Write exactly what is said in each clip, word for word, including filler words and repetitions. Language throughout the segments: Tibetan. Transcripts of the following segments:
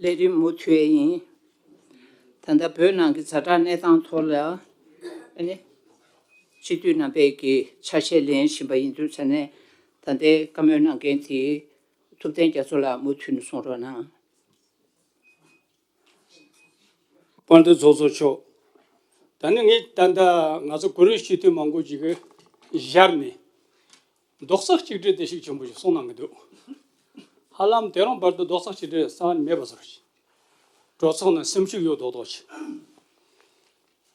ལས་རིམ་མུ་མཐུད་ཡིན། ད་ལྟ་བོད་ནང་གི་ཛ་དྲག་གནས་སྟངས་ཐོག་ལ་ཨ་ནི་སྤྱི་འཐུས་རྣམ་པས་ཀྱི་ཆ་ཤས་ལེན་བཞིན་པ་ཡིན་དུས་ཙ་ནས་ད་ལྟའི་བཀའ་མོལ་གནང་མཁན་དེ་ཐུབ་བསྟན་རྒྱ་མཚོ་ལགས་མུ་མཐུད་ནས་གསུང་རོགས་གནང་། དཔལ་ལྡན་ཚོགས་གཙོ་མཆོག་ད་ནི་ངས་ད་ལྟ་ང་ཚོ་གུ་རུ་སྤྱི་འཐུས་མང་པོ་ཅིག་གིས་བཞར་ནས་རྡོག་རྩ་གཅིག་སྒྲིལ་དེ་ཤུགས་ཆེན་པོ་ཞིག་གསུངས་གནང་གི་འདུག་ཧ་ལམ་དེ་རིང་བར་དུ་རྡོག་རྩ་གཅིག་སྒྲིལ་རྩ་བ་ནས་མེད་པ་བཟོ་འདྲ་ཞིག་གྲོས་ཚོགས་ནང་སེམས་ཤུགས་ཡོད་མདོག་མདོག་ཅིག་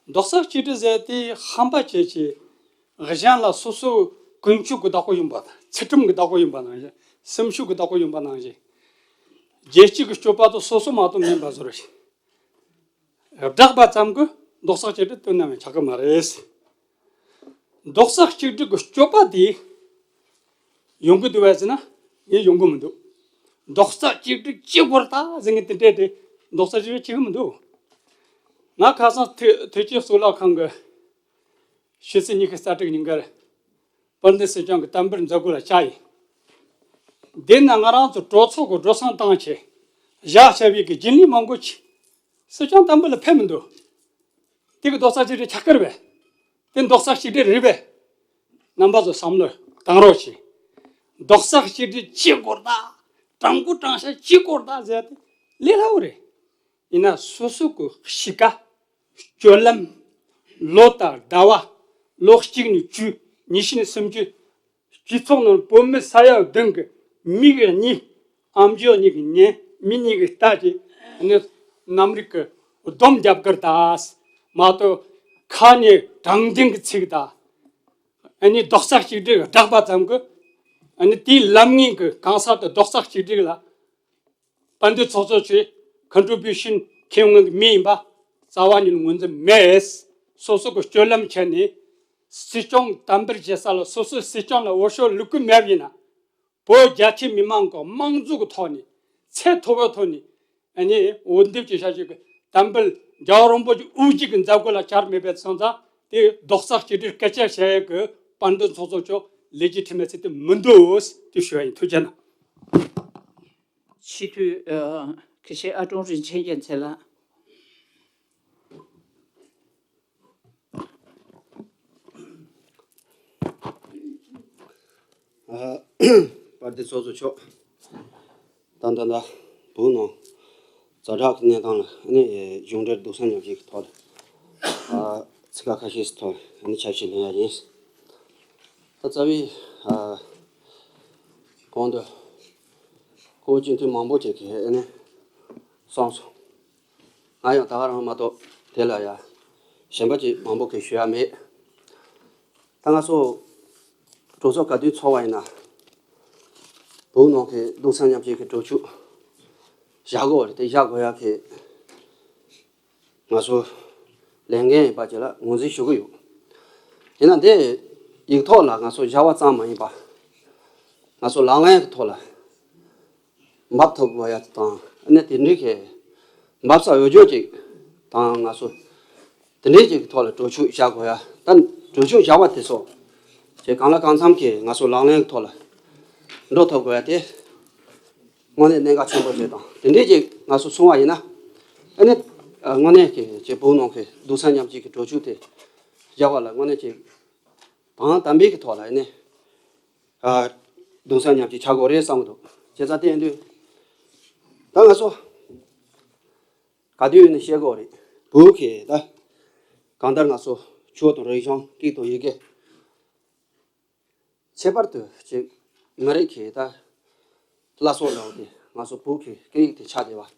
རྡོག་རྩ་གཅིག་སྒྲིལ་ཟེར་དེ་ཧམ་པ་བྱས་བྱས་གཞན་ལ་སོ་སོའི་ཀུན་སྤྱོད་ཀྱི་བདག་པོ་ཡིན་པ་དང་། ཚུལ་ཁྲིམས་ཀྱི་བདག་པོ་ཡིན་པ་ནང་བཞིན། སེམས་ཤུགས་ཀྱི་བདག་པོ་ཡིན་པ་ནང་བཞིན། རྒྱལ་སྤྱི་གི་སྤྱོད་པ་དེ་སོ་སོ་མ་གཏོགས་མིན་པ་བཟོ་འདྲ་ཞིག་བསྒྲགས་པ་ཙམ་གྱིས་རྡོག་རྩ་གཅིག་སྒྲིལ་དོན་ནམ་ཡང་ཆགས་ཀྱི་མ་རེད། རྡོག་རྩ་གཅིག་སྒྲིལ་གྱི་སྤྱོད་པ་དེ་ཡོང་གི་འདུག་བས་ཟེར་ན་ངས་ཡོང་གི་མི་འདུག་རྡོག་རྩ་གཅིག་སྒྲིལ་བྱེད་དགོས་རེད་ད་ཟེར་མཁན་དེ་འདྲས་དེ་རྡོག་རྩ་གཅིག་སྒྲིལ་བྱེད་ཀྱི་མི་འདུག་ང་ཁ་སང་ཐེ་ཐེ་ཅི་གཙུག་ལག་ཁང་གི་ཕྱི་ཚེས་ཉི་ཤུ་རྩ་དྲུག་ཉིན་ཀར་དཔལ་ལྡན་སྲིད་སྐྱོང་གི་བསྟན་པར་མཛད་སྒོ་ལ་བཅར་ཡིན། དེ་ན་ང་རང་ཚོ་གྲོས་ཚོགས་ཀྱི་གྲོས་ཚང་བཏང་བྱས་བཞག་བྱ་བའི་གི་རྒྱུན་ལས་མང་པོ་ཅིག་སྲིད་སྐྱོང་བསྟན་པར་ལ་ཕེབས་མི་འདུག་དེ་གི་རྡོག་རྩ་གཅིག་སྒྲིལ་ཆགས་ཀྱི་རེད་པས། དེ་རྡོག་རྩ་གཅིག་སྒྲིལ་རེད་པས། རྣམ་པ་ཚོ་བསམ་བློ་བཏང་རོགས་གྱིས། རྡོག་རྩ་གཅིག་སྒྲིལ་བྱེད་དགོས་རེད་ད། དྲང་པོ་དྲང་བཞག་བྱེད་དགོས་རེད་ད་ཟེར་ཏེ་ལས་སླ་བོ་རེད། ཡིན་ན་སོ་སོ་གི་གཤིས་ཀ་སྤྱོད་ལམ། ལོ་དང་ཟླ་བ། ལོ་གཅིག་ནས་བཅུ། ཉི་ཤུ་ནས་སུམ་ཅུ། སྤྱི་ཚོགས་ནང་བོད་མི་ས་ཡ་བདུན་གྱི་མིག་གཉིས། ཨམ་ཅོག་གཉིས་ཀྱི་ཉན། མིག་གཉིས་ཀྱི་ལྟ་བྱེད། ཨ་ནི་རྣམ་རིག་གི་སྡོམ་རྒྱབ་ཀྱི་རེད་ད། མ་གཏོགས་ཁ་ནས་དྲང་བདེན་གྱི་ཚིག་དང་། ཨ་ནི་རྡོག་རྩ་གཅིག་སྒྲིལ་བསྒྲགས་པ་ཙམ་གྱིས། ཨ་ནི་དེའི་ལམ་ངན་གྱི་གང་ཟག་དེ་རྡོག་རྩ་གཅིག་སྒྲིལ་ལ། དཔལ་ལྡན་ཚོགས་གཙོ་མཆོག་གི་ཀོན་ཊི་བུ་ཤན་མཁན་ངོས་ཀྱི་མི་ཡིན་པ་རྩ་བ་ཉིད་ནས་ངོས་འཛིན་མེད། སོ་སོ་གི་སྤྱོད་ལམ་བྱས་ནས་སྲིད་སྐྱོང་བསྟན་པར་བྱེད་ས་ལ་སོ་སོའི་སྲིད་སྐྱོང་ལ་འོས་ཤོག་བླུག་གི་མེད་པ་ཡིན་ན། བོད་རྒྱ་ཆེ་མི་མང་གི་དམངས་གཙོ་གི་ཐོག་ནས་ཚད་མཐོ་བའི་ཐོག་ནས་ཨ་ནི་འོས་འདེམས་བྱེད་བྱ་ཞིག་གི་བསྟན་པ་རྒྱལ་བ་རིན་པོ་ཆེ་དབུ་འབྱེད་ཀྱི་མཛད་སྒོ་ལ་བཅར་མེད་པའི་སོང་ཙང་དེ་རྡོག་རྩ་གཅིག་སྒྲིལ་སྐད་ཆ་བཤད་ཡས་ཀྱི་དཔལ་ལྡན་ཚོགས་གཙོ་མཆོག་ལེ་ཇི་ཊི་མེ་སི་དེ་མི་འདུག་དེ་ཞུ་བ་ཡིན། ཐུགས་རྗེ་གནང་། སྤྱི་འཐུས་ཨ་ཁ་ཤས་ཨ་ཀྲུང་རིན་ཆེན་རྒྱལ་མཚན་ལགས། ཨ་དཔལ་ལྡན་ཚོགས་གཙོ་མཆོག་ད་ལྟ་ད་བོད་ནང་ཛ་དྲག་གི་གནས་སྟངས་ལ་ནི་གཞུང་འབྲེལ་གདུང་སེམས་མཉམ་སྐྱེད་ཀྱི་ཐོག་ལ་ཨ་ཚིག་ཁ་ཁ་ཤས་ཤིག་ཐོག་ནི་ཆ་ཤས་ལེན་ཡ་ཡིན། ད་རྩ་བའི་ཨ་གོང་དུ་སྐུ་སྤྱི་འཐུས་མང་པོ་ཅིག་གིས་ཨ་ནི་གསུངས་སོང་། ང་ཡང་ད་ག་རང་མ་གཏོགས་དེ་ལ་ཡ་གཞན་པ་ཅིག་མང་པོ་གིས་ཞུ་ཡ་མེད། ད་ང་ཚོ་གྲོས་ཚོགས་ག་དུས་ཚོགས་པ་ཡིན་ན་བོད་ནང་གི་གདུང་སེམས་མཉམ་སྐྱེད་ཀྱི་གྲོས་ཆོད་བཞག་དགོས་རེད། དེ་བཞག་དགོས་ཡ་གི་ང་ཚོ་ལས་འགན་ཡིན་པ་ཅིག་ལ་ངོས་འཛིན་ཞུ་གི་ཡོད། ཡིན་ན་འདི་ཡིག་ཐོག་ལ་ང་ཚོ་བཞག་པ་ཙམ་མ་ཡིན་པ་ང་ཚོ་ལག་ལེན་གྱི་ཐོག་ལ་འབབ་ཐུབ་དགོས་ཡ་དང་ཨ་ནི་དེ་འདྲའི་གི་འབབ་ས་ཡོད་རྒྱུ་ཅིག་དང་ང་ཚོ་དེ་འདྲའི་ཅིག་གི་ཐོག་ལ་གྲོས་ཆོད་བཞག་དགོས་ཡ། ད་གྲོས་ཆོད་བཞག་པ་དེ་ཚོ་ཅིག་གང་ལ་གང་འཚམ་གྱིས་ང་ཚོ་ལག་ལེན་གྱི་ཐོག་ལ་འགྲོ་ཐུབ་དགོས་ཡ་དེ་དངོས་གནས་གནད་འགག་ཆེན་པོ་ཞིག་དང་། དེ་འདྲའི་ཅིག་ང་ཚོ་སོང་བ་ཡིན་ན་ཨ་ནི་དངོས་གནས་ཀྱི་ཅིག་བོད་ནང་གི་གདུང་སེམས་མཉམ་སྐྱེད་ཀྱི་གྲོས་ཆོད་དེ་བཞག་པ་ལ་དངོས་གནས་ཅིག་དང་དམ་པའི་གི་ཐོག་ལ་ཨ་ནི། ཨ་གདུང་སེམས་མཉམ་སྐྱེད་བྱ་དགོས་རེད་བསམ་གི་འདུག་བྱས་ཙང་དེ་ཡིན་དུས་ད་ང་ཚོ་ག་དུས་ཡིན་ན་བཤད་དགོས་རེད། བོད་ཀྱི་ད་གང་ལྟར་ང་ཚོ་ཆོས་དང་རིག་གཞུང་སྐད་དང་ཡི་གེ་ཁྱད་པར་དུ་ཅིག་མི་རིགས་ཀྱི་ད་བླ་སྲོག་འདྲ་བོ་དེ་ང་ཚོ་བོད་ཀྱི་སྐད་ཡིག་དེ་ཆགས་བསྡད་པ།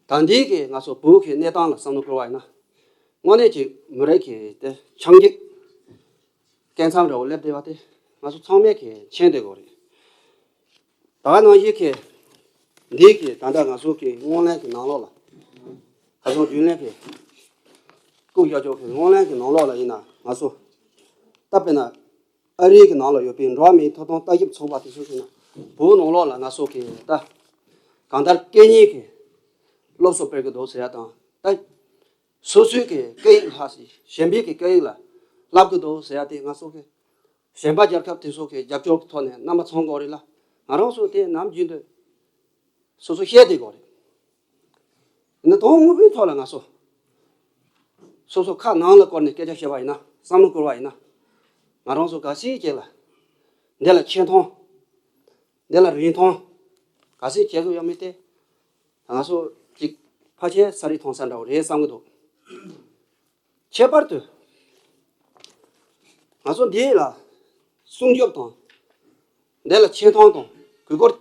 ད་ལྟའི་གི་ང་ཚོ་བོད་ཀྱི་གནས་སྟངས་ལ་བསམ་བློ་འཁོར་བ་ཡིན་ན་དངོས་གནས་ཅིག་མི་རིགས་ཀྱི་དེ་ཆང་རྒྱུག་སྐད་མཚམས་འདྲ་བོ་སླེབས་བསྡད་པ་དེ་ང་ཚོ་ཚང་མས་ཀྱི་མཁྱེན་བསྡད་དགོས་རེད། ད་ག་ནང་བཞིན་གྱི་འདི་གི་ད་ལྟ་ང་ཚོ་གི་སྔོན་གླེང་གི་ནང་ལོགས་ལ་ཁ་སང་རྒྱུན་ལས་ཀྱི་སྐུ་ཞབས་མཆོག་གི་སྔོན་གླེང་གི་ནང་ལོགས་ལ་ཡིན་ན་ང་ཚོ་ད་དཔེར་ན་ཨ་རིའི་གི་ནང་ལ་ཡོད་པའི་འགྲོ་བ་མིའི་ཐོབ་ཐང་ལྟ་ཞིབ་ཚོགས་པ་དེ་ཚོ་གི་ནང་བོད་ནང་ལོགས་ལ་ང་ཚོ་གི་ད་གང་ལྟར་སྐད་གཉིས་ཀྱི་སློབ་གསོ་སྤེལ་གི་འདུག་ཟེར་ཡ་དང་ད། སོ་སོའི་གི་སྐད་ཡིག་ལྷག་ཅིག་གཞན་པའི་གི་སྐད་ཡིག་ལ་བསླབ་གི་འདུག་ཟེར་ཡ་དེ་ང་ཚོ་གི་གཞན་པ་རྒྱལ་ཁབ་དེ་ཚོ་གི་རྒྱབ་སྐྱོར་གི་ཐོག་ནས་རྣམ་པ་ཚང་དགོས་རེད་ལ། ང་རང་ཚོ་དེ་ནམ་རྒྱུན་དུ་སོ་སོ་བཤད་བསྡད་དགོས་རེད། ཡིན་ན་དོན་དངོས་པོའི་ཐོག་ལ་ང་ཚོ་སོ་སོ་ཁ་ནང་ལ་བསྐོར་ནས་སྐད་ཆ་བཤད་པ་ཡིན་ན། བསམ་བློ་བསྐོར་བ་ཡིན་ན། ང་རང་ཚོ་གལ་སྲིད་ཅིག་ལ་འདི་ལ་ཆེ་མཐོང་། འདི་ལ་རིན་ཐང་གལ་སྲིད་བྱེད་དགོས་ཡོད་མེད་དེ། ང་ཚོ་ཅིག་ཕལ་ཆེར་ས་རི་མཐོང་ས་འདྲ་བོ་རེད་བསམ་གི་འདུག་ཁྱད་པར་དུ་ང་ཚོ་འདི་ལ་སྲུང་སྐྱོབ་དང་། འདི་ལ་ཆེ་མཐོང་དང་གུས་བཀུར་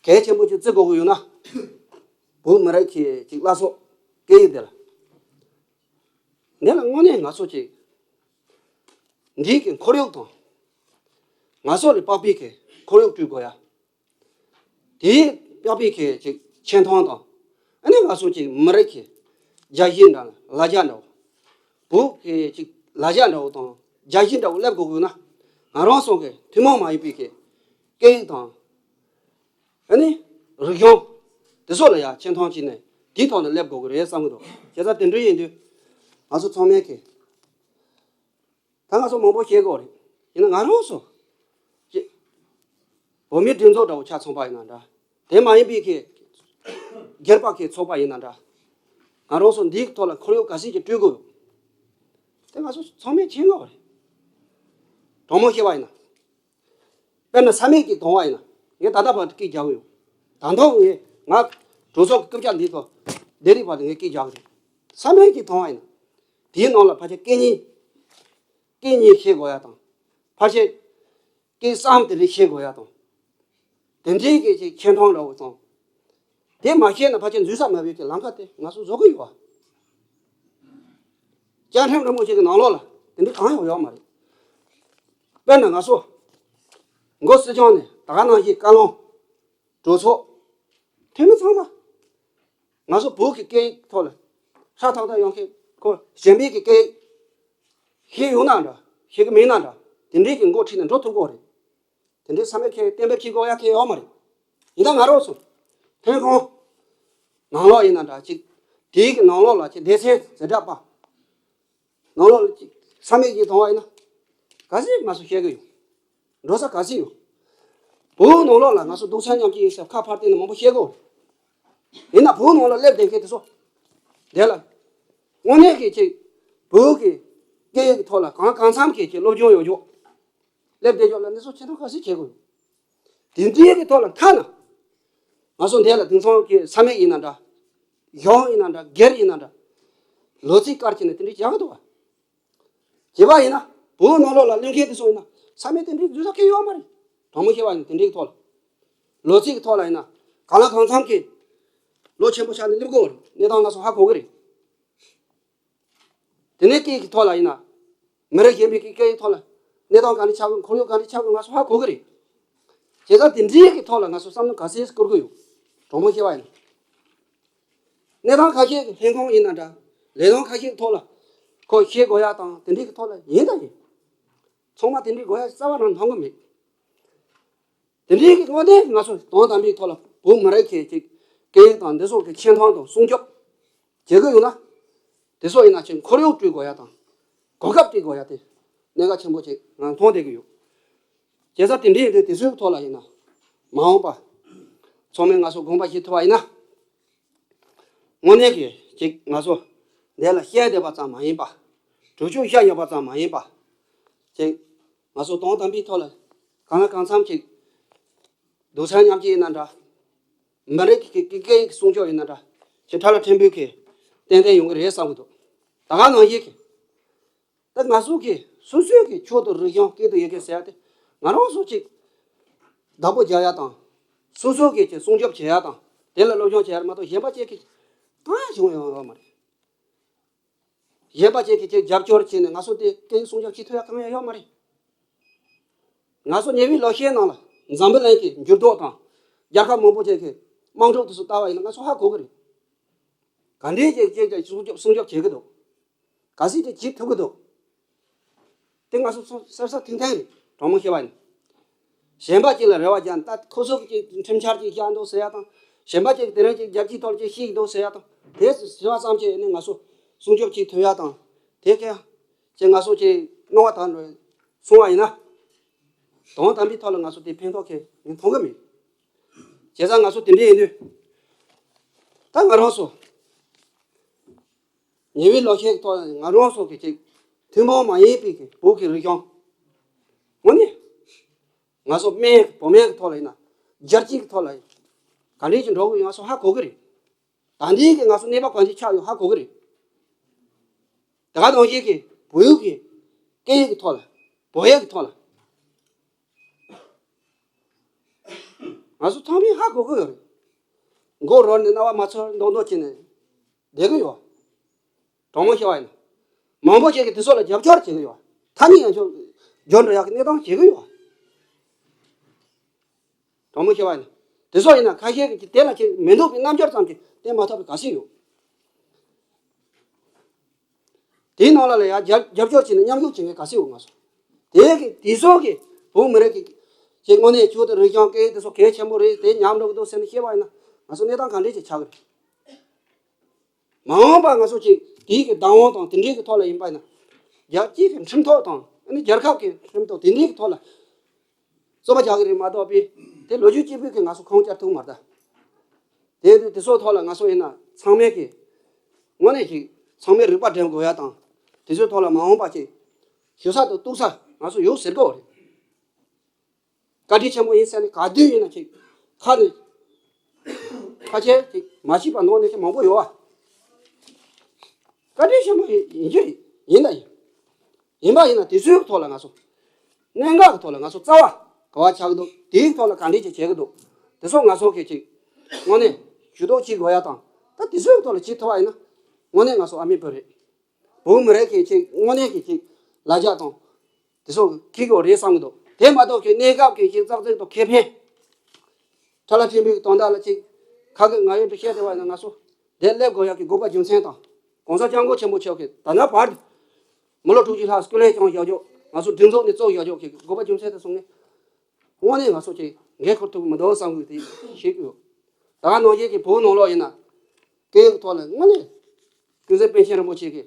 གལ་ཆེན་པོ་ཅིག་བརྩི་དགོས་ཀྱི་ཡོད་ན། བོད་མི་རིགས་ཀྱི་ཅིག་བླ་སྲོག་སྐད་ཡིག་འདི་ལ། འདི་ལ་དངོས་གནས་ང་ཚོ་ཅིག་འདི་གི་ཁོར་ཡུག་དང་། ང་ཚོ་ལ་དཔག་པའི་གི་ཁོར་ཡུག་སྤྲོད་དགོས་ཡ། དེའི་དཔག་པའི་གི་ཅིག་ཆེ་མཐོང་དང་། ཨ་ནི་ང་ཚོ་ཅིག་མི་རིགས་ཀྱི་རྒྱལ་གཞིས་འདྲ་ལ་རྒྱ་འདྲ་བོ། བོད་ཀྱི་ཅིག་ལ་རྒྱ་འདྲ་བོ་དང་རྒྱལ་གཞིས་འདྲ་བོ་སླེབས་དགོས་དགོས་ན། ང་རང་ཚོ་གི་ཐུན་མོང་མ་ཡིན་པའི་གི་སྐད་ཡིག་དང་། ཨ་ནི་རིག་གཞུང་དེ་ཚོ་ལ་ཡང་ཆེ་མཐོང་བྱས་ནས་དེའི་ཐོག་ནས་སླེབས་དགོས་ཀྱི་རེད་བསམ་གྱི་འདུག་བྱས་ཙང་དེ་འདྲ་ཡིན་དུས་ང་ཚོ་ཚང་མས་གི། ད་ང་ཚོ་མང་པོ་བཤད་དགོས་རེད། ཡིན་ན་ང་རང་ཚོ་ཅིག་བོད་མིའི་སྒྲིག་འཛུགས་འདྲ་བོ་ཆ་ཚང་པ་ཡིན་ན་འདྲ། དེ་མ་ཡིན་པའི་གི་སྒེར་པ་གི་ཚོགས་པ་ཡིན་ན་འདྲ། ང་རང་ཚོ་འདིའི་ཐོག་ལ་ཁོར་ཡུག་ག་ཚད་ཅིག་སྤྲོད་དགོས། དེ་ང་ཚོ་ཚང་མས་མཁྱེན་དགོས་རེད། དྲང་མོ་བཤད་པ་ཡིན་ན། དཔེར་ན་ས་མིག་གིས་མཐོང་བ་ཡིན་ན། ངས་ད་ལྟ་བར་དུ་སྐད་རྒྱག་གི་ཡོད། ད་དུང་ངས་ང་གྲོས་ཚོགས་ཀྱི་སྐུ་ཕྱྭ་འདིའི་ཐོག་སྡོད་རིང་བར་དུ་ངས་སྐད་རྒྱག་གི་རེད། ས་མིག་གིས་མཐོང་བ་ཡིན་ན། དེའི་ནང་ལ་ཕལ་ཆེར་སྐད་གཉིས། སྐད་གཉིས་ཤེས་དགོས་ཡ་དང་། ཕལ་ཆེར་སྐད་གསུམ་དེ་རིགས་ཤེས་དགོས་ཡ་དང་། དེ་འདྲའི་གི་ཅིག་ཆེ་མཐོང་འདྲ་བོ་དང་། དེ་མ་ཤེས་ན་ཕལ་ཆེར་འཛུལ་ས་མེད་པའི་གི་ལམ་ཁ་དེ་ང་ཚོ་བཟོ་གི་ཡོད་པ། བཅའ་ཁྲིམས་རིན་པོ་ཆེ་གི་ནང་ལོགས་ལ་དེ་འདྲའི་གང་ཡང་ཡོད་མ་རེད། དཔེར་ན་ང་ཚོ་མགོ་སྲིད་སྐྱོང་ནས་ད་ག་ནང་བཞིན་བཀའ་བློན། གྲོས་ཚོགས། འཐུས་མི་ཚང་མ། ང་ཚོ་བོད་ཀྱི་སྐད་ཡིག་ཐོག་ལ་ཧྲ་ཐག་ཐག་ཡོང་མཁན་ཁོ་གཞན་པའི་གི་སྐད་ཡིག་ཤེས་ཡོང་ན་འདྲ། ཤེས་གི་མེད་ན་འདྲ། དེ་འདྲའི་གི་འགོ་ཁྲིད་ནས་འགྲོ་ཐུབ་ཀྱི་རེད། དེ་འདྲའི་ས་མིག་ཁྱེད་གཏན་འབེབས་བྱེད་དགོས་ཡ་གང་ཡང་ཡོད་མ་རེད། ཡིན་ན་ང་རང་ཚོ་ཐོན་ཁུངས་ནང་ལོགས་ཡིན་ན་འདྲ་ཅིག་དེའི་གི་ནང་ལོགས་ལ་ཅིག་སྡེ་ཚན་ཟེར་གྲྭ་པ། ནང་ལོགས་ལ་ཅིག་ས་མིག་ཅིག་མཐོང་བ་ཡིན་ན། ག་ཚོད་ང་ཚོ་བཤད་གི་ཡོད། འགྲོ་ས་ག་ཚོད་ཡོད། བོད་ནང་ལོགས་ལ་ང་ཚོ་སྡུག་ཅག་མཉམ་སྐྱེད་ཡིན་ཟེར་ཁ་ཕར་བསྟན་ནས་མང་པོ་བཤད་གོ། ཡིན་ན་བོད་ནང་ལ་སླེབས་བསྡད་མཁན་དེ་ཚོ། དེ་ལ། དངོས་གནས་ཀྱི་ཅིག་བོད་ཀྱི་སྐད་ཡིག་གི་ཐོག་ལ་གང་གང་འཚམ་གྱི་ཅིག་སློབ་སྦྱོང་ཡོད་ཆོག་སླེབས་བསྡད་ཆོག་ལ་འདི་ཚོ་ཆེ་མཐོང་ག་ཚོད་བྱེད་དགོས། དེ་འདྲའི་གི་ཐོག་ལ་མཐའ་ན། ང་ཚོ་འདི་ལ་དེང་སང་གི་ས་མིག་ཡིན་ན་འདྲ། གཞུང་ཡིན་ན་འདྲ། སྒེར་ཡིན་ན་འདྲ། ལོ་ཚིགས་བཀར་བྱས་ནས་དེ་འདྲའི་བྱ་གི་འདུག་བ། བྱས་པ་ཡིན་ན། བོད་ནང་ལོགས་ལ་གླེང་མཁན་དེ་ཚོ་ཡིན་ན། ས་མིག་དེ་འདྲའི་འཛུལ་ས་གང་ཡང་ཡོད་མ་རེད། དྲང་མོ་བཤད་པ་ཡིན་ན་དེ་འདྲའི་གི་ཐོག་ལ། ལོ་ཚིགས་གི་ཐོག་ལ་ཡིན་ན། གང་ལ་གང་འཚམ་གྱི། ལོ་ཆེན་པོ་ཆགས་ནས་སླེབས་དགོས་རེད། གནས་སྟངས་ང་ཚོ་ཧ་གོ་གི་རེད། དེ་ནས་སྐད་ཀྱི་ཐོག་ལ་ཡིན་ན། མི་རིགས་གཞན་པའི་སྐད་ཀྱི་ཐོག་ལ། གནས་སྟངས་ག་འདྲ་ཆགས་དགོས། ཁོར་ཡུག་ག་འདྲ་ཆགས་དགོས། ང་ཚོ་ཧ་གོ་གི་རེད། བྱས་ཙང་དེ་འདྲའི་གི་ཐོག་ལ་ང་ཚོ་བསམ་བློ་ག་ཚོད་བསྐོར་གི་ཡོད། དྲང་མོ་བཤད་པ་ཡིན་ན། གནས་སྟངས་ཁ་ཤས་ཀྱི་ལྷན་ཁང་ཡིན་ན་འདྲ། ལས་དོན་ཁ་ཤས་ཀྱི་ཐོག་ལ། ཁོ་བཤད་དགོས་ཡ་དང་དེ་འདྲའི་གི་ཐོག་ལ་ཡིན་ད་ཡིན། ཚང་མ་དེ་འདྲའི་དགོས་ཡ་རྩ་བ་རང་མཐོང་གི་མེད། དེ་འདྲའི་གི་དངོས་གནས་ང་ཚོ་དོན་དམ་པའི་ཐོག་ལ་བོད་མི་རིགས་ཀྱི་ཅིག་སྐད་ཡིག་དང་འདི་ཚོ་གི་ཆེ་མཐོང་དང་སྲུང་སྐྱོབ་བྱེད་གི་ཡོད་ན། དེ་ཚོ་ཡིན་ན་ཅིག་ཁོར་ཡུག་སྤྲོད་དགོས་ཡ་དང་། གོ་སྐབས་སྤྲད་དགོས་ཡ་དེ་གནད་འགག་ཆེན་པོ་ཅིག་ང་མཐོང་བསྡད་གི་ཡོད། བྱས་ཙང་དེ་འདྲའི་ཡིན་དུས་དེ་ཚོའི་ཐོག་ལ་ཡིན་ན། མ་འོངས་པ་ཚང་མས་ང་ཚོ་དགོངས་པ་བཞེས་ཐུབ་པ་ཡིན་ན། དངོས་གནས་ཀྱི་ཅིག་ང་ཚོ་འདི་ལ་བཤད་བསྡད་པ་ཙམ་མ་ཡིན་པ། གྲོས་ཆོད་བཞག་ཡོད་པ་ཙམ་མ་ཡིན་པ། ཅིག་ང་ཚོ་དོན་དམ་པའི་ཐོག་ལ་གང་ལ་གང་འཚམ་ཅིག་རྡོག་རྩ་མཉམ་སྐྱེད་ཡིན་ན་འདྲ། མི་རིགས་ཀྱི་སྐད་ཡིག་སྲུང་སྐྱོབ་ཡིན་ན་འདྲ། ཅིག་ཕྲ་ལ་ཕྲན་བུ་གི་ཏན་ཏན་ཡོང་གི་རེད་བསམ་གི་འདུག་ད་ག་ནང་བཞིན་གྱི། ད་ང་ཚོ་གི་སོ་སོའི་གི་ཆོས་དང་རིག་གཞུང་སྐད་དང་ཡི་གེ་ཟེར་ཡ་དེ་ང་རང་ཚོ་ཅིག་བདག་པོ་རྒྱག་ཡ་དང་། སོ་སོ་གི་ཅིག་སྲུང་སྐྱོབ་བྱེད་ཡ་དང་། དེ་ལ་སློབ་སྦྱོང་བྱེད་ཡ་མ་གཏོགས་གཞན་པ་ཅིག་གི་གང་ཡང་བྱུང་ཡོང་ཡོད་མ་རེད། གཞན་པ་ཅིག་གིས་ཅིག་རྒྱབ་སྐྱོར་བྱས་ནས་ང་ཚོ་དེ་སྐད་ཡིག་སྲུང་སྐྱོབ་བྱེད་ཐུབ་ཡ་གང་ཡང་ཡོད་མ་རེད། ང་ཚོ་ཉེ་བའི་ལོ་ཤས་ནང་ལ་འཛམ་བུ་གླིང་གི་འགྱུར་ལྡོག་དང་། རྒྱལ་ཁབ་མང་པོ་ཅིག་གི་དམག་འཁྲུག་དེ་ཚོ་ལྟ་བ་ཡིན་ན་ང་ཚོ་ཧ་གོ་གི་རེད། ག་འདྲའི་ཅིག་ཅིག་ཅིག་སྲུང་སྐྱོབ་སྲུང་སྐྱོབ་བྱེད་ཀྱི་འདུག་ག་ཚོད་ཅིག་བྱེད་ཐུབ་ཀྱི་འདུག་དེ་ང་ཚོ་ཚོ་གསལ་གསལ་ཐིང་ཐིང་རེད། དྲང་མོ་བཤད་པ་ཡིན། གཞན་པ་ཅིག་ལ་རེ་བ་རྒྱག་ན་ད་ཁོ་ཚོ་གིས་ཁྲིམས་འཆར་ཅིག་བཞག་འདུག་ཟེར་ཡ་དང་། གཞན་པ་ཅིག་དེ་རིང་ཅིག་རྒྱལ་སྤྱིའི་ཐོག་ཅིག་ཤེས་འདུག་ཟེར་ཡ་དང་། དེ་ཟེར་བ་ཙམ་གྱིས་ནི་ང་ཚོ་སྲུང་སྐྱོབ་བྱེད་ཐུབ་ཡ་དང་། དེ་ག་ཅིག་ང་ཚོ་ཅིག་སྣང་བ་དང་འདྲ་སོང་བ་ཡིན་ན། དོན་དམ་པའི་ཐོག་ལ་ང་ཚོ་དེ་ཕན་ཐོགས་ཁེ་ངས་མཐོང་གི་མེད། བྱས་ཙང་ང་ཚོ་དེ་འདྲ་ཡིན་དུས། ད་ང་རང་ཚོ་ ཉེ་བའི་ལོ་ཤས་ཀྱི་ཐོག་ལ་ང་རང་ཚོ་གི་ཅིག་ཐུན་མོང་མ་ཡིན་པའི་གི་བོད་ཀྱི་རིག་གཞུང་། དངོས་གནས་ང་ཚོ་སྨན་བོད་སྨན་གྱི་ཐོག་ལ་ཡིན་ན། རྒྱལ་སྤྱི་གི་ཐོག་ལ་ཡིན། ག་འདྲས་ཀྱི་འགྲོ་དགོས་ཡོད་ང་ཚོ་ཧ་གོ་གི་རེད། ད་ལྟའི་གི་ང་ཚོ་གནས་བབ་ག་འདྲས་ཆགས་ཡོད་ཧ་གོ་གི་རེད། དེ་ག་ནང་བཞིན་གྱི་བོད་ཡིག་གི་སྐད་ཡིག་གི་ཐོག་ལ། བོད་ཡིག་གི་ཐོག་ལ། ང་ཚོ་ཚང་མས་ཧ་གོ་གི་ཡོད་རེད། མགོ་རོལ་ནས་རྣ་བ་མ་ཚོར་མདོག་མདོག་བྱས་ནས་བསྡད་གི་ཡོད། དྲང་མོ་བཤད་པ་ཡིན་ན། མང་པོ་ཞིག་གིས་དེ་ཚོ་ལ་རྒྱབ་སྐྱོར་བྱེད་གི་ཡོད། ཐ་སྙད་ཡང་ཆོག་འཇོན་འདྲ་ཡག་གི་གནས་སྟངས་བྱེད་གི་ཡོད། དྲང་མོ་བཤད་པ་ཡིན་ན། དེ་ཚོ་ཡིན་ན་ཁ་ཤས་ཀྱིས་དེ་ལ་ཅིག་མི་འདོད་པའི་རྣམ་འགྱུར་ཙམ་གྱིས་བསྟན་མ་ཐུབ་པའི་ག་ཚོད་ཡོད། དེའི་ནང་ལ་ལ་ཡང་རྒྱབ་རྒྱབ་སྐྱོར་བྱས་ནས་མཉམ་ཞུགས་བྱེད་མཁན་ག་ཚོད་ཡོད་ང་ཚོ། དེ་གི་དེ་ཚོ་གི་བོད་མི་རིགས་ཀྱི་ཅིག་དངོས་གནས་ཆོས་དང་རིག་གཞུང་སྐད་ཡིག་དེ་ཚོ་གལ་ཆེན་པོ་རེད། དེ་ཉམས་འགྲོ་གི་འདུག་ཟེར་ནས་བཤད་པ་ཡིན་ན་ང་ཚོ་གནས་སྟངས་ག་འདྲས་ཅིག་ཆགས་གི་རེད། མ་འོངས་པ་ང་ཚོ་ཅིག་དེའི་གི་བདག་དབང་དང་དེ་འདྲའི་གི་ཐོག་ལ་ཡིན་པ་ཡིན་ན། རྒྱལ་སྤྱིའི་གི་ཁྲིམས་ཐོག་དང་ཨ་ནི་རྒྱལ་ཁབ་ཀྱི་ཁྲིམས་ཐོག་དེ་འདྲའི་གི་ཐོག་ལ་རྩོད་པ་རྒྱག་གི་རེད་མ་གཏོགས་པས་དེ་ལོ་རྒྱུས་གཅིག་པུས་གི་ང་ཚོ་ཁུངས་སྐྱེལ་ཐུབ་མ་རེད་ད། དེ་དེ་ཚོའི་ཐོག་ལ་ང་ཚོ་ཡིན་ན་ཚང་མས་གི་དངོས་གནས་ཅིག་ཚང་མས་རིག་པ་འགྲེམ་དགོས་ཡ་དང་། དེ་ཚོའི་ཐོག་ལ་མ་འོངས་པ་ཅིག་ཞུ་ས་དང་གཏུག་ས་ང་ཚོ་ཡོད་ཟེར་གི་ཡོད་རེད། བཀའ་དྲིན་ཆེན་པོ་ཡིན་ཟེར་ནས་ག་དུས་ཡིན་ན་ཅིག་ཁ་ནས་ཁ་ཆེ་ཅིག་མ་ཤེས་པ་ནང་ནས་ཅིག་མང་པོ་ཡོད་བ། བཀའ་དྲིན་ཆེན་པོ་ཡིན་ཡིན་རྒྱུ་རེད། ཡིན་ད་ཡིན། ཡིན་པ་ཡིན་ན་དེ་ཚོའི་ཐོག་ལ་ང་ཚོ་གནད་འགག་གི་ཐོག་ལ་ང་ཚོ་རྩ་བ་ག་བ་ཆགས་ཀྱི་འདུག་དེའི་ཐོག་ལ་ག་འདྲས་ཅིག་བྱེད་ཀྱི་འདུག་དེ་ཚོ་ང་ཚོ་གི་ཅིག་དངོས་གནས་ཇུས་གཏོགས་བྱེད་དགོས་ཡ་དང་། ད་དེ་ཚོའི་ཐོག་ལ་བྱེད་ཐུབ་པ་ཡིན་ན་དངོས་གནས་ང་ཚོ་ཨ་མའི་བུ་རེད། བོད་མི་རིགས་ཀྱི་ཅིག་དངོས་གནས་ཀྱི་ཅིག་ལ་རྒྱ་དང་། དེ་ཚོ་ཁེ་གི་རེད་བསམ་གི་འདུག་དེ་མ་གཏོགས་ཀྱི་གནས་སྐབས་ཀྱི་ཅིག་ཙག་ཙིག་དང་ཁེ་ཕན། ཁྲ་ལ་ཕྲན་བུའི་དོན་དག་ལ་ཅིག་ཁ་གི་ང་ཡོད་དུ་བཤད་བསྡད་པ་ཡིན་ན་ང་ཚོ་དེ་སླེབས་དགོས་ཡག་གི་དགོས་པ་རྒྱུ་མཚན་དང་། གོང་ས་སྐྱབས་མགོན་ཆེན་པོ་མཆོག་གིས་ད་ལྟ་བར་དུ་མི་ལོ་དྲུག་ཅུ་ལྷག་སྐུ་ལས་བསྐྱོན་བཞག་ཆོག་ང་ཚོ་སྒྲིག་འཛུགས་ནས་བཙུགས་བཞག་ཆོག་གི་དགོས་པ་རྒྱུ་མཚན་དེ་སོང་ནས། དངོས་གནས་ང་ཚོ་ཅིག་འགན་འཁུར་ཐུབ་ཀྱི་མི་འདུག་བསམ་གི་དེ་ཤེས་ཀྱི་ཡོད། ད་ག་ནང་བཞིན་གྱི་བོད་ནང་ལོགས་ཡིན་ན། སྐད་ཡིག་ཐོག་ལ་དངོས་གནས་ཀུན་གཟིགས་པཎ་ཆེན་རིན་པོ་ཆེ་གི་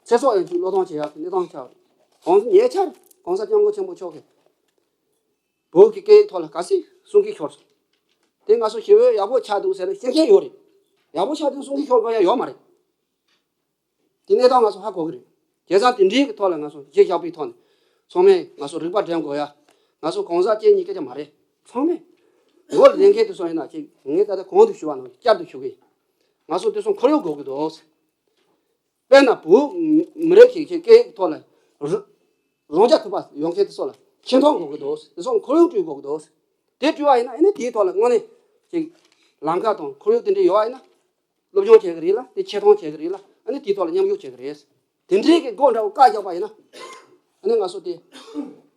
ཚེ་སྲོག་ཡང་ཅིག་བློས་གཏོང་བྱེད་ཡག་གི་གནས་སྟངས་ཆགས། གོང་ཉེ་ཆར་གོང་ས་སྐྱབས་མགོན་ཆེན་པོ་མཆོག་གིས་བོད་ཀྱི་སྐད་ཡིག་ཐོག་ལ་ག་ཚོད་གསུང་གི་ཤོར་སོང་། དེ་ང་ཚོ་ཞི་བའི་ཡག་པོ་ཆགས་འདུག་ཟེར་ན་ཤེས་མཁན་ཡོད་རེད། ཡག་པོ་ཆགས་འདུག་གསུང་གི་ཤོར་དགོས་ཡ་ཡོད་མ་རེད། དེ་གནས་སྟངས་ང་ཚོ་ཧ་གོ་གི་རེད། བྱས་ཙང་དེ་འདྲའི་གི་ཐོག་ལ་ང་ཚོ་གཞི་བཞག་པའི་ཐོག་ནས་ཚང་མས་ང་ཚོ་རིག་པ་འགྲེམ་དགོས་ཡ། ང་ཚོ་གང་ཟག་གཅིག་གཉིས་སྐད་ཆ་མ་རེད། ཚང་མས་མགོ་ལ་ལེན་མཁན་དེ་ཚོ་ཡིན་ན་ཅིག་ངས་ད་ལྟ་གོང་དུ་ཞུ་བ་ནང་བསྐྱར་དུ་ཞུ་གི་ཡིན། ང་ཚོ་དེ་ཚོ་ཁོར་ཡུག་དགོས་ཀྱི་འདུག་དཔེར་ན་བོད་མི་རིགས་ཤིག་ཅིག་སྐད་ཡིག་ཐོག་ལ་རང་རང་རྐྱ་ཐུབ་པ་ཡོང་མཁན་དེ་ཚོ་ལ་ཆེ་མཐོང་དགོས་ཀྱི་འདུག་དེ་ཚོ་ཁོར་ཡུག་བསྐྲུན་དགོས་ཀྱི་འདུག་དེ་བསྐྲུན་པ་ཡིན་ན་ཨ་ནི་དེའི་ཐོག་ལ་དངོས་གནས་ཅིག་ལམ་ཁ་དང་ཁོར་ཡུག་དེ་འདྲ་ཡོད་པ་ཡིན་ན། སློབ་སྦྱོང་བྱེད་ཀྱི་རེད་ལ་དེ་ཆེ་མཐོང་བྱེད་ཀྱི་རེད་ལ་ཨ་ནི་དེའི་ཐོག་ལ་མཉམ་ཞུགས་བྱེད་ཀྱི་རེད། དེ་འདྲའི་གི་སྒོ་འདྲ་བོ་བཀག་བཞག་པ་ཡིན་ན། ཨ་ནི་ང་ཚོ་དེ་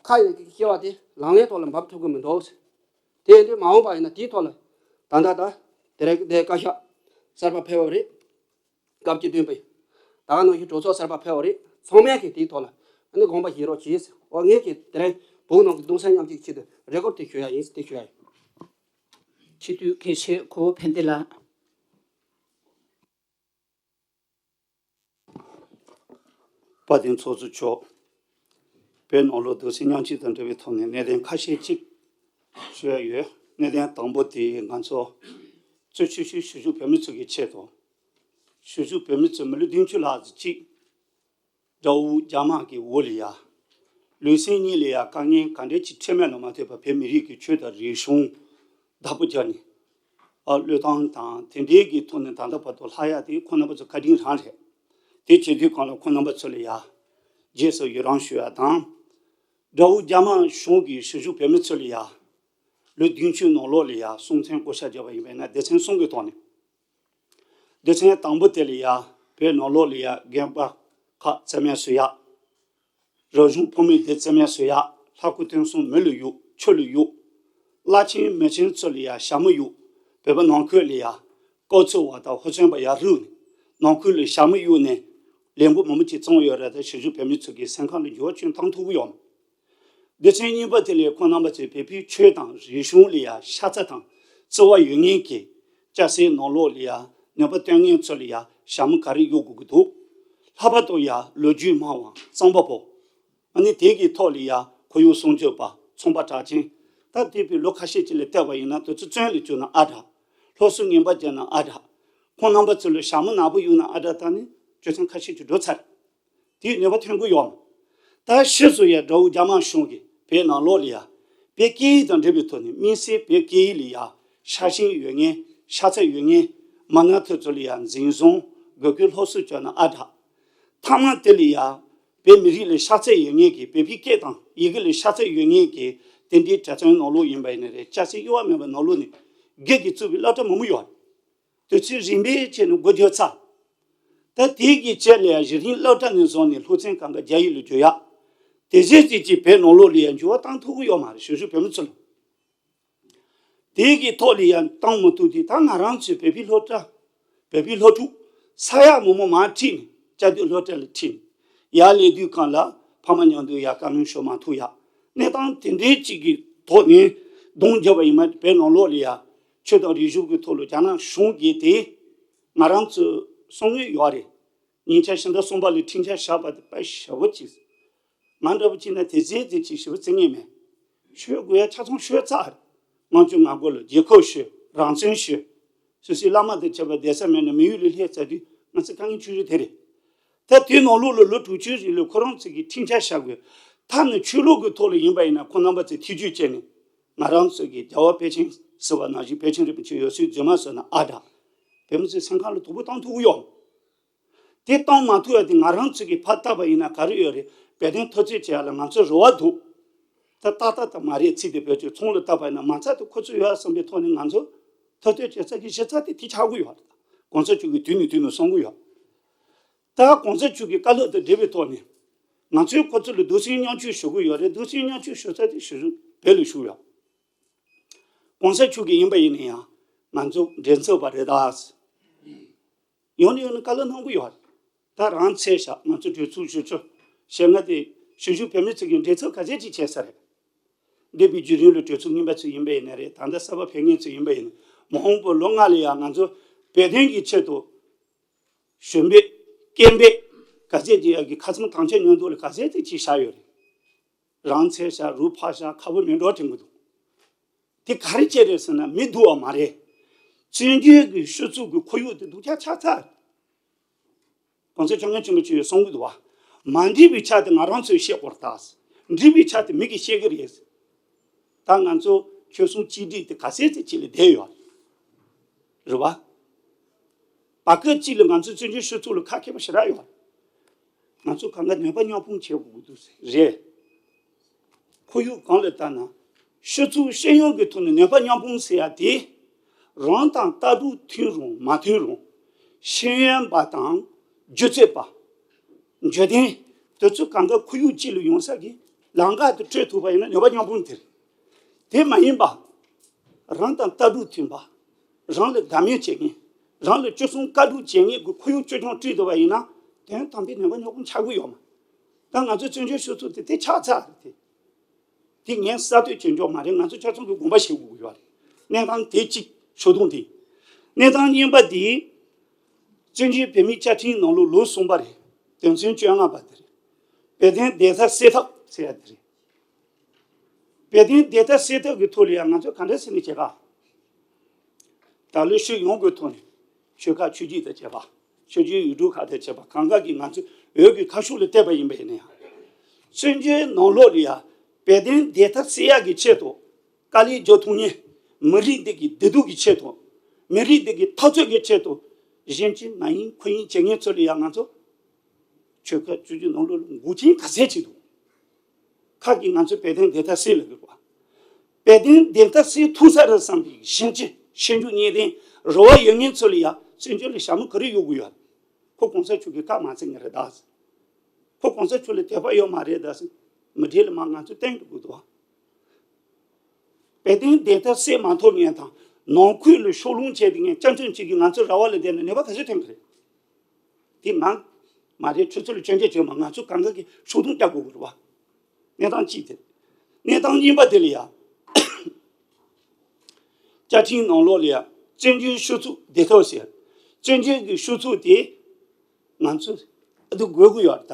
ཁ་ཡི་གི་སྐྱེ་བ་དེ་ལག་ལེན་ཐོག་ལ་འབབ་ཐུབ་ཀྱི་མི་འདུག་དེ་འདྲའི་མ་འོངས་པ་ཡིན་ན་དེའི་ཐོག་ལ་ད་ལྟ་ད་དེ་རིང་དེ་བཀའ་ཤག་གསར་པ་ཕེབས་པ་རེད། སྐབས་བཅུ་བདུན་པའི་ད་ག་ནང་བཞིན་གྲོས་ཚོགས་གསར་པ་ཕེབས་པ་རེད། ཚང་མས་གི་དེའི་ཐོག་ལ་ཨ་ནི་དགོངས་པ་བཞེས་རོགས་གྱིས། འོ་ངས་གི་དེ་རིང་བོད་ནང་གི་གདུང་སེམས་མཉམ་སྐྱེད་ཆེད་དུ་རེ་སྐུལ་དེ་ཞུ་ཡ་ཡིན། དེ་ཞུ་ཡ་ཡིན། སྤྱི་འཐུས་དགེ་བཤེས་གོ་བོ་ཕན་བདེ་ལགས། དཔལ་ལྡན་ཚོགས་གཙོ་མཆོག་བོད་ནང་ལོགས་གདུང་སེམས་མཉམ་སྐྱེད་དང་འབྲེལ་བའི་ཐོག་ནས་གནད་དོན་ཁ་ཤས་ཅིག་ཞུ་ཡ་ཡོད། གནད་དོན་དང་པོ་དེ་ང་ཚོ་གཙོས་ཆེ་ཤོས་ཞིབ་འཇུག་བོད་མི་ཚོ་གི་ཆེད་དུ། ཞིབ་འཇུག་བོད་མི་ཚོ་མི་ལོ་བདུན་ཅུ་ལྷག་ཙམ་ཅིག་དགྲ་བོ་རྒྱ་དམག་གི་འོག་ལ་ཡ། ལུས་སེམས་གཉིས་ལ་ཡ་དཀའ་ངལ་ག་འདྲ་ཅིག་འཕྲད་མེད་ལ་མ་ལྟོས་པར་བོད་མི་རིགས་ཀྱི་ཆོས་དང་རིག་གཞུང་བདག་པོ་རྒྱག་ནས། ཨ་བློས་བཏང་དང་དེ་འདྲའི་གི་ཐོག་ནས་ད་ལྟ་བར་དུ་ལྷག་ཡ་དེ་ཁོང་རྣམ་པ་ཚོ་བཀའ་དྲིན་རང་རེད། དེ་བྱེད་དུས་གང་ལ་ཁོང་རྣམ་པ་ཚོ་ལ་ཡ་རྗེས་སུ་ཡི་རང་ཞུ་ཡ་དང་། དགྲ་བོ་རྒྱ་དམར་གཞུང་གིས་ཞིབ་འཇུག་བོད་མི་ཚོ་ལ་ཡ་ལོ་བདུན་ཅུའི་ནང་ལོགས་ལ་ཡ་སྲོག་འཛིན་བཀོལ་ཤ་བརྒྱབ་པ་ཡིན་པས་ན་སྡེ་ཚན་གསུམ་གྱི་ཐོག་ནས། སྡེ་ཚན་དང་པོ་དེ་ལ་ཡ་བོད་ནང་ལོགས་ལ་ཡ་རྒན་པ་ཁག་རྩིས་མེད་བཟོ་ཡ། རིག་གཞུང་ཕུང་མི་དེ་རྩིས་མེད་བཟོ་ཡ། ལྷ་སྐུ་སྟོན་གསུམ་མི་ལ་གཡུག་ཆོས་ལ་གཡུག་བླ་ཆེན་མི་ཆེན་ཚོ་ལ་ཡ་ཞྭ་མོ་གཡུག་བོད་པ་ནང་ཁུལ་ལ་ཡ་སྐོབ་ཚོགས་པ་དང་ཧུར་བརྩོན་པ་ཡར་བླུགས་ནས་ནང་ཁུལ་ལ་ཞྭ་མོ་གཡུག་ནས་ལས་འགུལ་མང་པོ་ཅིག་བརྩམས་ཡོད་རེད། ད་ཞིབ་འཇུག་བོད་མི་ཚོ་གི་སེམས་ཁམས་ལ་འགྱུར་བ་ཅུང་བཏང་ཐུབ་ཀྱི་ཡོད། སྡེ་ཚན་གཉིས་པ་དེ་ལས་ཁོང་རྣམ་པ་ཚོས་བོད་པའི་ཆོས་དང་རིག་གཞུང་ལ་ཡ་ཤ་ཚ་དང་བརྩེ་བ་ཡོད་མཁན་གྱི་སྐྱ་སེར་ནང་ལོགས་ལ་ཡ་ནུས་པ་བཏོན་མཁན་ཚོ་ལ་ཡ་ཞྭ་མོ་ག་རེ་གཡུག་དགོས་ཀྱི་འདུག་ལྷག་པར་དུ་ཡ་ལོ་རྒྱུས་སྨྲ་བ་རྩོམ་པ་པོ། ཨ་ནི་དེ་གི་ཐོག་ལ་ཡ་ཁོར་ཡུག་སྲུང་སྐྱོབ་པ་ཚོང་པ་གྲགས་ཅན། ད་འདས་པའི་ལོ་ཁ་ཤས་ཅིག་ལ་བལྟས་པ་ཡིན་ན་དུས་ཚོད་བཙོན་ལ་བཅུག་ན་ཨ་དྲག་སློབ་གསོ་ངན་པ་བརྒྱབ་ན་ཨ་དྲག་ཁོང་རྣམ་པ་ཚོ་ལ་ཞྭ་མོ་ནག་པོ་གཡུག་ན་ཨ་དྲག་ད་ནི་ སྤྱོད་མཚམས་ཁ་ཤས་ཅིག་འགྲོ་ཚར། དེའི་ནུས་པ་ཐོན་གྱི་ཡོད། ད་ཕྱིས་སུ་ཡང་དགྲ་བོ་རྒྱ་དམར་གཞུང་གིས་བོད་ནང་ལོགས་ལ་ཡང་བོད་སྐད་ཡིག་དང་འབྲེལ་བའི་ཐོག་ནས་དམིགས་བསལ་བོད་སྐད་ཡིག་ལ་ཡང་ཤ་ཞེན་ཡོད་མཁན། ཤ་ཚ་ཡོད་མཁན། མི་སྣ་དེ་ཚོ་ལ་ཡང་འཛིན་བཟུང་དགོས་མཁོའི་སློབ་གསོ་བྱས་ན་ཨ་དྲག་མཐའ་མ་དེ་ལ་ཡང་བོད་མི་རིགས་ལ་ཤ་ཚ་ཡོད་མཁན་གྱི་བོད་པའི་སྐད་དང་ཡི་གེ་ལ་ཤ་ཚ་ཡོད་མཁན་གྱི་དེ་འདྲའི་གྲྭ་ཚང་ནང་ལོགས་ཡིན་པ་ཡིན་ན་རེད། སྐྱ་སེར་དབྱེ་བ་མེད་པ་ནང་ལོགས་ནས་སྒེར་གྱིས་བཙུགས་པའི་སློབ་གྲྭ་མང་པོ་ཡོད། དུས་ཚོད་རིམ་པས་བྱས་ནས་འགོར་འགྱུར་ཚར། ད་དེའི་གི་རྗེས་ལ་ཡང་གཞི་རིམ་སློབ་གྲྭ་ནས་བཟུང་ནས་སློབ་ཚན་གང་ག་རྒྱ་ཡིག་ལ་བསྒྱུར་ཡག་དེ་བཞིན་ཅིག་ཅིག་བོད་ནང་ལོགས་ལ་ཡང་འགྱུར་བ་བཏང་ཐུབ་ཀྱི་ཡོད་མ་རེད། གཞིས་བཞུགས་བོད་མི་ཚོ་ལ། དེའི་གི་ཐོག་ལ་ཡང་བཏང་མ་ཐུབ་དུས། ད་ང་རང་ཚོའི་བོད་པའི་སློབ་གྲྭ། བོད་པའི་སློབ་ཕྲུག་ས་ཡ་མང་པོ་མར་ཁྲིད་ནས་བཅའ་སྡོད་སློབ་གྲྭ་ལ་ཁྲིད་ནས། ཡར་སླེབས་དུས་སྒང་ལ་ཕ་མ་མཉམ་དུ་ཡར་བཀའ་མོལ་ཞུ་མ་ཐུབ་ཡག་གནས་སྟངས་དེ་འདྲའི་ཅིག་གི་ཐོག་ནས་གདོང་བརྒྱབ་པ་ཡིན་ན། བོད་ནང་ལོགས་ལ་ཡང་ཆོས་དང་རིག་གཞུང་གི་ཐོག་ལ་རྒྱ་ནག་གཞུང་གིས་དེ་ང་རང་ཚོའི་གསང་མྱུལ་ཡོད་རེད། ཉིན་ཞག་ཕྱི་ཟླ་གསུམ་པ་ལ་འཁྲིག་ཆགས་བཞག་པ་དེ་དཔེ་ཞེ་པོ་ཅིག་ང་འདྲ་པོ་བྱས་ན་དེ་ཟེར་དེ་ཅིག་ཞེ་པོ་བརྩི་ངེས་མེད། ཤོད་དགོས་ཡ་ཆ་ཚང་ཤོད་ཚར་རེད། དམངས་གཙོའི་ངང་སྒོ་ལ་རྒྱལ་ཁབ་ཤོད། རང་བཙན་ཤོད། སོ་སོའི་བླ་མ་དང་བཅས་པ་བསྡད་ས་མེད་ན་མི་ཡུལ་ལ་སླེབས་ཚར་དུས་ང་ཚོ་དཀའ་ངལ་ཆེ་ཤོས་དེ་རེད། ད་དེའི་ནང་ལོགས་ལ་ལོ་དྲུག་ཅུའི་རིང་ལ་ཁོ་རང་ཚོ་གིས་འཁྲིག་ཆགས་བཞག་དགོས། ཐ་ན་ཆོས་ལུགས་ཀྱི་ཐོག་ལ་ཡིན་པ་ཡིན་ན་ཁོང་རྣམ་པ་ཚོས་ཐེ་བྱུས་བྱས་ནས་ང་རང་ཚོ་གི་རྒྱལ་བ་དཔལ་ཆེན་ཟེར་བ་ནང་བཞིན་བོད་ཆེན་རིན་པོ་ཆེ་འོད་གསལ་རྫུན་མ་བཟོས་ན་ཨ་དྲག་བོད་མི་ཚོའི་སེམས་ཁམས་ལ་དོགས་པ་བཏང་ཐུབ་ཀྱི་ཡོད། དེ་བཏང་མ་ཐུབ་ཡ་དེ་ང་རང་ཚོ་གིས་ཕར་བལྟས་པ་ཡིན་ན་ག་རེ་ཡོད་རེད། བོད་དོན་འཐབ་རྩོད་བྱེད་ཡ་ལ་ང་ཚོ་རེ་བ་འདུག་ད་ཏག་ཏག་ཏག་མ་རེད། ཚིག་དེ་བེད་སྤྱོད་ཚོང་ལ་བལྟས་པ་ཡིན་ན་མ་རྩ་དེ་ཁོ་ཚོ་ཡོད་བསམ་པའི་ཐོག་ནས་ང་ཚོ་འཐབ་རྩོད་བྱེད་ས་གི་གཞི་རྩ་དེ་དེ་ཆགས་ཀྱི་ཡོད་རེད། གོང་ས་མཆོག་གིས་དུས་ནས་དུས་ནས་གསུང་གི་ཡོད། ད་གོང་ས་མཆོག་གི་བཀའ་སློབ་དང་འབྲེལ་བའི་ཐོག་ནས་ང་ཚོས་ཁོ་ཚོ་ལ་གདུང་སེམས་མཉམ་སྐྱེད་ཞུ་གི་ཡོད་རེད། གདུང་སེམས་མཉམ་སྐྱེད་ཞུ་ས་དེ་ཞུ་བོད་ལ་ཞུ་ཡོད། གོང་ས་མཆོག་གིས་ཡིན་པ་ཡིན་ན་ཡང་ང་ཚོ་འགྲན་ཚབ་པ་རེད་ད། ཡང་ནས་ཡང་ནས་བཀའ་སློབ་གནང་གི་ཡོད་རེད། ད་རང་འཚོལ་བྱ། ང་ཚོ་གྲོས་ཚོགས་ཞུ་ཆོག་ཞེ་ལྔ་དེ་གཞིས་བཞུགས་བོད་མི་ཚོ་གིས་འགྲན་ཚབ་ག་ཚད་ཅིག་བྱས་ས་རེད། འདས་པའི་བརྒྱུད་རིམ་ལ་གྲོས་ཚོགས་རྙིང་པ་ཚོ་ཡིན་པ་ཡིན་ན་རེད། ད་ལྟ་གསར་པ་ཕེབས་མཁན་ཚོ་ཡིན་པ་ཡིན་ན། མ་འོངས་པའི་ལོ་ལྔ་ལ་ཡང་ང་ཚོ་བོད་དོན་གྱི་ཆེད་དུ་ཞུ་འབོད་སྐད་འབོད་ག་ཚད་ཅིག་ཡག་གི་ཁ་སང་དམ་བཅའ་མཉམ་འདུག་ལ་ག་ཚད་ཅིག་བྱས་བཞག་ཡོད་རེད། རང་འཚོལ་བྱ། རུ་ཕར་བཞག་ཁ་བོ་མེ་འགྲོ་དྲན་གི་འདུག་དེ་ག་རེ་བྱས་རེད་ཟེར་ན་མི་སྡུག་པ་མ་རེད། བཙན་བྱོལ་གྱི་སྤྱི་ཚོགས་ཀྱི་ཁོར་ཡུག་དེ་སྡུག་ཅག་ཆགས་ཚར། གོང་ས་སྐྱབས་མགོན་ཆེན་པོ་མཆོག་གིས་གསུང་གི་འདུག་བ། མ་འགྲིག་པའི་ཆ་དེ་ང་རང་ཚོས་བཤད་དགོས་རེད་ད། འགྲིག་པའི་ཆ་དེ་མི་གིས་བཤད་གི་རེད། ད་ང་ཚོ་ཆོལ་གསུམ་གཅིག་སྒྲིལ་དེ་ག་ཚད་ཙམ་ཅིག་ལ་བསྡད་ཡོད་རེད་བ། བར་སྐབས་གཅིག་ལ་ང་ཚོ་བཙན་བྱོལ་སྤྱི་ཚོགས་ལ་ཁ་མཁས་པ་ཞེ་དྲག་ཡོད་རེད། ང་ཚོ་གང་ག་ནུས་པ་མཉམ་སྤུངས་བྱེད་དགོས་ཀྱི་འདུག་ཟེར་རེད། ཁོར་ཡུག་གང་ལ་ལྟ་ན་སྤྱི་ཚོགས་ཤེས་ཡོན་གྱི་ཐོག་ནས་ནུས་པ་མཉམ་སྤུངས་ཟེར་ཡ་དེ། རང་དང་ལྟ་གྲུབ་མཐུན་རུང་མ་མཐུན་རུང་། ཤེས་ཡོན་པ་དང་སྒྱུ་རྩལ་པ། འཇོན་ལྡན། དེ་ཚོ་གང་ག་ཁོར་ཡུག་གཅིག་ལ་ཡོང་ས་གི་ལམ་ཁ་དེ་སྤྲོད་ཐུབ་པ་ཡིན་ན་ནུས་པ་མཉམ་སྤུངས་དེ་རེད། དེ་མ་ཡིན་པ། རང་དང་ལྟ་གྲུབ་མཐུན་པ། རང་ལ་དད་མོས་བྱེད་མཁན། རང་ལ་སྤྱི་སྲུང་བཀའ་སྒྲུབ་བྱེད་མཁན་གྱི་ཁོར་ཡུག་བཅོས་སྐྱོང་བྱེད་ཐུབ་པ་ཡིན་ན། དོན་དམ་པའི་ནུས་པ་མཉམ་སྤུངས་ཆགས་ཀྱི་ཡོད་མ། ད་ང་ཚོའི་བཙན་བྱོལ་སྤྱི་ཚོགས་དེ་དེ་ཆགས་ཚར་རེད་དེ། དེ་ངས་གསར་གཏོད་བྱེད་འཇོག་མ་རེད། ང་ཚོ་ཆ་ཚང་གི་དགོངས་པ་བཞེས་དགོས་ཀྱི་ཡོད་རེད། གནས་སྟངས་དེ་གཅིག་ཕྱོགས་སྡོམ་དེ། གནས་སྟངས་གཉིས་པ་དེ། བཙན་བྱོལ་བོད་མིའི་བཅའ་ཁྲིམས་ནང་ལོགས་ལོ་གསུམ་པ་རེད། དོན་ཚན་བཅོ་ལྔ་པ་དེ་རེད། བོད་དོན་བདེན་མཐའ་གསལ་ཐབས་ཟེར་ཡ་དེ་རེད། བོད་དོན་བདེན་མཐའ་གསལ་ཐབས་ཀྱི་ཐོག་ལ་ཡང་ང་ཚོས་ག་འདྲ་བྱས་ནས་བྱེད་ག་ད་ལོ་ཤུགས་ཡོང་དགོས་ཐོག་ནས་ཆོལ་ཁ་ཆོས་བརྒྱུད་དང་བཅས་པ། ཆོས་བརྒྱུད་ཡུལ་གྲུ་ཁག་དང་བཅས་པ་གང་ག་གིས་ང་ཚོའི་འོས་ཀྱི་ཁ་ཕྱོགས་ལ་བལྟས་པ་ཡིན་པ་ཡིན་ན་ཡང་། བཙན་བྱོལ་ནང་ལོགས་ལ་ཡང་བོད་དོན་བདེན་མཐའ་གསལ་ཡག་གི་ཆེད་དུ་དཀའ་ལས་རྒྱག་ཐུབ་མཁན། མི་རིགས་འདི་གི་བདེ་སྡུག་གི་ཆེད་དུ། མི་རིགས་འདི་གི་འཐབ་རྩོད་ཀྱི་ཆེད་དུ། གཞན་གཅེས་ང་གཉེན་ཁོ་གཉེན་བྱེད་མཁན་ཚོ་ལ་ཡང་ང་ཚོ་ཆོལ་ཁ་བཅུ་གཅིག་ནང་ལོགས་ལ་འགོག་རྐྱེན་ག་ཚད་བྱེད་འདུག་ཁ་གིས་ང་ཚོས་བོད་དོན་བདེན་མཐའ་གསལ་ལབ་ཀྱི་རེད་བ། བོད་དོན་བདེན་མཐའ་གསལ་ཐུབ་ས་རེད་བསམ་པའི་གཞན་གཅེས་ཤེས་འཇོན་གཉིས་ལྡན་རེ་བ་ཡོད་མཁན་ཚོ་ལ་ཡང་བཙན་བྱོལ་ལ་ཞྭ་མོ་ག་རེ་གཡོག་དགོས་ཡོད། ཁོ་གོང་ས་མཆོག་གིས་བཀའ་མ་བརྩི་ངེས་རེད་ད། ཁོ་གོང་ས་མཆོག་ལ་དད་པ་ཡོད་མ་རེད་ད། མི་གྲལ་ལ་མར་ང་ཚོ་བསྟན་འགྲོ་དགོས་འདུག་བ། བོད་དོན་བདེན་མཐའ་གསལ་མ་ཐུབ་མཁན་དང་ནང་ཁུལ་ལ་ཕྱོགས་ལྷུང་བྱས་ཏེ་མཁན་སྐྱབས་མགོན་གཅིག་གིས་ང་ཚོའི་རེ་བ་ལ་བསྡད་ན་ནུས་པ་ག་ཚོད་ཐོན་གི་རེད། དེ་ང་མ་རེད། ཁྱོད་ཚོ་ལ་སྐྱོན་བརྗོད་བྱེད་མ། ང་ཚོ་གང་ག་གིས་ཕྱོགས་སྡོམ་རྒྱག་དགོས་ཀྱི་རེད་བ། གནས་སྟངས་གཅིག་དེ། གནས་སྟངས་གཉིས་པ་དེ་ལ་ཡ། བཅའ་ཁྲིམས་ནང་ལོགས་ལ་ཡ་བཙན་བྱོལ་སྤྱི་ཚོགས་བདེ་ཐབས་ཟེར། བཙན་བྱོལ་གྱི་སྤྱི་ཚོགས་དེ་ང་ཚོ་ཨ་དུ་དགོས་ཀྱི་ཡོད་རེད་ད།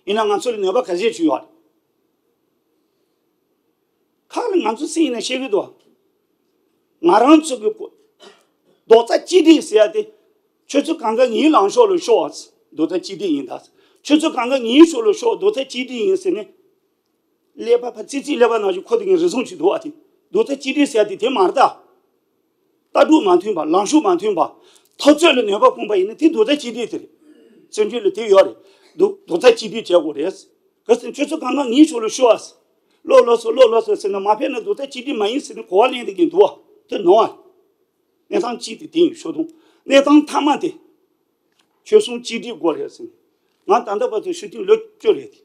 ཡིན་ན་ང་ཚོ་ལ་ནུས་པ་ག་ཚད་ཅིག་ཡོད་རེད། ཁག་ལ་ང་ཚོ་སུ་ཡིན་ན་ཤེས་ཀྱི་འདུག་ང་རང་ཚོ་གི་གོ་རྡོག་རྩ་གཅིག་སྒྲིལ་ཟེར་ཡ་དེ་ ཁྱོད་ཚོ་གང་ག་ངའི་ལངས་ཕྱོགས་ལ་ཤོག་རྡོག་རྩ་གཅིག་སྒྲིལ་ཡིན་ད། ཁྱོད་ཚོ་གང་ག་ངའི་ཕྱོགས་ལ་ཤོག་རྡོག་རྩ་གཅིག་སྒྲིལ་ཡིན་ཟེར་ནས། ཀླད་པ་ཕར་ཙི་ཙི་ཀླད་པ་ནང་བཞིན་ཁོ་དེ་ངའི་རེ་ཟུང་ཞིག་འདུག་བ་དེ། རྡོག་རྩ་གཅིག་སྒྲིལ་ཟེར་ཡ་དེ་དེ་མ་རེད་ད། ལྟ་གྲུབ་མ་མཐུན་པ། ལངས་ཕྱོགས་མ་མཐུན་པ། འཐབ་རྩོད་ལ་ནུས་པ་སྤུངས་པ་ཡིན་ན་དེ་རྡོག་རྩ་གཅིག་སྒྲིལ་དེ་རེད། བཙན་བྱོལ་ལ་དེ་ཡོད་རེད། རྡོག་རྡོག་རྩ་གཅིག་སྒྲིལ་བྱེད་དགོས་རེད། གལ་སྲིད་ཁྱོད་ཚོ་གང་ག་ངའི་ཕྱོགས་ལ་ཤོག་ཨ། ལོག་ལོག་སོ་ལོག་ལོག་སོ་ཟེར་ན་མ་ཕེབས་ན་རྡོག་རྩ་གཅིག་སྒྲིལ་མ་ཡིན་ཟེར་ནས་གོ་བ་ལེན་བསྡད་ཀྱིན་འདུག་བ། དེ་ནོར་བ། གནས་སྟངས་གཅིག་དེ་དེ་ཡིན་ཤོད་དང་། གནས་སྟངས་མཐའ་མ་དེ། ཆོལ་གསུམ་གཅིག་སྒྲིལ་དགོས་རེད་ཟེར། ང་ད་ལྟ་བར་དུ་ཞུ་ཐེངས་ལོ་བཅུ་རེད་དེ།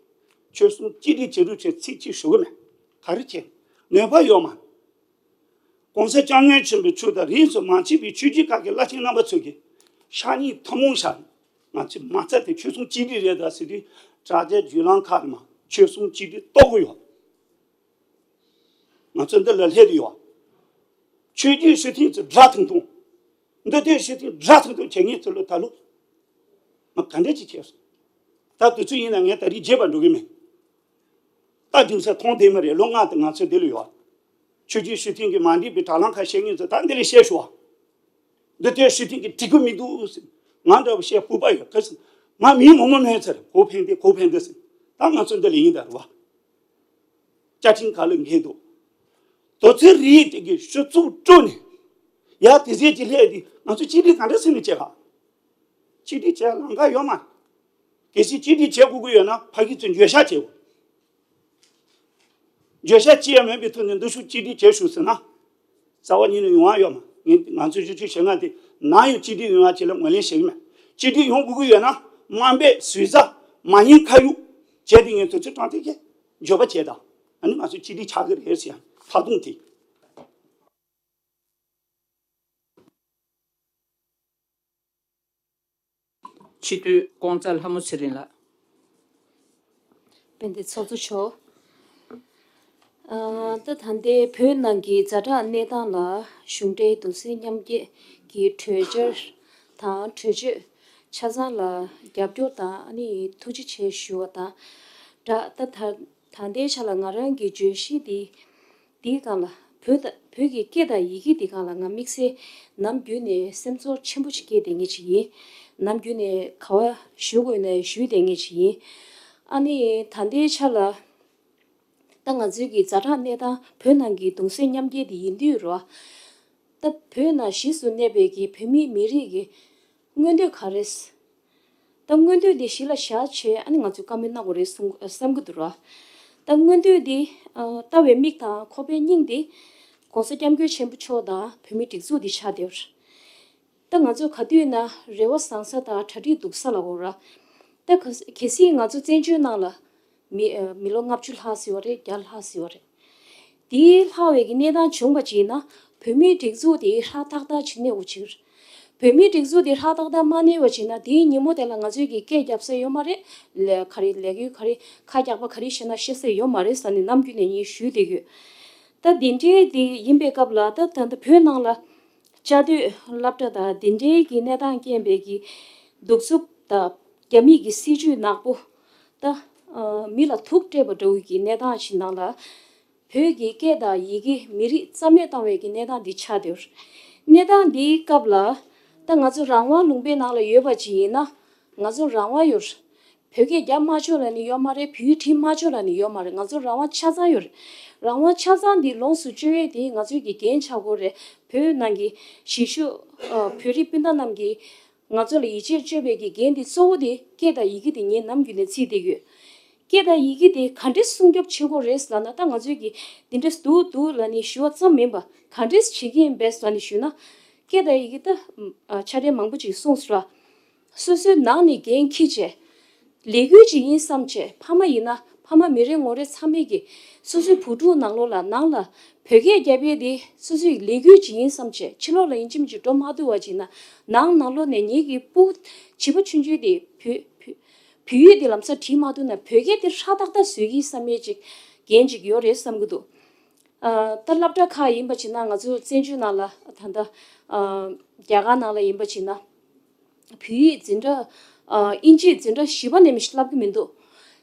ཆོལ་གསུམ་གཅིག་སྒྲིལ་བྱེད་རོགས་བྱེད་ཚིག་གཅིག་ཞུ་གི་མེད། ག་རེ་བྱེད། ནུས་པ་ཡོད་མ། ༸གོང་ས་སྐྱབས་མགོན་ཆེན་པོ་མཆོག་དང་རིས་སུ་མ་ཆད་པའི་ཆོས་བརྒྱུད་ཁག་གི་བླ་ཆེན་རྣམ་པ་ཚོ་གིས་ཕྱག་སྙིགས་ཐུན་མོང་བཞག་ནས་ང་ཚོས་མ་རྩ་དེ་ཆོལ་གསུམ་གཅིག་སྒྲིལ་རེད་ད་ཟེར་དུས། དྲ་རྒྱའི་བརྒྱུད་ལམ་ཁག་ནས་མ་ཆོལ་གསུམ་གཅིག་སྒྲིལ་གཏོར་གི་ཡོད། ང་ཚོ་འདི་ལ་སླེབས་ཡོད། ཆོས་བརྒྱུད་ཞུ་ཐེངས་ཚོ་སྒྲ་ཐུང་ཐུང་། འདི་དུས་ཞུ་ཐེངས་སྒྲ་ཐུང་ཐུང་བྱེད་མཁན་ཚོ་ལ་ད་ལོ། ང་ག་འདྲ་ཅིག་བྱས་སོང་། ད་དུས་ཚོད་ཡིན་ན་ངས་ད་རེས་བརྗེད་པ་འགྲོ་གི་མེད། ད་རྒྱུ་མཚན་མཐོང་བསྡད་མ་རེད། ལོ་ལྔ་དེ་ང་ཚོ་འདི་ལ་ཡོད། ཆོས་བརྒྱུད་ཞུ་ཐེངས་ཀྱི་མ་འགྲིག་པའི་དྲ་ལམ་ཁ་བཤད་མཁན་ཚོ་ད་འདི་ལ་བཤད་ཤོག་འདི་དུས་ཞུ་ཐེངས་ཀྱི་འགྲིག་གི་མི་འདུག་ཟེར། ང་འདྲ་བོ་བཤད་སྤོབས་པ་ཡོད་ག་ཟེར། ང་མིའི་མོག་མོག་མེད་ཚར་གོ་ཕན་བདེ་གོ་ཕན་བདེ་ཟེར། ད་ང་ཚོ་འདི་ལ་ཡིན་ད་རེད་བ། བཅའ་ཁྲིམས་ག་ལ་འགལ་འདུག་དོ་ཚིག་རིགས་དེ་གི་ཤུ་ཚུགས་སྤྲོ་ནས། ཡ་དེ་ཟས་ཀྱི་ལྷད་དེ་ང་ཚོ་གཅིག་སྒྲིལ་ག་འདྲ་ཟེར་ནས་བྱེད་ག་གཅིག་སྒྲིལ་བྱེད་ལམ་ཁ་ཡོད་མ། གལ་སྲིད་གཅིག་སྒྲིལ་བྱེད་དགོས་ཀྱི་ཡོད་ན་ཕ་གི་ཚོས་འགྱོད་བཤགས་བྱེད་དགོས། འགྱོད་བཤགས་ཅི་ཡང་མེད་པའི་ཐོག་ནས་འདུ་ཤུགས་གཅིག་སྒྲིལ་བྱེད་ཤོག་ཟེར་ན། རྩ་བ་ཉིད་ནས་ཡོང་བ་ཡོད་མ། ངས་ང་ཚོའི་གཞིས་བྱེས་ཞེ་ལྔ་དེ་ནམ་ཡང་གཅིག་སྒྲིལ་ཡོང་བ་ཅིག་ལ་ངོས་ལེན་བྱེད་ཀྱི་མེད། གཅིག་སྒྲིལ་ཡོང་དགོས་ཀྱི་ཡོད་ན་དམའ་འབེབས་ཟུར་ཟ་མ་ཉེས་ཁ་གཡོགས་བྱས་ཏེ་ངས་དུས་ཚོད་སྐྲང་ཐིག་གི་འགྱོད་པ་བྱས་དང་། ཨ་ནི་ང་ཚོ་གཅིག་སྒྲིལ་ཆགས་ཀྱི་རེད་ཟེར་ཡང་ཐག་རྡུང་དེ། སྤྱི་འཐུས་ཀོང་ཚ་ལྷ་མོ་ཚེ་རིང་ལགས། དཔལ་ལྡན་ཚོགས་གཙོ་མཆོག་ཨ། ད་ད་ལྟའི་བོད་ནང་གི་ཛ་དྲག་གནས་སྟངས་ལ་གཞུང་འབྲེལ་གདུང་སེམས་མཉམ་སྐྱེད་ཀྱི་གྲོས་འཆར་དང་གྲོས་ཆོད་ཆ་ཚང་ལ་རྒྱབ་སྐྱོར་དང་ཨ་ནི་ཐུགས་རྗེ་ཆེ་ཞུ་བ་དང་སྦྲགས། ད་ད་ད་ལྟའི་ཆ་ལ་ང་རང་གི་བརྗོད་གཞི་འདི་འདིའི་སྒང་ལ་བོད་ད་བོད་ཀྱི་སྐད་དང་ཡི་གེ་འདི་སྒང་ལ་ང་དམིགས་བསལ་ནམ་རྒྱུན་ནས་སེམས་ཚོར་ཆེན་པོ་ཞིག་སྐྱེས་བསྡད་མཁན་ཅིག་ཡིན། ནམ་རྒྱུན་ནས་ག་བ་ཞུ་དགོས་ནའི་ཞུས་བསྡད་མཁན་ཅིག་ཡིན། ཨ་ནི་ད་ལྟའི་ཆ་ལ་ད་ང་ཚོའི་གི་ཛ་དྲག་གནས་སྟངས་བོད་ནང་གི་གདུང་སེམས་མཉམ་སྐྱེད་འདི་ཡིན་དུས་རོ། ད་བོད་ནང་གཞིས་སུ་གནས་པའི་གི་བོད་མི་མི་རིགས་ཀྱི་མངོན་འདོད་ག་རེ། ད་མངོན་འདོད་འདི་གཞི་ལ་བཞག་བྱས་ཨ་ནི་ང་ཚོས་བཀའ་མོལ་གནང་དགོས་རེད་གསུང་བསམ་གྱི་འདུག་ར། ད་མངོན་འདོད་འདི་ཨ། ལྟ་བའི་མིག་དང་ཁོག་པའི་སྙིང་འདི་༸གོང་ས་༸སྐྱབས་མགོན་ཆེན་པོ་མཆོག་དང་བོད་མིའི་སྒྲིག་འཛུགས་འདི་ཆགས་བསྡད་ཡོད་རེད། ད་ང་ཚོ་ག་དུས་ན་རེ་བ་བཟང་ས་དང་གྲ་སྒྲིག་སྡུག་ས་ལ་འོ་ར། ད་ག་གལ་སྲིད་ང་ཚོ་བཙན་བྱོལ་ནང་ལ་མི་ཨ། མི་ལོ་ལྔ་བཅུ་ལྷག་ཟིན་པ་རེད། བརྒྱ་ལྷག་ཟིན་པ་རེད། དེའི་ལྷག་པའི་གི་གནས་སྟངས་བྱུང་བ་ཅིག་ཡིན་ན་བོད་མིའི་སྒྲིག་འཛུགས་དེ་ཧྲག་ཏག་ཏག་ཅིག་གནས་དགོས་ཅིག་རེད། བོད་མིའི་སྒྲིག་འཛུགས་དེ་ཧྲག་ཏག་ཏག་མ་གནས་པ་ཅིག་ཡིན་ན་དེའི་ཉིན་མོ་དེ་ལ་ང་ཚོས་ཀྱི་སྐད་རྒྱབ་ས་ཡོད་མ་རེད། ལས་ག་རེ་ལས་འགུལ་ག་རེ་ཁ་རྒྱག་པ་ག་རེ་བཤད་ན་བཤད་ས་ཡོད་མ་རེད་ཟེར་ནས་ནམ་རྒྱུན་ནས་ངས་ཞུས་བསྡད་ཡོད། ད་འདི་འདྲའི་དེ་ཡིན་པའི་སྐབས་ལ་ད་ད་ལྟ་བོད་ནང་ལ་བཅའ་སྡོད་སློབ་གྲྭ་དང་འདི་འདྲའི་གི་གནས་སྟངས་རྐྱེན་པས་གི་གདུག་རྩུབ་དང་རྒྱ་མིའི་གི་སྲིད་ཇུས་ནག་པོ་ད་ཨ། མི་ལ་དུག་སྤྲད་པ་འདྲ་བོ་གི་གནས་སྟངས་ཤིག་ནང་ལ། བོད་ཀྱི་སྐད་དང་ཡི་གེ་མི་རིགས་རྩ་མེད་བཏང་བའི་གི་གནས་སྟངས་འདི་ཆགས་བསྡད་ཡོད་རེད། གནས་སྟངས་འདིའི་སྐབས་ལ་ད་ང་ཚོ་རང་དབང་ལུང་པའི་ནང་ལ་ཡོད་པ་ཅིག་ཡིན་ན་ང་ཚོ་རང་དབང་ཡོད་རེད། བོད་སྐད་རྒྱབ་མ་ཆོག་ལབ་ནི་ཡོད་མ་རེད། བོད་ཡིག་བྲིས་མ་ཆོག་ལབ་ནི་ཡོད་མ་རེད། ང་ཚོ་རང་དབང་ཆ་ཚང་ཡོད་རེད། རང་དབང་ཆ་ཚང་འདི་ལོངས་སུ་སྤྱོད་ཡས་དེ་ང་ཚོའི་གི་འགན་ཆགས་ཀྱི་ཡོད་རེད། བོད་ནང་གི་གཞིས་བཞུགས་ཨ། བོད་རིགས་སྤུན་ཟླ་རྣམས་ཀྱིས་ང་ཚོ་ལ་ཡིད་ཆེས་བཅོལ་བའི་གི་འགན་འདི་གཙོ་བོ་དེ་སྐད་དང་ཡི་གེ་དེ་ངས་ནམ་རྒྱུན་ནས་བརྩིས་བསྡད་ཡོད། སྐད་དང་ཡི་གེ་དེ་ག་འདྲས་སྲུང་སྐྱོབ་བྱེད་དགོས་རེད་ལབ་ན་ད་ང་ཚོས་ཀྱི་འདི་འདྲས་འདུག་འདུག་ལབ་ནས་ཞུ་བ་ཙམ་མིན་པ་ག་འདྲས་བྱེད་ཀྱི་ཡིན་པས་ལབ་ནས་ཞུས་ན། སྐད་དང་ཡི་གེ་ད་ཨ། ཆ་རྐྱེན་མང་པོ་ཅིག་གསུངས་སོང་ར། སོ་སོའི་ནང་ནས་འགན་འཁྱེར་བྱས། ལས་འགུལ་ཅིག་ཡིན་བསམ་བྱས་ཕ་མ་ཡིན་ན་ཕ་མ་མི་རེ་ངོ་རེ་ཚང་མས་ཀྱི་སོ་སོའི་བུ་ཕྲུག་ནང་ལོགས་ལ་ནང་ལ་བོད་སྐད་རྒྱབ་ཡས་དེ་སོ་སོའི་ལས་འགུལ་ཅིག་ཡིན་བསམ་བྱས་ཕྱི་ལོགས་ལ་ཡིན་གཅིག་མིན་གཅིག་འགྲོ་མ་ཐུབ་པ་ཅིག་ན་ནང་ནང་ལོགས་ནས་ངེད་ཀྱི་སྤུ་བྱིས་པ་ཆུང་ཆུང་དེ་བོད་བོད་བོད་ཡིག་དེ་ལམ་སང་བྲིས་མ་ཐུབ་ན་བོད་སྐད་དེ་ཧྲ་ཏག་ཏག་བཟོ་གི་བསམ་ཡས་ཅིག་འགན་ཅིག་ཡོད་རེད་བསམ་གྱི་འདུག་ཨ། ད་སློབ་གྲྭ་ཁག་ཡིན་པ་ཅིག་ན་ང་ཚོ་བཙན་བྱོལ་ནང་ལ་ད་ལྟ་ཨ། རྒྱ་གར་ནང་ལ་ཡིན་པ་ཅིག་ན། བོད་ཡིག་འཛིན་གྲྭ། ཨ། ཨིན་ཇི་འཛིན་གྲྭ་བཞི་པ་ནས་མི་ཞིག་བསླབ་ཀྱི་མི་འདུག་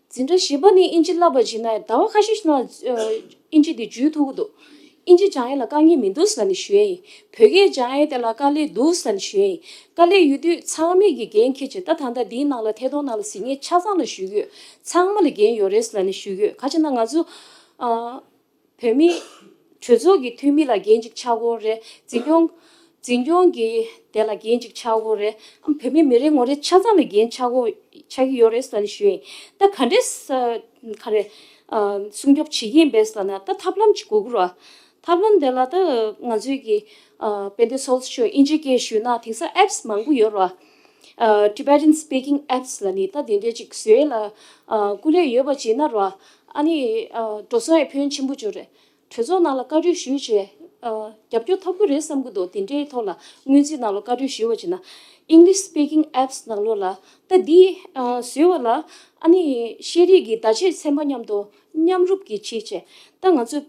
འཛིན་གྲྭ་བཞི་པ་ནས་ཨིན་ཇི་བསླབ་པ་བྱས་ན་ཟླ་བ་ཁ་ཤས་ཤིག་ན་ཨ། ཨིན་ཇི་དེ་འཇུས་ཐུབ་ཀྱི་འདུག་ཨིན་ཇི་སྦྱང་ཡས་ལ་དཀའ་ངལ་མི་འདུག་ཟེར་ནས་ཞུ་ཡས་ཡིན། བོད་སྐད་སྦྱང་ཡས་དེ་ལ་དཀའ་ལས་འདུག་ཟེར་ནས་ཞུ་ཡས་ཡིན། དཀའ་ལས་ཡོད་དུས་ཚང་མས་ཀྱི་འགན་འཁྱེར་བྱས། ད་ད་ལྟ་འདིའི་ནང་ལ་ཐད་གཏོང་ནང་ལ་གཟིགས་མཁན་ཆ་ཚང་ལ་ཞུ་གི་ཡོད། ཚང་མ་ལ་འགན་ཡོད་རེད་ཟེར་ནས་ཞུ་གི་ཡོད། ག་ཅི་ན་ང་ཚོ་ཨ། བོད་མི་གྲོས་ཚོགས་ཀྱི་འཐུས་མི་ལ་འགན་ཅིག་ཆགས་ཀྱི་ཡོད་རེད། འཛིན་སྐྱོང་། འཛིན་སྐྱོང་གི་དེ་ལ་འགན་ཅིག་ཆགས་ཀྱི་ཡོད་རེད། ཨམ། བོད་མི་མི་རེ་ངོ་རེ་ཆ་ཚང་ལ་འགན་ཆགས་ཀྱི་ཡོད། ཆགས་ཀྱི་ཡོད་རེད་ཟེར་ནས་ཞུ་ཡིན། ད་ག་འདྲས་ས་ག་རེ་ཨ། སྲུང་སྐྱོབ་བྱེད་ཀྱི་ཡིན་པས་ཟེར་ན། ད་ཐབས་ལམ་ཅིག་དགོས་ཀྱི་རེད། ཐབས་ལམ་དེ་ལ་ད་ང་ཚོའི་གི་ཨ། དཔལ་ལྡན་ཚོགས་གཙོ་མཆོག་ཨིན་ཇི་སྐད་ཞུས་ན་དེང་སང་apps་མང་པོ་ཡོད་རེད། ཨ། Tibetan speaking apps་ལབ་ནི་ད་དེ་འདྲས་ཅིག་བཟོས་ལ། ཨ། སྐུ་ལས་ཡོད་པ་བྱས་ན་རེད། ཨ་ནི་ཨ། འགྲོ་སོང་ཡང་ཕོན་ཆེན་པོ་ཅིག་རེད། གྲོས་ཚོགས་ནང་ལ་བཀའ་འཁྲོལ་ཞུས་བྱས། ཨ། རྒྱབ་སྐྱོར་ཐོབ་ཀྱི་རེད་བསམ་གྱི་འདུག་དེ་འདྲའི་ཐོག་ལ་སྔོན་རྩིས་ནང་ལ་བཀའ་འཁྲོལ་ཞུས་པ་བྱས་ན། English speaking apps་ནང་ལོགས་ལ་ད་འདི་ཨ། བཟོས་པ་ལ། ཨ་ནི་ཤེས་རིག་གི་བརྡ་ཆད་ཚན་པ་མཉམ་དུ་མཉམ་རུབ་ཀྱིས་བྱས་བྱས། ད་ང་ཚོ་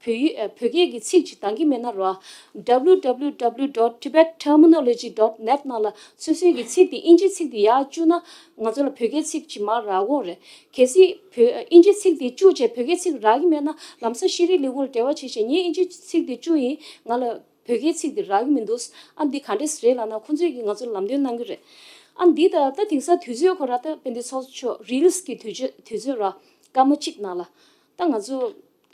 བོད་ཡིག་ཨ། བོད་སྐད་ཀྱི་ཚིག་ཅིག་འདང་གི་མེད་ན་རོ། W W W dot tibet terminology dot net་ནང་ལ་སོ་སོའི་གི་ཚིག་དེ་ཨིན་ཇི་ཚིག་དེ་ཡར་བཅུག་ན་ང་ཚོ་ལ་བོད་སྐད་ཚིག་ཅིག་མར་རག་གི་རེད། གལ་སྲིད་བོད་ཨིན་ཇི་ཚིག་དེ་བཅུག་བྱས་བོད་སྐད་ཚིག་རག་གི་མེད་ན། ལམ་སང་ཤེས་རིག་ལས་ཁུངས་ལ་འབྲེལ་བ་བྱས་བྱས། ངས་ཨིན་ཇི་ཚིག་དེ་བཅུག་ཡིན། ང་ལ་བོད་སྐད་ཚིག་དེ་རག་གི་མི་འདུག་ཨ། འདི་ག་འདྲས་རེད་ལབ་ན། ཁོང་ཚོས་ཀྱིས་ང་ཚོར་ལམ་སྟོན་གནང་གི་རེད། ཨ། འདི་ད་ད་དེང་སང་དུས་ཚོད་ཁོ་ར་ད་དཔལ་ལྡན་ཚོགས་གཙོ་མཆོག་Reels་གི་དུས་ཚོད། དུས་ཚོད་ར། སྐར་མ་གཅིག་ནང་ལ་ད་ང་ཚོ།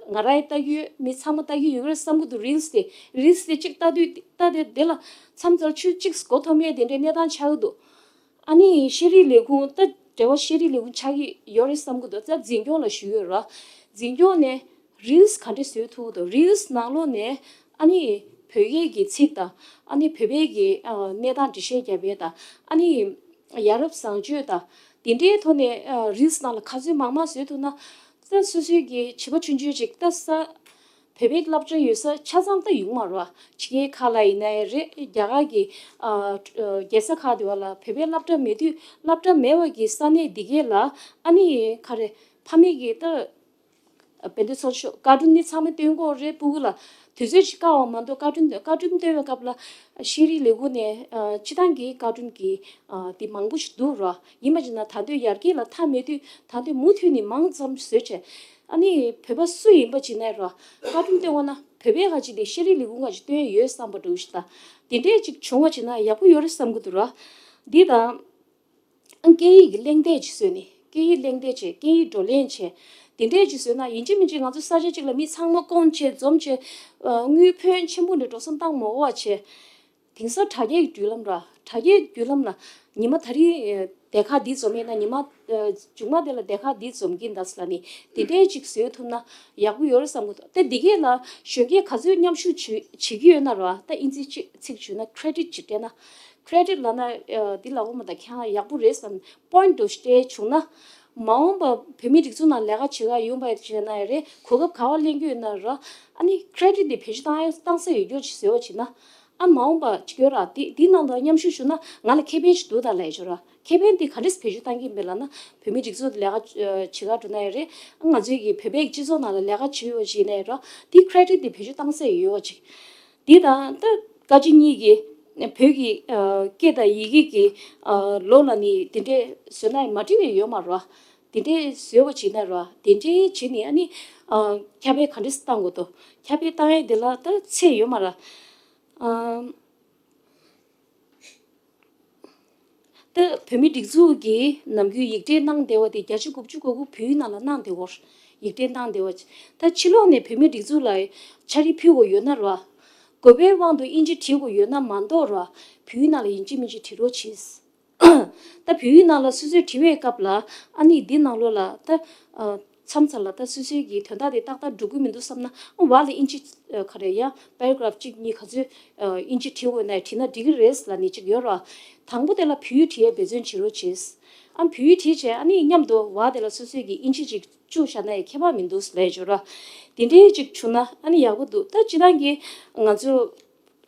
ང་རང་ཡང་ལྟ་གི་ཡོད། མི་ཚང་མ་ལྟ་གི་ཡོད་རེད་བསམ་གྱི་འདུག Reels་དེ། Reels་དེ་གཅིག་ལྟ་དུས་ལྟ་དེ་དེ་ལ་མཚམས་འཚལ་ཆུ་གཅིག་མགོ་འཐོམ་ཡས་དེ་འདྲའི་གནས་སྟངས་ཆགས་ཀྱི་འདུག་ཨ་ནི་ཤེས་རིག་ལས་ཁུངས། ད་འབྲེལ་བ་ཤེས་རིག་ལས་ཁུངས་ཆགས་ཀྱི་ཡོད་རེད་བསམ་གྱི་འདུག་ད་འཛིན་སྐྱོང་ལ་ཞུས་ཡོད་ར། འཛིན་སྐྱོང་ནས་Reels་ག་འདྲས་བཟོས་ཐུབ་ཀྱི་འདུག Reels་ནང་ལོགས་ནས་ཨ་ནི་བོད་སྐད་ཀྱི་ཚིག་དང་། ཨ་ནི་བོད་པའི་གི་ཨ། གནས་སྟངས་འགྲེལ་བཤད་རྒྱབ་ཡས་དང་། ཨ་ནི་ཡ་རབས་བཟང་སྤྱོད་དང་དེ་འདྲའི་ཐོག་ནས་ཨ། Reels་ནང་ལ་ཁ་ཚོན་མང་མང་བཟོས་ཐུབ་ན། ད་སོ་སོའི་གི་བྱིས་པ་ཆུང་ཆུང་ཅིག་ད་ས། བོད་པའི་སློབ་གྲྭ་ཡོད་ས་ཆ་ཚང་ད་ཡོང་མ་རེད་བ། ཕྱི་རྒྱལ་ཁག་ལ་ཡིན་ན་ཡང་རེད། རྒྱ་གར་གྱི་ཨ། རྒྱལ་ས་ཁག་དེ་བ་ལ་བོད་པའི་སློབ་གྲྭ་མེད་དུས། སློབ་གྲྭ་མེད་པ་གི་ས་གནས་འདི་གས་ལ་ཨ་ནི་ག་རེ་ཕ་མེས་ཀྱི་ད། དཔལ་ལྡན་ཚོགས་གཙོ་མཆོག་ཀར་ཊུན་ནི་ཚང་མས་སྟོན་གྱི་ཡོད་རེད། སྤུ་གུ་ལ་དུས་ཚོད་ཅིག་བཀག་པ་མ་གཏོགས། ཀར་ཊུན་ཀར་ཊུན་སྟོན་པའི་སྐབས་ལ་ཤེས་རིག་ལས་ཁུངས་ནས་ཨ། སྤྱི་བཏང་གི་ཀར་ཊུན་གྱི་ཨ། དེ་མང་པོ་ཞིག་འདུག་ར། ཡིན་པ་ཅིག་ན་ད་དུང་ཡར་རྒྱས་ལ་མཐའ་མེད་དུས། ད་དུང་མུ་མཐུད་ནས་མང་ཙམ་བཟོས་བྱས། ཨ་ནི་བོད་པ་སུ་ཡིན་པ་ཅིག་ན་ར། ཀར་ཊུན་སྟོན་དགོས་ན་བོད་པའི་ཁ་ཅིག་དེ་ཤེས་རིག་ལས་ཁུངས་ཁ་ཅིག་སྟོན་ཡོད་བསམ་པ་འདྲ་བོ་ཞིག་དང་། དེ་འདྲས་ཅིག་བྱུང་བ་ཅིག་ན་ཡག་པོ་ཡོད་རེད་བསམ་གྱི་འདུག་ར། འདི་དང་། སྐད་ཡིག་གི་གླེང་སྟེགས་ཅིག་བཟོས་ནས། སྐད་ཡིག་གླེང་སྟེགས་བྱས། སྐད་ཡིག་བགྲོ་གླེང་བྱས། དེ་འདྲས་ཅིག་བཟོས་ན་ཡིན་གཅིག་མིན་གཅིག་ང་ཚོ་ས་ཆ་གཅིག་ལ་མི་ཚང་མ་སྐོང་བྱས་འཛོམས་བྱས། ཨ། དངུལ་ཕོན་ཆེན་པོ་འདྲ་འགྲོ་སོང་བཏང་མ་དགོས་པ་བྱས། དེང་སང་དྲ་རྒྱའི་བརྒྱུད་ལམ་ར། དྲ་རྒྱའི་བརྒྱུད་ལམ་ལ་ཉི་མ་ད་རིང་སྡེར་ཁ་འདི་འཛོམས་ཡིན་ན། ཉི་མ་ཨ། མཇུག་མ་དེ་ལ་སྡེར་ཁ་འདི་འཛོམས་ཀྱིན་གདའ་ཟེར་ལབ་ནི། དེ་འདྲས་ཅིག་བཟོས་ཐུབ་ན་ཡག་པོ་ཡོད་རེད་བསམ་གྱི་འདུག་ད་འདི་གས་ལ་གཞོན་སྐྱེས་ག་ཚོད་མཉམ་ཞུགས་བྱེད་བྱེད་ཀྱི་ཡོད་ན་ར། ད་ཨིན་ཇིའི་ཚིག་བྱུང་ན་credit་ཅིག་སྤྲད་ན། credit་ལབ་ན་ཨ། འདི་ལ་འོ་མ་ད་ཁྱང་ཡག་པོ་རེད་བསམ། point་འདྲ་ཞིག་སྤྲད་བྱུང་ན། མ་འོངས་པ་བོད་མིའི་སྒྲིག་འཛུགས་ནང་ལས་ཀ་བྱེད་ག་ཡོང་པ་བྱས་ན་རེད། གོ་སྐབས་ག་པར་ལེན་རྒྱུ་ཡོད་ན་ར། ཨ་ནི་credit་དེ་བེད་སྤྱོད་བཏང་ཡ་བཏང་ས་ཡོད་རྒྱུ་ཅིག་བཟོས་པ་བྱས་ན། ཨ། མ་འོངས་པ་ཅིག་ཡོད་ར། དེ་དེ་ནང་དུ་མཉམ་ཞུགས་བྱུང་ན་ང་ལ་ཁེ་ཕན་ཞིག་འདུག་ད་ལབ་ཡ་ཅིག་ཡོད་ར། ཁེ་ཕན་དེ་ག་འདྲས་བེད་སྤྱོད་བཏང་གི་ཡིན་པས་ལབ་ན། བོད་མིའི་སྒྲིག་འཛུགས་ལས་ཀ་བྱེད་ག་འགྲོ་ན་ཡང་རེད། ང་ཚོའི་གི་བོད་པའི་སྤྱི་ཚོགས་ནང་ལ་ལས་ཀ་བྱེད་ཡོད་བྱས་ན་ཡང་ར། དེ་credit་དེ་བེད་སྤྱོད་བཏང་ས་ཡོད་ཅིག་འདི་དང་ད་བཀའ་སྤྱི་གཉིས་ཀྱི་བོད་ཀྱི་ཨ། སྐད་དང་ཡི་གེ་གི་ཨ། ལོ་ལ་ནི་དེ་འདྲས་བཟོས་ན་ཡང་མ་འགྲིག་པ་ཡོད་མ་རེད་བ། དེ་འདྲས་བཟོས་པ་བྱས་ན་ར། དེ་འདྲས་བྱས་ནས་ཨ་ནི་ཨ། ཁྱབ་སྤེལ་ག་འདྲས་བཏང་དགོས་འདུག་ཁྱབ་སྤེལ་བཏང་ཡས་དེ་ལ་ད་ཚད་ཡོད་མ་རེད། ཨ། ད་བོད་མིའི་སྒྲིག་འཛུགས་ཀྱིས་ནམ་རྒྱུན་ཡིག་ཕྲེང་གནང་བསྡད་པ་དེ་བརྒྱ་ཆ་དགུ་བཅུ་གོ་དགུ་བོད་ཡིག་ནང་ལ་གནང་བསྡད་ཡོད། ཡིག་ཕྲེང་གནང་བསྡད་པ། ད་ཕྱི་ལོགས་ནས་བོད་མིའི་སྒྲིག་འཛུགས་ལ་ཕྱག་བྲིས་ཕུལ་དགོས་ཡོད་ན་ར། དགོས་པའི་དབང་དུ་ཨིན་ཇི་བྲིས་དགོས་ཡོད་ན་མ་གཏོགས་ར། བོད་ཡིག་ནང་ལ་ཡིན་གཅིག་མིན་གཅིག་བྲིས་རོགས་གྱིས། ད་བོད་ཡིག་ནང་ལ་སོ་སོས་བྲིས་པའི་སྐབས་ལ་ཨ་ནི་འདི་ནང་ལོགས་ལ་ད་ཨ། མཚམས་མཚམས་ལ་ད་སོ་སོའི་གི་དོན་དག་དེ་ཏག་ཏག་འགྲོ་གི་མི་འདུག་བསམ་ན། ཨ། བར་ལ་ཨིན་ཇི་ཨ། ག་རེ་ཡ་paragraph་གཅིག་གཉིས་ག་ཚོད་ཨ། ཨིན་ཇི་བྲིས་དགོས་ན་བྲིས་ན་འགྲིག་གི་རེད་ལབ་ནི་གཅིག་ཡོད་ར། དང་པོ་དེ་ལ་བོད་ཡིག་བྲིས་ཡས་འབད་བརྩོན་བྱེད་རོགས་བྱེད། ཨ། བོད་ཡིག་བྲིས་བྱས་ཨ་ནི་མཉམ་དུ་བར་དེ་ལ་སོ་སོའི་གི་ཨིན་ཇི་ཅིག་བཅུག་བཞག་ན་ཡང་ཁྱད་པར་མི་འདུག་ལབ་ཡ་ཅིག་ཡོད་ར། དེ་འདྲའི་ཅིག་བྱུང་ན་ཨ་ནི་ཡག་པོ་འདུག་ད་སྤྱིར་བཏང་གི་ང་ཚོ་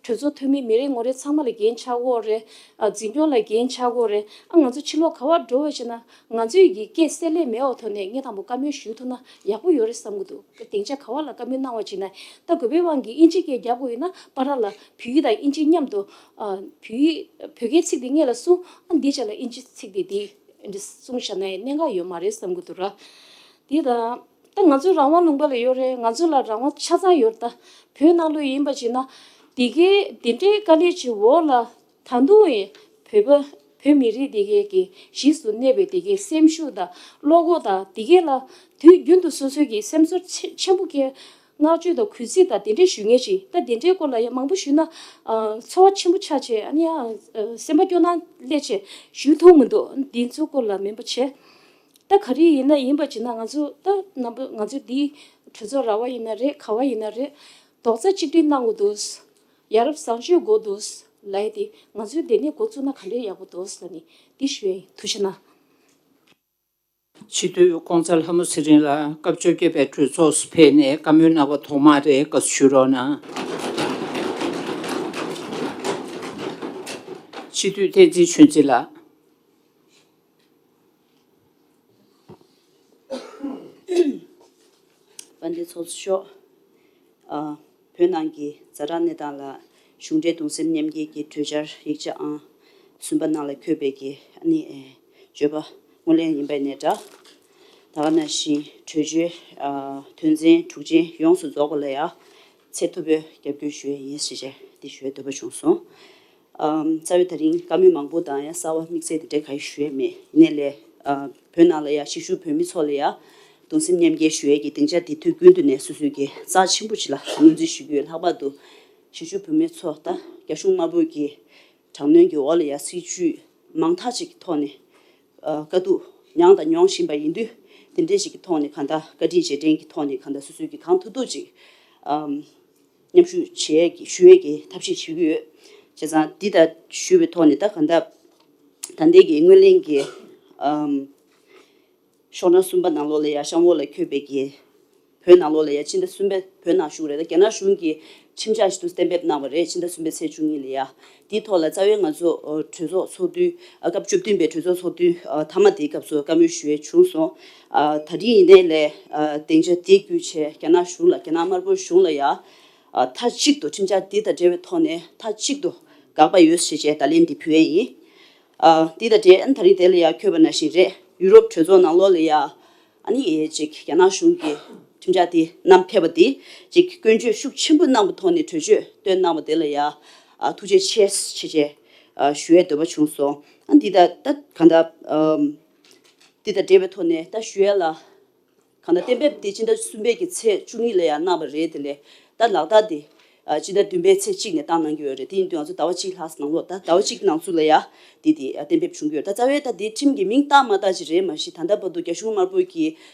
གྲོས་ཚོགས་འཐུས་མི་མི་རེ་ངོ་རེ་ཚང་མ་ལ་འགན་ཆགས་ཀྱི་ཡོད་རེད། ཨ། འཛིན་སྐྱོང་ལ་འགན་ཆགས་ཀྱི་ཡོད་རེད། ཨ། ང་ཚོ་ཕྱི་ལོགས་ག་པར་འགྲོ་བ་བྱས་ན་ང་ཚོའི་གི་སྐད་བསྲེ་ལྷད་མེད་པའི་ཐོག་ནས་ངས་དང་པོ་བཀའ་མོལ་ཞུ་ཐུབ་ན་ཡག་པོ་ཡོད་རེད་བསམ་གྱི་འདུག་སྡིངས་ཆ་ག་པར་ལ་བཀའ་མོལ་གནང་བ་བྱས་ན། ད་དགོས་པའི་དབང་གིས་ཨིན་ཇི་སྐད་རྒྱབ་དགོས་ཡོད་ན་པར་ལ་བོད་ཡིག་དང་ཨིན་ཇི་མཉམ་དུ། ཨ། བོད་ཡིག་བོད་སྐད་ཚིག་དེ་སྔོན་ལ་གསུངས། ཨ། འདི་རྗེས་ལ་ཨིན་ཇི་ཚིག་དེ་དེ་འདི་གསུངས་བཞག་ན་ཡང་གནད་འགག་ཡོད་མ་རེད་བསམ་གྱི་འདུག་ར། དེ་དང་། ང་ཚོ་རང་དབང་ལུང་པ་ལ་ཡོད་རེད། ང་ཚོ་ལ་རང་དབང་ཆ་ཚང་ཡོད་རེད། ད་བོད་ནང་ལོགས་ཡིན་པ་བྱས་ན་དེ་གའི་དེ་འདྲའི་དཀའ་ལས་ཀྱི་འོག་ལ་ད་དུང་ཡང་བོད་པ་བོད་མི་རིགས་དེ་གའི་གི་གཞིས་སུ་གནས་པའི་དེ་གའི་སེམས་ཤུགས་དང་བློ་ཁོག་དང་དེ་གའི་ལ་དུས་རྒྱུན་དུ་སོ་སོའི་གི་སེམས་ཚོར་ཆེ་ཆེན་པོ་གི་བསྔགས་བརྗོད་དང་གུས་བརྩི་དང་དེ་འདྲའི་ཞུ་མཁན་ཞིག་ད་དེ་འདྲའི་སྐོར་ལ་ཡང་མང་པོ་ཞུས་ན་ཚོར་བ་ཆེན་པོ་ཆགས་བྱས། ཨ་ནི་ཡང་སེམས་པ་སྐྱོ་སྣང་སླེབས་བྱས་ཞུ་ཐུབ་མི་འདུག་འདི་ཚོའི་སྐོར་ལ་མིན་པ་བྱས། ད་ག་རེ་ཡིན་ན་ཡིན་པ་བྱས་ན་ང་ཚོ་ད་རྣམ་པ་ང་ཚོ་འདི་གྲོས་ཚོགས་ར་བ་ཡིན་ན་རེད། ག་བ་ཡིན་ན་རེད། རྡོག་རྩ་གཅིག་སྒྲིལ་གནང་དགོས་འདུག་ཡ་རབས་བཟང་སྤྱོད་དགོས་འདུག་ལབ་ཡ་དེ་ང་ཚོས་དེ་ནས་འགོ་བཙུགས་ན་ག་འདྲས་ཡག་པོ་འདུག་ལབ་ནས་འདི་ཞུ་ཡ་ཡིན། ཐུགས་རྗེ་གནང་། སྤྱི་འཐུས་ཀོང་ཚ་ལྷ་མོ་ཚེ་རིང་ལགས་སྐབས་བཅོ་བརྒྱད་པའི་གྲོས་ཚོགས་སུ་ཕེབས་ནས་བཀའ་མོལ་གནང་བ་ཐོག་མ་རེད། བཀའ་ཞུ་རོགས་གནང་། སྤྱི་འཐུས་བསྟན་འཛིན་ཆོས་འཛིན་ལགས། དཔལ་ལྡན་ཚོགས་གཙོ་མཆོག་ཨ། བོད་ནང་གི་ཛ་དྲག་གནས་སྟངས་ལ་གཞུང་འབྲེལ་གདུང་སེམས་མཉམ་སྐྱེད་ཀྱི་གྲོས་འཆར་ཡིག་ཆ་ཨང་གསུམ་པ་ནང་ལ་འཁོད་པའི་གི་ཨ་ནི་ཨེ་བརྗོད་པ་ངོས་ལེན་ཡིན་པ་ནས་འདྲ། ད་ག་ནང་བཞིན་གྲོས་ཆོད་ཨ་དོན་ཚན་དྲུག་ཅན་ཡོངས་སུ་རྫོགས་པ་ལ་ཡང་ཚད་མཐོ་པོས་རྒྱབ་སྐྱོར་ཞུ་ཡས་ཡིན་ཞེས་བྱས་འདི་ཞུ་ཡས་འདོད་པ་བྱུང་སོང་། ཨམ། རྩ་བའི་ད་རིང་བཀའ་མོལ་མང་པོ་དང་ཡང་གསར་བ་དམིགས་བསལ་དེ་འདྲ་ག་ཡེ་ཞུ་ཡས་མེད། ཡིན་ནའི་ལས་ཨ་བོད་ནང་ལ་ཡང་གཞིས་བཞུགས་བོད་མི་ཚོ་ལ་ཡང་གདུང་སེམས་མཉམ་སྐྱེད་ཞུ་ཡས་ཀྱི་སྡིངས་ཆ་འདི་དུས་ཀུན་ཏུ་ནས་སོ་སོའི་གི་རྩ་ཆེན་པོ་ཅིག་ལ་ངོས་འཛིན་ཞུ་གི་ཡོད། ལྷག་པར་དུ་གཞིས་བཞུགས་བོད་མི་ཚོ་ད་རྒྱ་གཞུང་དམར་པོ་གི་དྲག་གནོན་གྱི་འོག་ལ་ཡང་སྲིད་བྱུས་མང་དག་ཅིག་གི་ཐོག་ནས་ཨ་དཀའ་སྡུག་མྱངས་དང་མྱོང་བཞིན་པ་ཡིན་དུས། དེ་འདྲའི་ཞིག་གི་ཐོག་ནས་གང་ལྟར་བཀའ་དྲིན་རྗེས་དྲན་གྱི་ཐོག་ནས་གང་ལྟར་སོ་སོའི་གི་གང་ཐུབ་ཐུབ་ཅིག་ཨམ། མཉམ་ཞུགས་བྱེད་ཡས་ཀྱི་ཞུ་ཡས་ཀྱི་ཐབས་ཤེས་བྱེད་ཀྱི་ཡོད། བྱས་ཙང་འདི་ལྟར་ཞུས་པའི་ཐོག་ནས་ད་གང་ལྟར་ད་ལྟའི་གི་སྔོན་གླེང་གི་ཨམ། ཤོག་གྲངས་གསུམ་པ་ནང་ལོགས་ལ་ཡ་གཤམ་འོག་ལ་འཁོད་པའི་གི་བོད་ནང་ལོགས་ལ་ཡ་ཕྱི་ཟླ་གསུམ་པའི་བོད་ནང་བཞུགས་རེད། ད་རྒྱ་ནག་གཞུང་གི་ཁྲིམས་འཆར་ཞིག་ཏུ་གཏན་འབེབས་གནང་བ་རེད། ཕྱི་ཟླ་གསུམ་པའི་ཚེས་བཅུ་གཉིས་ལ་ཡ། དེའི་ཐོག་ལ་རྩ་བའི་ང་ཚོ་ཨོ་གྲོས་ཚོགས་ཚོགས་དུས་ཨ་སྐབས་བཅུ་བདུན་པའི་གྲོས་ཚོགས་ཚོགས་དུས་ཨ་མཐའ་མ་དེའི་སྐབས་སུ་བཀའ་མོལ་ཞུ་ཡས་བྱུང་སོང་། ཨ་ད་རིང་ཡིན་ནའི་ལས་ཨ་སྡིངས་ཆ་དེ་བརྒྱུད་བྱས་རྒྱ་ནག་གཞུང་ལ་རྒྱ་ནག་དམར་པོ་གཞུང་ལ་ཡ་ཨ་མཐའ་གཅིག་ཏུ་ཁྲིམས་འཆར་འདི་དང་འབྲེལ་བའི་ཐོག་ནས་མཐའ་གཅིག་ཏུ་དགག་པ་ཡོད་ཞེས་བྱས་བརྡ་ལན་འདི་ཕུལ་ཡས་ཡིན། ཨ་འདི་དང་འབྲེལ་ཨ་ནི་ད་རིང་དེ་ལ་ཡ་འཁོད་པ་ནང་བཞིན་རེད། ཡུ་རོབ་གྲོས་ཚོགས་ནང་ལོགས་ལ་ཡ་ཨ་ནི་ཨེ་ཅིག་རྒྱ་ནག་གཞུང་གི་ཁྲིམས་འཆར་དེ་བསྣམས་ཕེབས་པ་དེ་ཅིག་སྐྱོན་བརྗོད་ཤུགས་ཆེན་པོ་གནང་བའི་ཐོག་ནས་གྲོས་ཆོད་བཏོན་གནང་བ་དེ་ལ་ཡ་ཨ་ཐུགས་རྗེ་ཆེ་ཞེས་བྱས་ཨ་ཞུ་ཡས་འདོད་པ་བྱུང་སོང་། ཨ་འདི་ད་ད་གང་ལྟར་ཨམ་འདི་དང་འབྲེལ་བའི་ཐོག་ནས་ད་ཞུ་ཡས་ལ། གང་ལྟར་གཏན་འབེབས་དེ་ཕྱི་ཟླ་གསུམ་པའི་གི་ཚེས་བཅུ་གཉིས་ལ་ཡང་གནང་བ་རེད། དེ་ལས་ད་ལག་བསྟར་དེ་ཨ་ཕྱི་ཟླ་བདུན་པའི་ཚེས་གཅིག་ནས་བཏང་གནང་གི་ཡོད་རེད། དེ་ཡིན་དུས་ང་ཚོ་ཟླ་བ་གཅིག་ལྷག་ཙམ་ནང་ལོགས་ད་ཟླ་བ་གཅིག་ནང་ཚུད་ལ་ཡ་དེ་དེ་ཨ་གཏན་འབེབས་བྱུང་གི་ཡོད། ད་རྩ་བའི་ད་དེ་ཁྲིམས་ཀྱི་མིང་བཏགས་མ་བཏགས་ཅིག་རེད། མ་གཞི་ད་ལྟ་བར་དུ་རྒྱ་གཞུང་དམར་པོ་གི་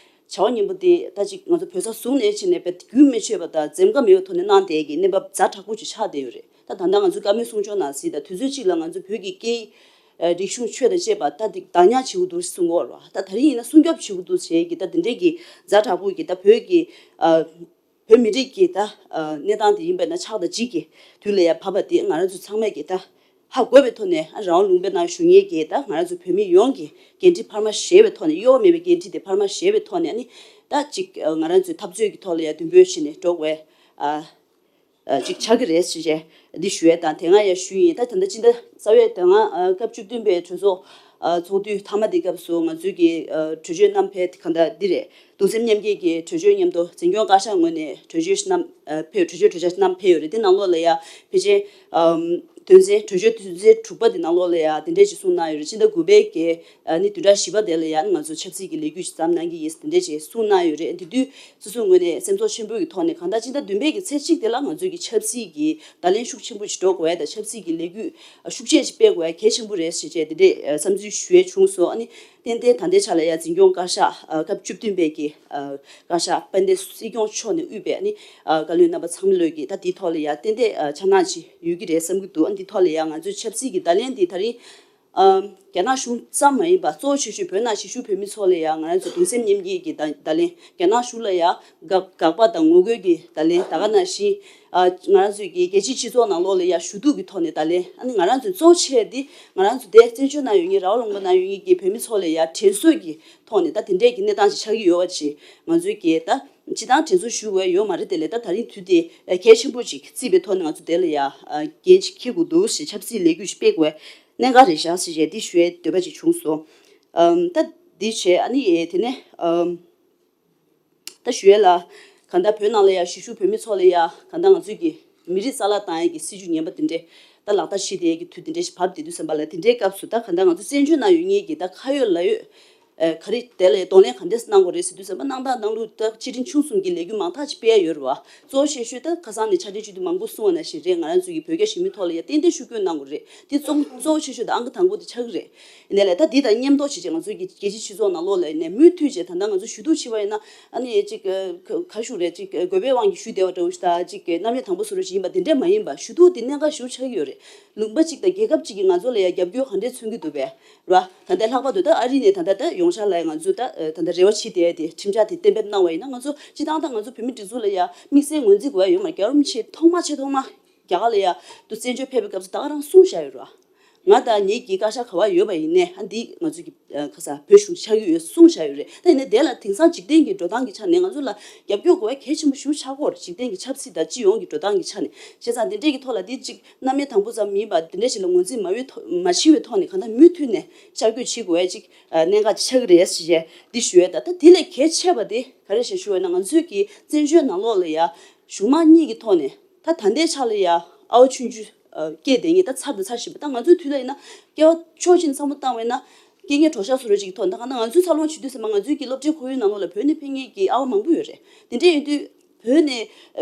བྱ་བ་ངན་པོ་དེ་ད་ཅིག་ང་ཚོ་བོད་ས་བཟུང་ནས་ཕྱིན་ནས་བས་རྒྱུན་མི་ཆད་པ་དང་འཛེམ་དཀའ་མེད་པའི་ཐོག་ནས་གནང་བསྡད་ཀྱི་གནས་བབ་ཛ་དྲག་པོ་ཅིག་ཆགས་བསྡད་ཡོད་རེད། ད་ད་ལྟ་ང་ཚོའི་བཀའ་མོལ་གསུང་ཕྱོགས་ནང་གཟིགས་དང་དུས་ཚོད་གཅིག་ལ་ང་ཚོ་བོད་ཀྱི་སྐད་ཡིག་རིག་གཞུང་ཆོས་དང་བཅས་པ་ད་འདི་བདག་ཉར་བྱེད་དགོས་འདུག་གསུང་གི་ཡོད་རེད་བ། ད་ད་རིང་ཡིན་ན་སྲུང་སྐྱོབ་བྱེད་དགོས་འདུག་ཟེར་གྱི་ད་འདི་འདྲས་ཀྱི་ཛ་དྲག་པོ་གི་ད་བོད་ཀྱི་ཨ་བོད་མི་རིགས་ཀྱི་ད་ཨ་གནས་སྟངས་དེ་ཡིན་པ་ན་ཆགས་སྡང་གཅིག་གི་དུས་ལ་ཡ་བབས་པ་དེ་ང་རང་ཚོ་ཚང་མས་ཀྱི་ད་ཧ་གོ་བའི་ཐོག་ནས་ཨ་རང་དབང་ལུང་པའི་ནང་བཞུགས་མཁན་གྱི་ད་ང་རང་ཚོ་བོད་མི་ཡོངས་ཀྱི་འགན་འཁྲི་འཕར་མ་བཞེས་པའི་ཐོག་ནས་གཡོ་བ་མེད་པའི་འགན་འཁྲི་དེ་འཕར་མ་བཞེས་པའི་ཐོག་ནས་ཨ་ནི་ད་ཅིག་ཨ་ང་རང་ཚོའི་འཐབ་རྩོད་ཀྱི་ཐོག་ལ་ཡ་མདུན་སྤོས་བྱས་ནས་འགྲོ་དགོས་ཨ། ཅིག་ཆགས་ཀྱི་རེད་ཞེས་བྱས་འདི་ཞུ་ཡས་དང་། དེ་སྔ་ཡང་ཞུས་ཡིན། ད་ད་ལྟ་ཕྱི་ཟླ་རྩ་བའི་དེ་སྔ་སྐབས་བཅུ་བདུན་པའི་གྲོས་ཚོགས་ཚོགས་དུས་མཐའ་མ་དེ་སྐབས་སུ་ང་ཚོའི་གི་གྲོས་ཆོད་བསྣམས་ཕེབས་གང་ལྟར་འདི་རེད། གདུང་སེམས་མཉམ་སྐྱེད་ཀྱི་གྲོས་ཆོད་མཉམ་དུ་འཛིན་སྐྱོང་བཀའ་ཤག་ངོས་ནས་གྲོས་ཆོད་བསྣམས་ཕེབས་གྲོས་ཆོད་གྲོས་འཆར་བསྣམས་ཕེབས་ཡོད་རེད། དེ་ནང་ལོགས་ལ་ཡང་ཕལ་ཆེར་དོན་ཚན་གྲོས་ཆོད་དོན་ཚན་དྲུག་པ་དེ་ནང་ལོགས་ལ་ཡང་དེ་འདྲས་ཅིག་གསུངས་གནང་ཡོད་རེད། ཕྱི་ཟླ་དགུ་པའི་གི་ཨ་ནི་བདུན་ཕྲག་བཞི་པ་དེ་ལ་ཡང་ང་ཚོ་ཆབ་སྲིད་ཀྱི་ལས་འགུལ་ཞིག་བརྩམས་གནང་གི་ཡིན་དེ་འདྲས་ཅིག་གསུངས་གནང་ཡོད་རེད། དེ་དུས་སོ་སོའི་ངོས་ནས་སེམས་ཚོར་ཆེན་པོ་གི་ཐོག་ནས་གང་ལྟར་ཕྱི་ཟླ་བདུན་པའི་གི་ཚེས་གཅིག་དེ་ལ་ང་ཚོའི་གི་ཆབ་སྲིད་ཀྱི་བརྡ་ལན་ཤུགས་ཆེན་པོ་ཞིག་འགྲོ་དགོས་ཡ་དང་ཆབ་སྲིད་ཀྱི་ལས་འགུལ་ཤུགས་ཆེ་ཞིག་སྤེལ་དགོས་ཡ་གལ་ཆེན་པོ་རེད་ཞེས་བྱས་དེ་འདྲས་བསམ་ཚུལ་ཞུ་ཡས་བྱུང་སོང་། ཨ་ནི་ཏན་ཏན་ད་ལྟའི་ཆ་ལ་ཡ་འཛིན་སྐྱོང་བཀའ་ཤག་སྐབས་བཅུ་བདུན་པའི་གི་བཀའ་ཤག་དཔལ་ལྡན་སྲིད་སྐྱོང་མཆོག་ནས་དབུས་པའི་ཨ་ནི་བཀའ་བློན་རྣམ་པ་ཚང་མ་ལོས་ཀྱི་ད་དེའི་ཐོག་ལ་ཡ་ཏན་ཏན་ཆ་ནག་ཅིག་ཡོད་ཀྱི་རེད་བསམ་གྱི་འདུག་ཨ་འདི་ཐོག་ལ་ཡ་ང་ཚོའི་ཆབ་སྲིད་ཀྱི་བརྡ་ལན་འདི་ད་རིང་ཨམ། རྒྱ་ནག་གཞུང་ཙམ་མ་ཡིན་པར་གཙོ་བོ་ཆེ་ཤོས་བོད་ནང་གཞིས་བཞུགས་བོད་མི་ཚོ་ལ་ཡང་ང་རང་ཚོ་གདུང་སེམས་མཉམ་སྐྱེད་ཀྱི་བརྡ་བརྡ་ལན། རྒྱ་ནག་གཞུང་ལ་ཡང་དགག་དགག་པ་དང་ངོ་རྒོལ་གྱི་བརྡ་ལན། ད་ག་ནང་བཞིན་ཨ། ང་རང་ཚོའི་གི་རྒྱལ་སྤྱིའི་སྤྱི་ཚོགས་ནང་ལོགས་ལ་ཡང་ཞུ་གཏུག་གི་ཐོག་ནས་བརྡ་ལན། ཨ་ནི་ང་རང་ཚོའི་གཙོ་ཆེ་འདི་ང་རང་ཚོ་དེ་བཙན་བྱོལ་ནང་ཡོད་མཁན་ར་བ་ལུང་པ་ནང་ཡོད་མཁན་གྱི་བོད་མི་ཚོ་ལ་ཡང་དྲན་གསོ་གི་ཐོག་ནས་ད་དེ་འདྲས་ཀྱི་གནས་སྟངས་ཤིག་ཆགས་ཀྱི་ཡོད་པ་ཅིག་ང་ཚོའི་གི་ད་སྤྱི་བཏང་དྲན་གསོ་ཞུ་དགོས་ཡོད་མ་རེད། དེ་ལས་ད་ད་རིང་དུས་དེ་གལ་ཆེན་པོ་ཅིག་བརྩིས་པའི་ཐོག་ནས་ང་ཚོ་དེ་ལ་ཡང་འགན་ཅིག་འཁྱེར་དགོས་འདུག་ཞེས་ཆབ་སྲིད་ལས་འགུལ་ཞིག་སྤེལ་དགོས། གནད་འགག་རེད་ཤག་ཟེར་བྱས་འདི་ཞུ་ཡའི་འདོད་པ་ཅིག་བྱུང་སོང་། ཨམ། ད་འདི་བྱས་ཨ་ནི་ཨེ་དེ་ནས་ཨམ། ད་ ད་ཞུ་ཡས་ལ་གང་ལྟར་བོད་ནང་ལ་ཡ་གཞིས་བཞུགས་བོད་མི་ཚོ་ལ་ཡ་གང་ལྟར་ང་ཚོས་ཀྱི་མི་རིགས་གསར་བརླག་བཏང་ཡས་ཀྱི་སྲིད་ཇུས་ངན་པ་དེ་འདྲས་ད་ལག་བསྟར་བྱེད་བསྡད་ཡས་ཀྱི་དུས་དེ་འདྲས་ཞིག་བབས་བསྡད་དུས་ཙམ་པ་ལ། དེ་འདྲའི་སྐབས་སུ་ད་གང་ལྟར་ང་ཚོ་བཙན་བྱོལ་ནང་ཡོད་མཁན་གྱི་ད་ཁ་ཡོད་ལག་ཡོད་ཨ་ག་རེ་དེ་ལ་གདོང་ལེན་ག་འདྲས་གནང་དགོས་རེད་ཟེར་དུས་ཙམ་པ། གནང་སྟངས་གནང་ལུགས་ད་ཆེ་འབྲིང་ཆུང་གསུམ་གྱི་ལས་འགུལ་མང་དག་ཅིག་སྤེལ་ཡ་ཡོད་རེད་བ། གཙོ་བོ་ཆེ་ཤོས་ད་ཁ་སང་ནས་ཕྱག་སྦྲེལ་བྱེད་དུས་མང་པོ་གསུངས་པ་ནང་བཞིན་རེད། ང་རང་ཚོ་གི་བོད་རྒྱ་ཞི་མོལ་ཐོག་ལ་ཡ་ཏན་ཏན་ཤུགས་སྐྱོན་གནང་དགོས་རེད། དེ་གཙོ་གཙོ་བོ་ཆེ་ཤོས་ད་ཨང་ཀི་དང་པོ་དེ་ཆགས་ཀྱི་རེད། ཡིན་ནའི་ལས་ད་འདི་དང་མཉམ་དུ་བྱས་བྱས་ང་ཚོའི་གི་རྒྱལ་སྤྱིའི་སྤྱི་ཚོགས་ནང་ལོགས་ལ་ཡིན་ནའི་མུ་མཐུད་བྱས་ད་ལྟ་ང་ཚོ་ཞུ་གཏུག་བྱས་པ་ཡིན་ན། ཨ་ནི་ཅིག་ག་ཞུ་རེད། ཅིག་དགོས་པའི་དབང་གིས་ཞུས་བསྡད་པ་འདྲ་བོ་ཞིག་དང་། ཅིག་རྣམ་དབྱེ་དང་པོ་བཟོ་འདྲ་ཞིག་ཡིན་པ་དེ་འདྲས་མ་ཡིན་པ། ཞུ་གཏུག་དེ་གནད་འགག་ཞེ་པོ་ཆགས་ཀྱི་ཡོད་རེད། ལུང་པ་གཅིག་དང་རྒྱལ་ཁབ་གཅིག་གིས་ང་ཚོ་ལ་ཡ་རྒྱབ་སྐྱོར་ག་འདྲས་མཚོན་གྱི་འདུག་པས། ར། ད་ལྟ་ལྷག་པར་དུ་ད་ཨ་རི་ནས་ད་ལྟ་ད་ཡོང་འཆར་ལ་ཡ་ང་ཚོ་ད་ད་ལྟ་རེ་བ་བྱེད་བསྡད་དེ་ཁྲིམས་འཆར་དེ་གཏན་འབེབས་གནང་བ་ཡིན་ན། ང་ཚོ་སྤྱི་བཏང་ད་ང་ཚོ་བོད་མི་སྒྲིག་འཛུགས་ལ་ཡ་དམིགས་བསལ་ངོས་འཛིན་དགོས་ཡ་ཡོད་མ་རེད། རྒྱལ་བ་རིན་པོ་ཆེ་ཐོག་མ་ཆེས་ཐོག་མ་རྒྱ་གར་ལ་ཡ་དུ་བཙན་བྱོལ་ཕེབས་པའི་སྐབས་སུ་ད་ག་རང་གསུངས་བཞག་ཡོད་ར། ང་དང་ངེད་ཀྱི་བཀའ་ཤག་ག་བ་ཡོད་པ་ཡིན་ནའི་ཨ་འདི་ང་ཚོ་གི་ཁ་ས་བོད་གཞུང་ཆགས་ཀྱི་ཡོད་གསུངས་བཞག་ཡོད་རེད། ད་ཡིན་ནའི་དེ་ལ་དེང་སང་འཇིག་རྟེན་གྱི་འགྲོ་སྟངས་ཀྱི་ཆ་ནས་ང་ཚོ་ལ་རྒྱབ་སྐྱོར་དགོས་པ་གལ་ཆེན་པོ་ཞེ་པོ་ཆགས་ཀྱི་ཡོད་རེད། འཇིག་རྟེན་གྱི་ཆབ་སྲིད་དང་སྤྱི་ཡོངས་ཀྱི་འགྲོ་སྟངས་ཀྱི་ཆ་ནས། བྱས་ཙང་དེ་འདྲས་ཀྱི་ཐོག་ལ་དེ་གཅིག་རྣམ་དབྱེ་དང་པོ་ཙམ་མིན་པ་དེ་འདྲས་ཞིག་ལ་ངོས་འཛིན་མ་ཡོད་ཐོག་མ་བྱས་པའི་ཐོག་ནས་གང་ལྟར་མུ་མཐུད་ནས་ཤར་བསྐྱོད་བྱེད་དགོས་པ་གཅིག་གནད་འགག་ཆགས་ཀྱི་རེད་ཞེས་འདི་ཞུ་ཡས། ད་ད་དེ་ལས་གལ་ཆེ་བ་དེ་ག་རེ་ཞེས་ཞུ་བ་ཡིན་ན། ང་ཚོའི་གི་བཙན་བྱོལ་ནང་ལོགས་ལ་ཡ་གཞུང་མང་གཉིས་ཀྱི་ཐོག་ནས་ད་ད་ལྟའི་ཆ་ལ་ཡ་ཨ་བ་ཆུང་ཆུང་སྐྱེས་བསྡད་མཁན་ད་ཚར་དང་ཚར་བཞིན་པ། ད་ང་ཚོའི་དུས་ལ་ཡིན་ན་སྐྱེ་བ་ཕྱོགས་གཅིག་ནས་བསམ་བློ་བཏང་བས་ན་རྐྱེན་ངན་གྲོགས་ཤག་བཟོ་འདྲ་ཅིག་གི་ཐོག་ནས། ད་གང་ལྟར་ང་ཚོའི་འཚར་ལོངས་བྱེད་དུས་ཙམ་པ་ང་ཚོའི་གི་སློབ་གྲྭའི་ཁོར་ཡུག་ནང་ལོགས་ལ་བོད་ནས་ཕེབས་མཁན་གྱི་ཨ་བ་མང་པོ་ཡོད་རེད། དེ་འདྲས་ཡིན་དུས་བོད་ནས་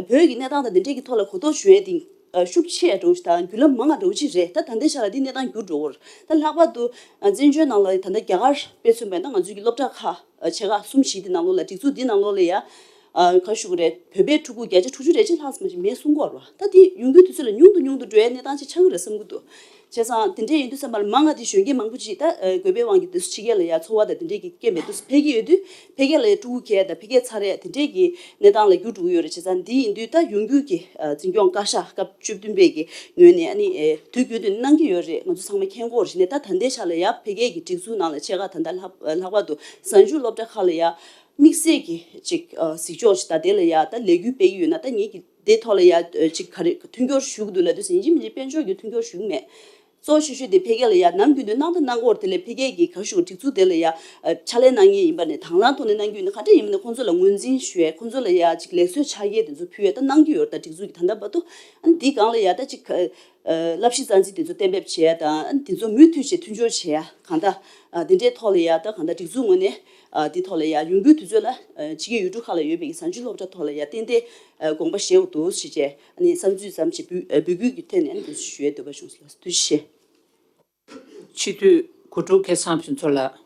བོད་ཀྱི་གནས་སྟངས་དང་དེ་འདྲས་ཀྱི་ཐོག་ལ་གོ་རྟོགས་བྱུང་ཡས་དེ་ཤུགས་ཆེ་འགྲོ་ཅིག་དང་བརྒྱུད་ལམ་མང་བ་འགྲོ་ཅིག་རེད། ད་ད་ལྟའི་ཆ་ལ་འདི་གནས་སྟངས་འགྱུར་འགྲོ་གི་རེད། ད་ལྷག་པར་དུ་བཙན་བྱོལ་ནང་ལ་ད་ལྟ་རྒྱ་གར་དཔེ་མཚོན་པ་ཡིན་ན་ང་ཚོའི་གི་སློབ་གྲྭ་ཁག་ཆེ་ཁག་གསུམ་བཞི་དེ་ནང་ལོགས་ལ་སྒྲིག་འཛུགས་འདི་ནང་ལོགས་ལ་ཡ། ཨ་ག་ཞུ་གི་རེད། བོད་པའི་ཕྲུ་གུ་བརྒྱ་ཆ་དྲུག་ཅུ་རེ་གཅིག་ལྷག་ཙམ་ཞིག་མེད་གསུང་གི་ཡོད་རེད་བ། ད་དེ་ཡོང་རྒྱུའི་དུས་ཚོད་ལ་ཉུང་དུ་ཉུང་དུ་འགྲོ་ཡའི་གནས་སྟངས་ཅིག་ཆགས་ཀྱི་རེད་བསམ་གྱི་འདུག་བྱས་ཙང་དེ་འདྲས་ཡིན་དུས་ཙམ་པ་ལ་མང་ང་དེ་གཞོན་སྐྱེས་མང་པོ་ཅིག་ད་ཨ་དགོས་པའི་དབང་གིས་དེ་ཚོ་ཕྱི་རྒྱལ་ལ་ཡ་འཚོ་བ་དང་དེ་འདྲས་ཀྱི་རྐྱེན་མེད་དུས་ཕ་གི་ཡོད་དུས་ཕ་གི་ལ་ཡ་ཕྲུ་གུ་ཁྱེར་དང་ཕ་གི་ཚར་ཡ་དེ་འདྲས་ཀྱི་གནས་སྟངས་ལ་འགྱུར་འགྲོ་གི་ཡོད་རེད། བྱས་ཙང་འདི་ཡིན་དུས་ད་ཡོང་རྒྱུ་གི་ཨ་འཛིན་སྐྱོང་བཀའ་ཤག་སྐབས་བཅུ་བདུན་པའི་གི་ངོས་ནས་ཨ་ནི་ཨེ་དུས་རྒྱུན་དུ་གནང་གི་ཡོད་རེད། ང་ཚོ་ཚང་མ་མཁྱེན་གྱི་ཡོད་རེད། ད་ད་ལྟའི་ཆ་ལ་ཡ་ཕ་གིའི་གི་སྒྲིག་འཛུགས་ནང་ལ་ཆེ་ཁག་ད་ལྟ་ལྷག་ལྷག་པར་དུ་གཟའ་མཇུག་སློབ་གྲྭ་ཁག་ལ་ཡ་དམིགས་བསལ་གྱི་ཅིག་ཨ་གཟིགས་ཕྱོགས་ཅིག་ད་དེ་ལ་ཡ་ད་ལས་འགུལ་སྤེལ་གྱི་ཡོད་ན། ད་ངེད་ཀྱི་དེ་ཐོག་ལ་ཡ་ཨ་ཅིག་ག་རེ་མཐུན་འགྱུར་ཞུ་གི་འདུག་ལབ་དུས་ཡིན་གཅིག་མིན་གཅིག་དཔལ་འབྱོར་གྱི་མཐུན་འགྱུར་ཞུ་གི་མེད། གཙོ་ཆེ་ཤོས་དེ་ཕ་གི་ལ་ཡ་ནམ་རྒྱུན་དུ་གནང་དང་གནང་གི་ཡོད་རེད། དེ་ལས་ཕ་གི་གི་ག་ཞུ་སྒྲིག་འཛུགས་དེ་ལ་ཡ་ཨ་ཕྱག་ལས་གནང་མཁན་ཡིན་པ་ནས་དང་བླངས་ཐོག་ནས་གནང་གི་ཡོད་ན་ག་འདྲ་ཡིན་པ་ནས་ཁོང་ཚོ་ལ་ངོས་འཛིན་ཞུ་ཡས། ཁོང་ཚོ་ལ་ཡ་ཅིག་ལེགས་གསོལ་ཕྱག་འཁྱེར་དེ་ཚོ་ཕུལ་ཡས་ད་གནང་གི་ཡོད་རེད། ད་སྒྲིག་འཛུགས་ཀྱི་ད་ལྟ་བར་དུ། ཨ་ནི་འདི་སྒང་ལ་ཡ་ད་ཅིག་ག་ཨ་བསླབ་གཞི་རྩ་འཛིན་དེ་ཚོ་གཏན་འབེབས་བྱེད་ཡ་དང་། ཨ་ནི་དེ་ཚོ་མུ་མཐུད་བྱས་མཐུན་སྦྱོར་བྱེད་ཡ། གང་ལྟར་ཨ་དེ་འདྲའི་ཐོག་ལ་ཡ་ད་གང་ལྟར་སྒྲིག་འཛུགས་ངོས་ནས་ཨ་དེ་ཐོག་ལ་ཡ་ཡོང་རྒྱུའི་དུས་ཚོད་ལ་ཨ་ཕྱི་རྒྱལ་ཡུལ་གྲུ་ཁག་ལ་ཡོད་པའི་གི་གཟའ་མཇུག་སློབ་གྲྭ་ཐོག་ལ་ཡ་ཏན་ཏན་ཨ་དགོངས་པ་བཞེས་འོ་འདུག་ཞེས་བྱས། ཨ་ནི་བསམ་ཚུལ་ཙམ་ཞིག་འབུལ་ཨ་འབོད་སྐུལ་གྱི་ཐད་ནས་ཨ་ནི་དེ་ཚོ་ཞུ་ཡས་འདོད་པ་བྱུང་སོང་། ལགས་སོ། ཐུགས་རྗེ་ཆེ། སྤྱི་འཐུས་གོ་དྲུག་སྐལ་བཟང་ཕུན་ཚོགས་ལགས།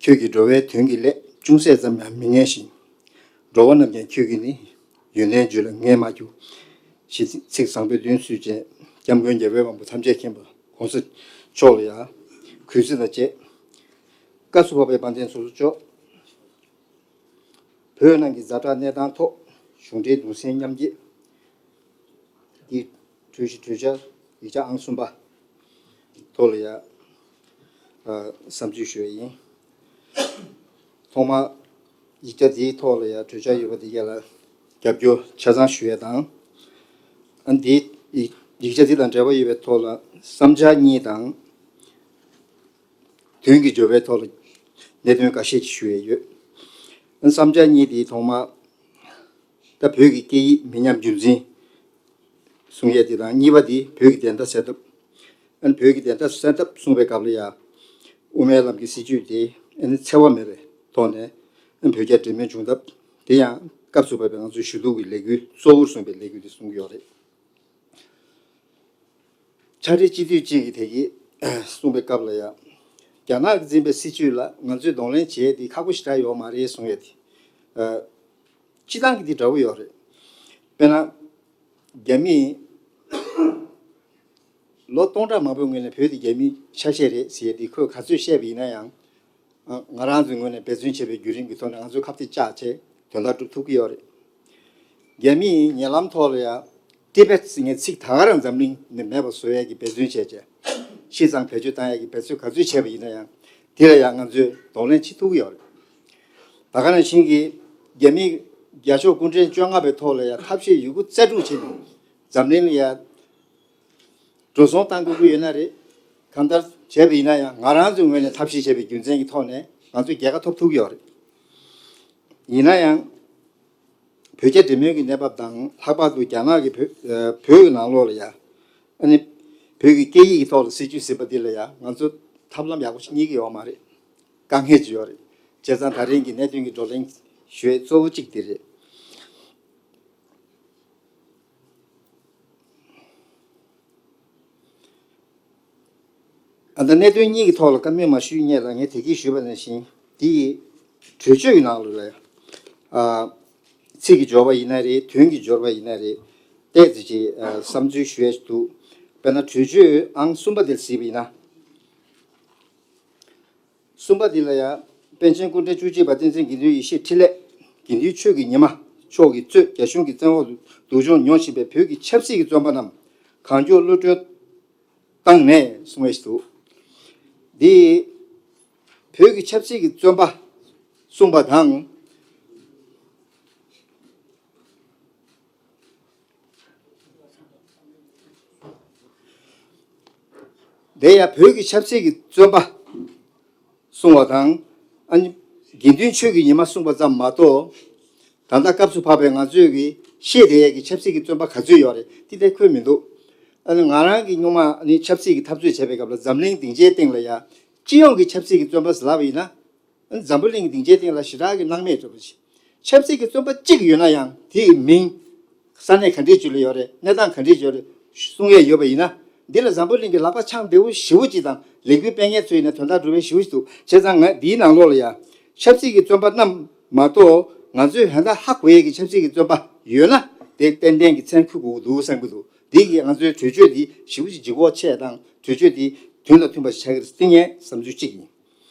ཁྱོད་ཀྱིས་འགྲོ་བའི་དོན་གྱི་སླད། ཅུང་ཟད་ཙམ་ཡང་མི་ངལ་ཞིང་། འགྲོ་བ་རྣམས་ཀྱང་ཁྱོད་ཀྱིས་ནི། ཡོན་ཏན་བརྗོད་ལ་ངས་མ་གྱུར། ཞེས་ཚིག་བཟང་པོའི་མདུན་བསུས་བྱས། སྐྱབས་མགོན་རྒྱལ་བའི་དབང་པོ་ཐམས་ཅད་མཁྱེན་པ་༸གོང་ས་མཆོག་ལ་ཡང་གུས་བརྩི་དང་བཅས། སྐབས་སུ་བབས་པའི་དཔལ་ལྡན་ཚོགས་གཙོ་མཆོག། བོད་ནང་གི་ཛ་དྲག་གནས་སྟངས་ཐོག་གཞུང་འབྲེལ་གདུང་སེམས་མཉམ་སྐྱེད་ཀྱི་གྲོས་གཞི་གྲོས་འཆར་ཡིག་ཆ་ཨང་གསུམ་པ་ཐོག་ལ་ཡ་ཨ་བསམ་ཚུལ་ཞུ་བ་ཡིན། ཐོག་མར་ཡིག་ཆ་འདིའི་ཐོག་ལ་ཡ་གྲོས་འཆར་ཡོད་པ་དེ་ག་ལ་རྒྱབ་སྐྱོར་ཆ་ཚང་ཞུ་ཡ་དང་། ཨ་འདི་ཡིག་ཡིག་ཆ་འདི་དང་འབྲེལ་བ་ཡོད་པའི་ཐོག་ལ་བསམ་འཆར་གཉིས་དང་། དོན་གྱི་འབྱོར་པའི་ཐོག་ལ་གནད་དོན་འགའ་ཤས་ཤིག་ཞུ་ཡས་ཡོད། བསམ་འཆར་གཉིས་དེའི་ཐོག་མ། ད་བོད་ཀྱི་སྐད་ཡིག་མི་ཉམས་རྒྱུན་འཛིན་གསུང་ཡས་དེ་དང་། གཉིས་པ་དེ་བོད་ཀྱི་བདེན་མཐའ་གསལ་ཐབས། ཨ་ནི་བོད་ཀྱི་བདེན་མཐའ་གསལ་ཐབས་གསུང་བའི་སྐབས་ལ་ཡ། དབུ་མའི་ལམ་གྱི་སྲིད་བྱུས་དེ་ཨ་ནི་འཚེ་བ་མེད་པའི་ཐོག་ནས་ཨ་ནི་བོད་རྒྱ་འབྲེལ་མོལ་བྱུང་ཐབས་དེ་ཡང་སྐབས་སུ་བབས་པའི་ང་ཚོའི་ཞུ་གཏུག་གི་ལས་འགུལ་གཙོ་བོར་བཟུང་བའི་ལས་འགུལ་དེ་གསུང་གི་ཡོད་རེད། ཕྱག་སྦྲེལ་སྤྱི་འཐུས་གཅིག་གིས་དེ་གི་གསུངས་པའི་སྐབས་ལ་ཡང་། རྒྱ་ནག་གིས་འཛིན་པའི་སྲིད་བྱུས་ལ་ང་ཚོས་གདོང་ལེན་བྱེད་ཡས་དེ་ཁག་པོ་ཞེ་དྲག་ཡོད་མ་རེད་གསུང་ཡས་དེ། ཨ། སྤྱི་བཏང་གི་དེ་འདྲ་བོ་ཡོད་རེད། དཔེར་ན། རྒྱ་མིས་ལོ་སྟོང་ཕྲག་མང་པོའི་སྔོན་ནས་བོད་དེ་རྒྱ་མིའི་ཆ་ཤས་རེད་ཟེར་ཡས་དེ་ཁོས་ག་ཚོད་བཤད་པ་ཡིན་ན་ཡང་། ཨ། ང་རང་ཚོའི་ངོས་ནས་འབད་བརྩོན་བྱས་པའི་བརྒྱུད་རིམ་གྱི་ཐོག་ནས་ང་ཚོས་ཁ་གཏད་བཅག་བྱས་དོན་དག་སྒྲུབ་ཐུབ་ཀྱི་ཡོད་རེད། རྒྱ་མིས་ཉེ་ལམ་ཐོག་ལ་ཡང་ཏི་བེད་ཟེར་མཁན་ཚིག་ད་ག་རང་འཛམ་གླིང་ནས་མེད་པ་བཟོ་ཡས་ཀྱི་འབད་བརྩོན་བྱས་བྱས། ཤི་ཙང་བེད་སྤྱོད་བཏང་ཡས་ཀྱི་འབད་བརྩོན་ག་ཚོད་བྱས་པ་ཡིན་ན་ཡང་། དེ་ལ་ཡང་ང་ཚོས་གདོང་ལེན་བྱེད་ཐུབ་ཀྱི་ཡོད་རེད། ད་ག་ནང་བཞིན་གྱི་རྒྱ་མིས་ རྒྱ་ཤོག་སྐུ་ཕྲེང་བཅོ་ལྔ་པའི་ཐོག་ལ་ཡང་ཐབས་ཤེས་ཡོད་རྒུ་རྩལ་སྤྲུགས་བྱས་ནས་འཛམ་གླིང་ལ་ཡང་འགྲོ་སོང་བཏང་དགོས་ཀྱི་ཡོད་ན་རེད། གང་ལྟར་བྱས་པ་ཡིན་ན་ཡང་ང་རང་ཚོའི་ངོས་ནས་ཐབས་ཤེས་བྱས་པའི་རྒྱུ་མཚན་གྱི་ཐོག་ནས་ང་ཚོས་རྒྱལ་ཁ་ཐོབ་ཐུབ་ཀྱི་ཡོད་རེད། ཡིན་ན་ཡང་། བོད་རྒྱ་འབྲེལ་མོལ་གྱི་གནས་བབ་དང་ལྷག་པར་དུ་རྒྱ་ནག་གི་བོད་ཨ་བོད་ཀྱི་ནང་ལོགས་ལ་ཡང་ཨ་ནི་བོད་ཀྱི་སྐད་ཡིག་གི་ཐོག་ལ་སྲིད་ཇུས་ཟིན་པ་འདི་ལ་ཡང་ང་ཚོ་ཐབས་ལམ་ཡག་པོ་ཞིག་རྙེད་ཀྱི་ཡོད་མ་རེད། དཀའ་ངལ་ཅིག་ཡོད་རེད། བྱས་ཙང་ད་རིང་གི་གནད་དོན་གྱི་བགྲོ་གླེང་ཞུ་ཡས་གཙོ་བོ་གཅིག་འདི་རེད། ཨ་ད་གནད་དོན་གཉིས་ཀྱི་ཐོག་ལ་བཀའ་མོལ་མ་ཞུས་སྔོན་ལ་ངས་དེ་གིས་ཞུས་པ་ནང་བཞིན་དེ་ཡི་གྲོས་ཆོད་ཀྱི་ནང་ལ་ལ་ཨ་ཚིག་གི་སྦྱོར་བ་ཡིན་ན་རེད། དོན་གྱི་སྦྱོར་བ་ཡིན་ན་རེད། ཏོག་ཙམ་ཅིག་ཨ་བསམ་ཚུལ་ཞུ་ཡས་འདུག་དཔེར་ན་གྲོས་ཆོད་ཨང་གསུམ་པ་དེར་གཟིགས་པ་ཡིན་ན། གསུམ་པ་འདི་ལ་ཡང་པཎ་ཆེན་སྐུ་ཕྲེང་བཅུ་གཅིག་པ་བསྟན་འཛིན་དགེ་འདུན་ཡེ་ཤེས་འཕྲིན་ལས་དགེ་འདུན་ཆོས་ཀྱི་ཉི་མ་མཆོག་གིས་གཙོས་རྒྱ་གཞུང་གི་བཙན་འོག་ཏུ་སྡུག་སྦྱོང་མྱོང་བཞིན་པའི་བོད་ཀྱི་ཆབ་སྲིད་ཀྱི་བཙོན་པ་རྣམས་གང་མགྱོགས་གློད་གྲོལ་བཏང་ནས་གསུང་བ་ཞིག་འདུག་འདི་བོད་ཀྱི་ཆབ་སྲིད་ཀྱི་བཙོན་པ་གསུངས་པ་དང་། དེ་ཡང་བོད་ཀྱི་ཆབ་སྲིད་ཀྱི་བཙོན་པ་གསུངས་པ་དང་། ཨ་ནི་དགེ་འདུན་ཆོས་ཀྱི་ཉི་མ་གསུངས་པ་ཙམ་མ་གཏོགས། ད་ལྟ་སྐབས་སུ་བབས་པའི་ང་ཚོས་ཀྱི་ཤེས་བསྡད་ཡས་ཀྱི་ཆབ་སྲིད་ཀྱི་བཙོན་པ་ག་ཚོད་ཡོད་རེད་དེ་དེ་འཁོད་མི་འདུག་ཨ་ནི་ང་རང་གིས་སྔོན་མ་ཨ་ནི་ཆབ་སྲིད་ཀྱི་འཐབ་རྩོད་བྱས་པའི་སྐབས་ལ་འཛམ་གླིང་སྡིངས་ཆའི་སྟེང་ལ་ཡང་སྤྱི་ཡོངས་ཀྱི་ཆབ་སྲིད་ཀྱི་བཙོན་པ་ཟེར་ལབ་པ་ཡིན་ན། འཛམ་བུ་གླིང་གི་སྡིངས་ཆའི་སྟེང་ལ་ཞེ་དྲག་གི་སྣང་མེད་འགྲོ་བ་ཞིག་ཆབ་སྲིད་ཀྱི་བཙོན་པ་གཅིག་ཡོད་ན་ཡང་དེ་ཡི་མིང་། ས་གནས་ག་འདྲའི་ཅིག་ལ་ཡོད་རེད། གནས་སྟངས་ག་འདྲའི་ཅིག་ཡོད་རེད། གསུང་ཡས་ཡོད་པ་ཡིན་ན། འདི་ལ་འཛམ་བུ་གླིང་གི་ལག་པ་འཆང་བདེ་བོ་ཞེ་པོ་ཅིག་དང་ལས་འགུལ་སྤེལ་མཁན་ཚོ་ཡིན་ན་དོན་དག་འགྲུབ་པའི་ཞེ་པོ་ཞིག་འདུག་བྱས་ཙང་ང་འདིའི་ནང་ལོགས་ལ་ཡང་། ཆབ་སྲིད་ཀྱི་བཙོན་པ་རྣམས་མ་གཏོགས་ང་ཚོས་ཧན་ད་ཧ་གོ་ཡས་ཀྱི་ཆབ་སྲིད་ཀྱི་བཙོན་པ་ཡོད་ན་དེ་ཏན་ཏན་གྱི་མཚན་འཁུར་དགོས་ཀྱི་འདུག་བསམ་གྱི་འདུག་འདི་གིས་ང་ཚོའི་གྲོས་ཆོད་འདི་ཞེ་པོ་ཅིག་ལྗིད་ཁོག་ཆེ་དང་གྲོས་ཆོད་འདི་དོན་དང་མཐུན་པ་ཞིག་ཆགས་ཀྱི་རེད་ཟེར་ངའི་བསམ་ཚུལ་གཅིག་ཡིན།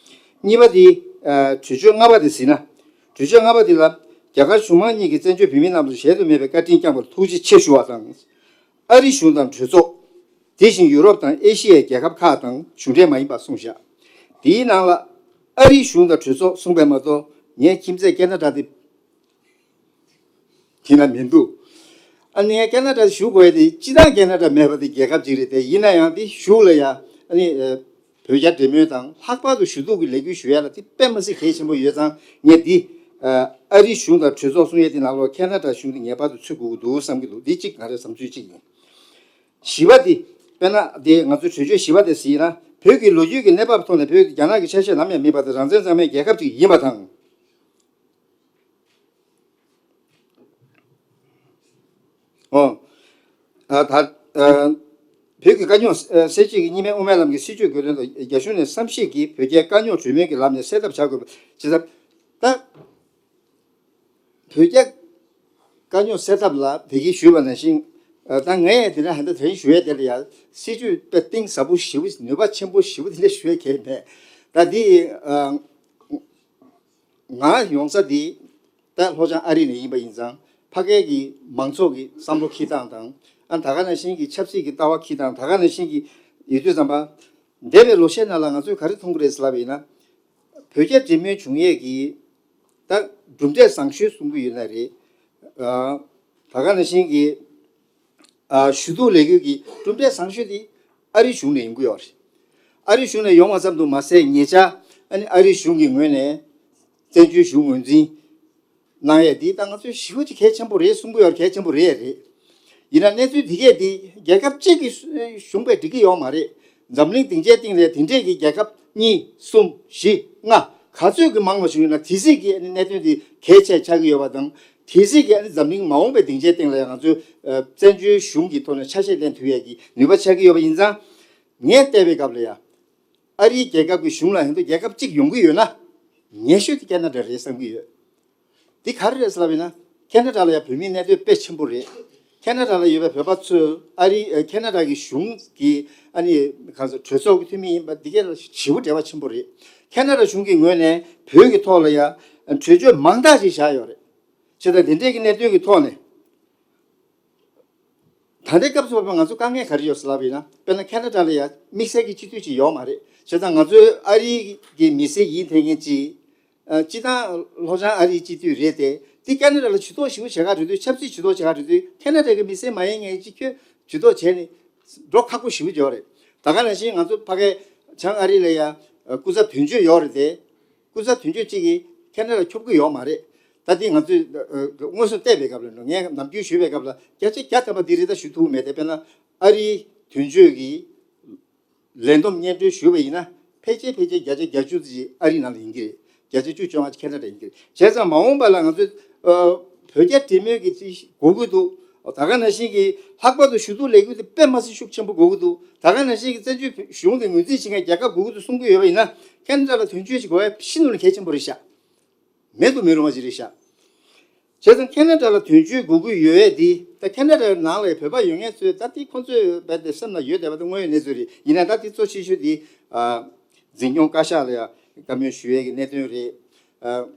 གཉིས་པ་དེ། ཨ་གྲོས་ཆོད་ལྔ་པ་དེ་གཟིགས་ན། གྲོས་ཆོད་ལྔ་པ་དེ་ལ་རྒྱ་གར་གཞུང་མང་གཉིས་ཀྱིས་བཙན་བྱོལ་བོད་མི་རྣམས་ལ་གཞལ་དུ་མེད་པའི་བཀའ་དྲིན་བསྐྱངས་པར་ཐུགས་རྗེ་ཆེ་ཞུ་བ་དང་། ཨ་རི་གཞུང་དང་གྲོས་ཚོགས། དེ་བཞིན་ཡུ་རོབ་དང་ཨེ་ཤི་ཡའི་རྒྱལ་ཁབ་ཁག་དང་གཞུང་འབྲེལ་མ་ཡིན་པ་གསུངས་བཞག་དེའི་ནང་ལ་ཨ་རི་གཞུང་དང་གྲོས་ཚོགས་གསུངས་པས་མ་གཏོགས་ངའི་ཁྱིམ་མཚེས་ཁེ་ན་ཌ་དེ། དེ་ན་མི་འདུག་ཨ་ནི་ཁེ་ན་ཌ་བཞུགས་དགོས་ཡ་དེ་སྤྱི་བཏང་ཁེ་ན་ཌ་མེད་པ་དེ་རྒྱལ་ཁབ་ཅིག་རེད་དེ་ཡིན་ན་ཡང་དེ་གཞུག་ལ་ཡ་ཨ་ནི་ཨ་བོད་རྒྱ་འབྲེལ་མོལ་དང་ལྷག་པར་དུ་ཞུ་གཏུག་གི་ལས་འགུལ་ཞུ་ཡ་ལ་དེ་དཔེ་མི་སྲིད་གལ་ཆེན་པོ་ཡོད་ཙང་ངས་འདི་ཨ་ཨ་རི་གཞུང་དང་གྲོས་ཚོགས་གསུང་ཡ་དེ་ནང་ལོགས་ཁེ་ན་ཌ་གཞུང་དེ་ངེས་པར་དུ་ཚུད་དགོས་ཀྱི་འདུག་བསམ་གྱི་འདུག་འདི་གཅིག་ང་རའི་བསམ་ཚུལ་གཅིག་ཡིན། བཞི་པ་དེ། དཔེར་ན་དེ་ང་ཚོའི་གྲོས་ཆོད་བཞི་པ་དེ་གཟིགས་ན་བོད་ཀྱི་ལོ་རྒྱུས་ཀྱི་གནས་བབ་ཐོག་ནས་བོད་དེ་རྒྱ་ནག་གི་ཆ་ཤས་ནམ་ཡང་མིན་པ་དང་རང་བཙན་གཙང་མའི་རྒྱལ་ཁབ་ཅིག་ཡིན་པ་དང་། ཨོ། ཨ་ད་ཨ་བོད་ཀྱི་དཀའ་རྙོག་སེལ་ཆེད་ཀྱི་གཉིས་སྨན་དབུ་མའི་ལམ་གྱི་སྲིད་བྱུས་དགོས་དོན་དུ་རྒྱ་གཞུང་ནས་བསམ་ཤེས་ཀྱིས་བོད་རྒྱའི་དཀའ་རྙོག་གྲོས་མོལ་གྱི་ལམ་ནས་སེལ་ཐབས་བྱ་དགོས་པ་ཇི་ལྟར་ད། བོད་རྒྱ་དཀའ་རྙོག་སེལ་ཐབས་ལ་དེ་གིས་ཞུས་པ་ནང་བཞིན། ད་ངས་དེ་ནས་ཧན་ད་དེ་རིང་ཞུ་ཡས་དེ་ལ་ཡང་སྲིད་ཇུས་དཔེ་གཏིང་ཟབ་པོ་ཞེ་པོ་ནུས་པ་ཆེན་པོ་ཞེ་པོ་དེ་འདྲ་ཞུ་ཡས་གལ་མེད། ད་འདི་ང་ཡོང་ས་འདི་ད་ལྷོ་བྱང་ཨ་རི་ནས་ཡིན་པ་ཡིན་ཙང་ཕ་གིའི་གི་མང་ཚོགས་ཀྱི་བསམ་བློ་འཁྱེར་སྟངས་དང་ཨ་ད་ག་ནང་བཞིན་གྱི་ཆབ་སྲིད་ཀྱི་ལྟ་བ་འཁྱེར་སྟངས་ད་ག་ནང་བཞིན་གྱི་ཡོད་དུས་ཙམ་པ། འདས་པའི་ལོ་ཤས་ནང་ལ་ང་ཚོས་ག་རེ་མཐོང་གི་རེད་ཟེར་ལབ་པ་ཡིན་ན། བོད་རྒྱ་འབྲེལ་མོལ་བྱུང་ཡས་ཀྱི་ད་གྲུབ་འབྲས་བཟང་ཤོས་གསུང་གི་ཡོད་ན་རེད། ཨ་ད་ག་ནང་བཞིན་གྱི་ཨ་ཞུ་གཏུག་ལས་འགུལ་གྱི་གྲུབ་འབྲས་བཟང་ཤོས་དེ་ཨ་རི་གཞུང་ནས་ཡོང་གི་ཡོད་རེད། ཨ་རི་གཞུང་ནས་ཡོང་བ་ཙམ་དུ་མ་ཟད་ཉེ་ཆར་ཨ་ནི་ཨ་རི་གཞུང་གི་ངོས་ནས་བཙན་བྱོལ་གཞུང་ངོས་འཛིན་གནང་ཡས་འདི་ད་ང་ཚོའི་ཞེ་པོ་ཅིག་གལ་ཆེན་པོ་རེད་གསུང་གི་ཡོད་རེད། གལ་ཆེན་པོ་རེད་རེད། ཡིན་ན་གནས་ཚུལ་འདི་གས་འདི་རྒྱལ་ཁབ་གཅིག་གི་གཞུང་པས་འགྲིག་གི་ཡོད་མ་རེད། འཛམ་གླིང་སྡིངས་ཆའི་སྟེང་ལ་དེ་འདྲས་ཀྱི་རྒྱལ་ཁབ་གཉིས་གསུམ་བཞི་ལྔ་ག་ཚོད་ཀྱི་མང་བ་ཞིག་ཡོད་ན་དེ་སྲིད་ཀྱི་གནད་དོན་འདི་གལ་ཆེ་ཆགས་ཀྱི་ཡོད་པ་དང་དེ་སྲིད་ཀྱི་འཛམ་གླིང་མ་འོངས་པའི་སྡིངས་ཆའི་སྟེང་ལ་ཡང་ང་ཚོས་བཙན་བྱོལ་གཞུང་གི་ཐོག་ནས་ཆ་ཤས་ལེན་ཐུབ་ཡས་ཀྱི་ནུས་པ་ཆགས་ཀྱི་ཡོད་པ་ཡིན་ཙང་། ངས་བལྟས་པའི་སྐབས་ལ་ཡང་། ཨ་རིའི་རྒྱལ་ཁབ་ཀྱི་གཞུང་ལ་ཧན་དུ་རྒྱལ་ཁབ་གཅིག་ཡོང་གི་ཡོད་ན། ཉེ་ཤོས་དེ་ཁེ་ན་ཌ་རེད་བསམ་གྱི་ཡོད། འདི་ག་རེ་རེད་ཟེར་ལབ་ཡིན་ན། ཁེ་ན་ཌ་ལ་ཡང་བོད་མིའི་གནས་སྡོད་དཔེ་ཆེན་པོ་རེད། ཁེ་ན་ཌ་ལ་ཡོད་པའི་བོད་པ་ཚོས་ཨ་རི་ཨ་ཁེ་ན་ཌ་གི་གཞུང་གི་ཨ་ནི་གང་ཟེར་གྲོས་ཚོགས་ཀྱི་འཐུས་མི་ཡིན་པ་འདི་གས་ལ་ཞེ་པོ་འབྲེལ་བ་ཆེན་པོ་རེད། ཁེ་ན་ཌ་གཞུང་གི་ངོས་ནས་བོད་ཀྱི་ཐོག་ལ་ཡང་གྲོས་ཆོད་མང་དག་ཅིག་བཞག་ཡོད་རེད། བྱས་ཙང་དེ་འདྲའི་གི་གནད་དོན་གྱི་ཐོག་ནས། ད་ལྟའི་སྐབས་སུ་བབས་པ་ང་ཚོ་དཀའ་ངལ་ག་རེ་ཡོད་ཟེར་ལབ་པ་ཡིན་ན་དཔེར་ན་ཁེ་ན་ཌ་ལ་ཡང་དམིགས་བསལ་གྱི་སྤྱི་འཐུས་ཅིག་ཡོད་མ་རེད། བྱས་ཙང་ང་ཚོའི་ཨ་རི་གི་མི་སེར་ཡིན་ཐེ་མཁན་ཅིག་ཨ་སྤྱི་བཏང་ལྷོ་བྱང་ཨ་རིའི་སྤྱི་འཐུས་རེད་དེ། དེ་ཁེ་ན་ཌ་ལ་ཇུས་གཏོགས་ཞིབ་པོ་བྱེད་ག་འགྲོ་དུས། ཆབ་སྲིད་ཇུས་གཏོགས་བྱེད་ག་འགྲོ་དུས། ཁེ་ན་ཌ་གི་མི་སེར་མ་ཡིན་མཁན་གཅིག་ཁྱོད་ཇུས་གཏོགས་བྱས་ནས་འགྲོ་ཁག་པོ་ཞེ་པོ་ཅིག་ཡོད་རེད། ད་ག་ནང་བཞིན་ང་ཚོ་ཕ་གའི་བྱང་ཨ་རི་ལ་ཡ་སྐུ་ཚབ་དོན་གཅོད་ཡོད་རེད་དེ། སྐུ་ཚབ་དོན་གཅོད་གཅིག་གིས་ཁེ་ན་ཌ་ཁྱོབ་ཀྱི་ཡོད་མ་རེད། ད་དེ་ང་ཚོས་ཨ་ཨ་དངོས་སུ་བལྟས་པའི་སྐབས་ལ། ངས་ནམ་རྒྱུན་ཞུས་པའི་སྐབས་ལ་བརྒྱ་ཆ་བརྒྱ་ཐམ་པ་འདི་རེད་ད་ཞུ་ཐུབ་མེད་དེ། དཔེར་ན་ཨ་རིའི་དོན་གཅོད་ཀྱིས་ལས་བསྡོམས་སྙན་སྒྲོན་ཞུས་པ་ཡིན་ན། ཕལ་ཆེར་ཕལ་ཆེར་བརྒྱ་ཆ་བརྒྱད་ཅུ་ཙམ་ཅིག་ཨ་རིའི་ནང་ལ་ཡིན་གྱི་རེད། བརྒྱ་ཆ་བཅུ་བཅོ་ལྔ་ཅིག་ཁེ་ན་ཌ་ཡིན་གྱི་རེད། བྱས་ཙང་མ་འོངས་པ་ལ་ང་ཚོས་ཨ་བོད་རྒྱ་འབྲེལ་མོལ་གྱི་དེ་དགོས་ཀྱི་འདུག། ད་ག་ནང་བཞིན་གྱི་ལྷག་པར་དུ་ཞུ་གཏུག་ལས་འགུལ་དེ་དཔེ་མི་སྲིད་ཤུགས་ཆེན་པོ་དགོས་ཀྱི་འདུག། ད་ག་ནང་བཞིན་གྱི་བཙན་བྱོལ་གཞུང་དེ་ངོས་འཛིན་བྱེད་མཁན་རྒྱལ་ཁབ་དགོས་ཀྱི་འདུག་གསུང་གི་ཡོད་པ་ཡིན་ན། ཁེ་ན་ཌ་ལ་དོན་གཅོད་ཅིག་དགོས་ཡ་ཤིན་ཏུ་ནས་གལ་ཆེན་པོ་རེད་ཤག། མེད་དུ་མི་རུང་བ་ཞིག་རེད་ཤག། བྱས་ཙང་ཁེ་ན་ཌ་ལ་དོན་གཅོད་དགོས་ཀྱི་ཡོད་དེ། ད་ཁེ་ན་ཌ་ནང་ལ་བོད་པ་ཡོད་མཁན་ཚོས་ད་དེ་ཁོང་ཚོའི་རྦད་དེ་སེམས་ལ་ཡོད་བསྡད་པ་དེ་དངོས་ཡོད་གནས་ཚུལ་རེད། ཡིན་ན་ད་དེ་གཙོ་ཆེ་ཤོས་དེ་ཨ་འཛིན་སྐྱོང་བཀའ་ཤག་ལ་ཡ་བཀའ་མོལ་ཞུ་ཡས་ཀྱི་གནད་དོན་རེད། ཨ་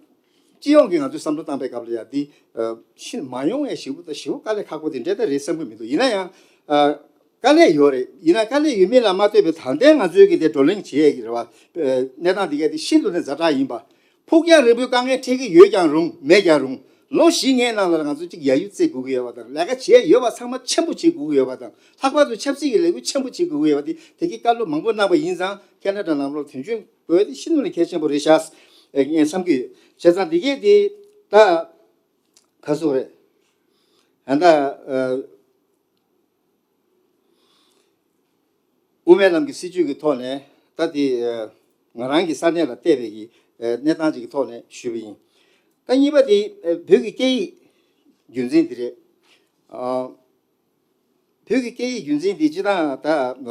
སྤྱི་ཡོངས་ཀྱི་ང་ཚོས་བསམ་བློ་བཏང་པའི་སྐབས་ལ་ཡ་དེ་ཨ་ཕྱིར་མ་ཡོང་ཡས་ཞེ་པོ་ད་ཞེ་པོ་དཀའ་ལས་ཁག་པོ་དེ་འདྲ་ད་རེད་བསམ་གྱི་མི་འདུག། ཡིན་ན་ཡང་ཨ་དཀའ་ལས་ཡོད་རེད། ཡིན་ན་དཀའ་ལས་ཡོད་མེད་ལ་མ་ལྟོས་པའི་ད་ལྟའི་ང་ཚོའི་གི་དེ་བགྲོ་གླེང་བྱེད་ཡས་ཀྱི་རེད་བ། གནས་སྟངས་དེ་ག་དེ་ཤིན་ཏུ་ནས་ཛ་དྲག་ཡིན་པ། ཕུགས་རྒྱང་རིང་པོའི་དཀའ་ངལ་འཕྲད་ཀྱི་ཡོད་ཀྱང་རུང་མེད་ཀྱང་རུང་། ལོ་བཞི་ལྔའི་ནང་ལ་ང་ཚོ་གཅིག་ཡ་ཡུལ་བརྩི་དགོས་ཀྱི་ཡོད་པ་དང་། ལས་ཀ་བྱས་ཡོད་པ་ཚང་མ་ཆེན་པོ་བྱེད་དགོས་ཀྱི་ཡོད་པ་དང་། ལྷག་པར་དུ་ཆབ་སྲིད་ཀྱི་ལས་འགུལ་ཆེན་པོ་བྱེད་དགོས་ཀྱི་ཡོད་པ་དེ་དེ་གའི་བཀའ་སློབ་མང་པོ་གནང་བ་ཡིན་ཙང་། ཁེ་ན་ཌ་ནང་ལོགས་དོན་གཅོད་དགོས་དེ་ཤིན་ཏུ་ནས་གལ་ཆེན་པོ་རེད་ཤག་ངས་བསམ་གྱི་ཡོད། བྱས་ཙང་དེ་གས་དེ་ད་ག་སོ་རེད། ད་ལྟ་ཨ། དབུ་མའི་ལམ་གྱི་སྲིད་བྱུས་ཀྱི་ཐོག་ནས་ད་དེ་ང་རང་གི་ས་གནས་ལ་བལྟས་པའི་གི་གནས་སྟངས་ཅིག་གི་ཐོག་ནས་ཞུས་པ་ཡིན། ད་གཉིས་པ་དེ་བོད་ཀྱི་སྐད་ཡིག་རྒྱུ་མཚན་དེ་རེད། བོད་ཀྱི་སྐད་ཡིག་རྒྱུ་མཚན་དེ་སྤྱི་བཏང་ད་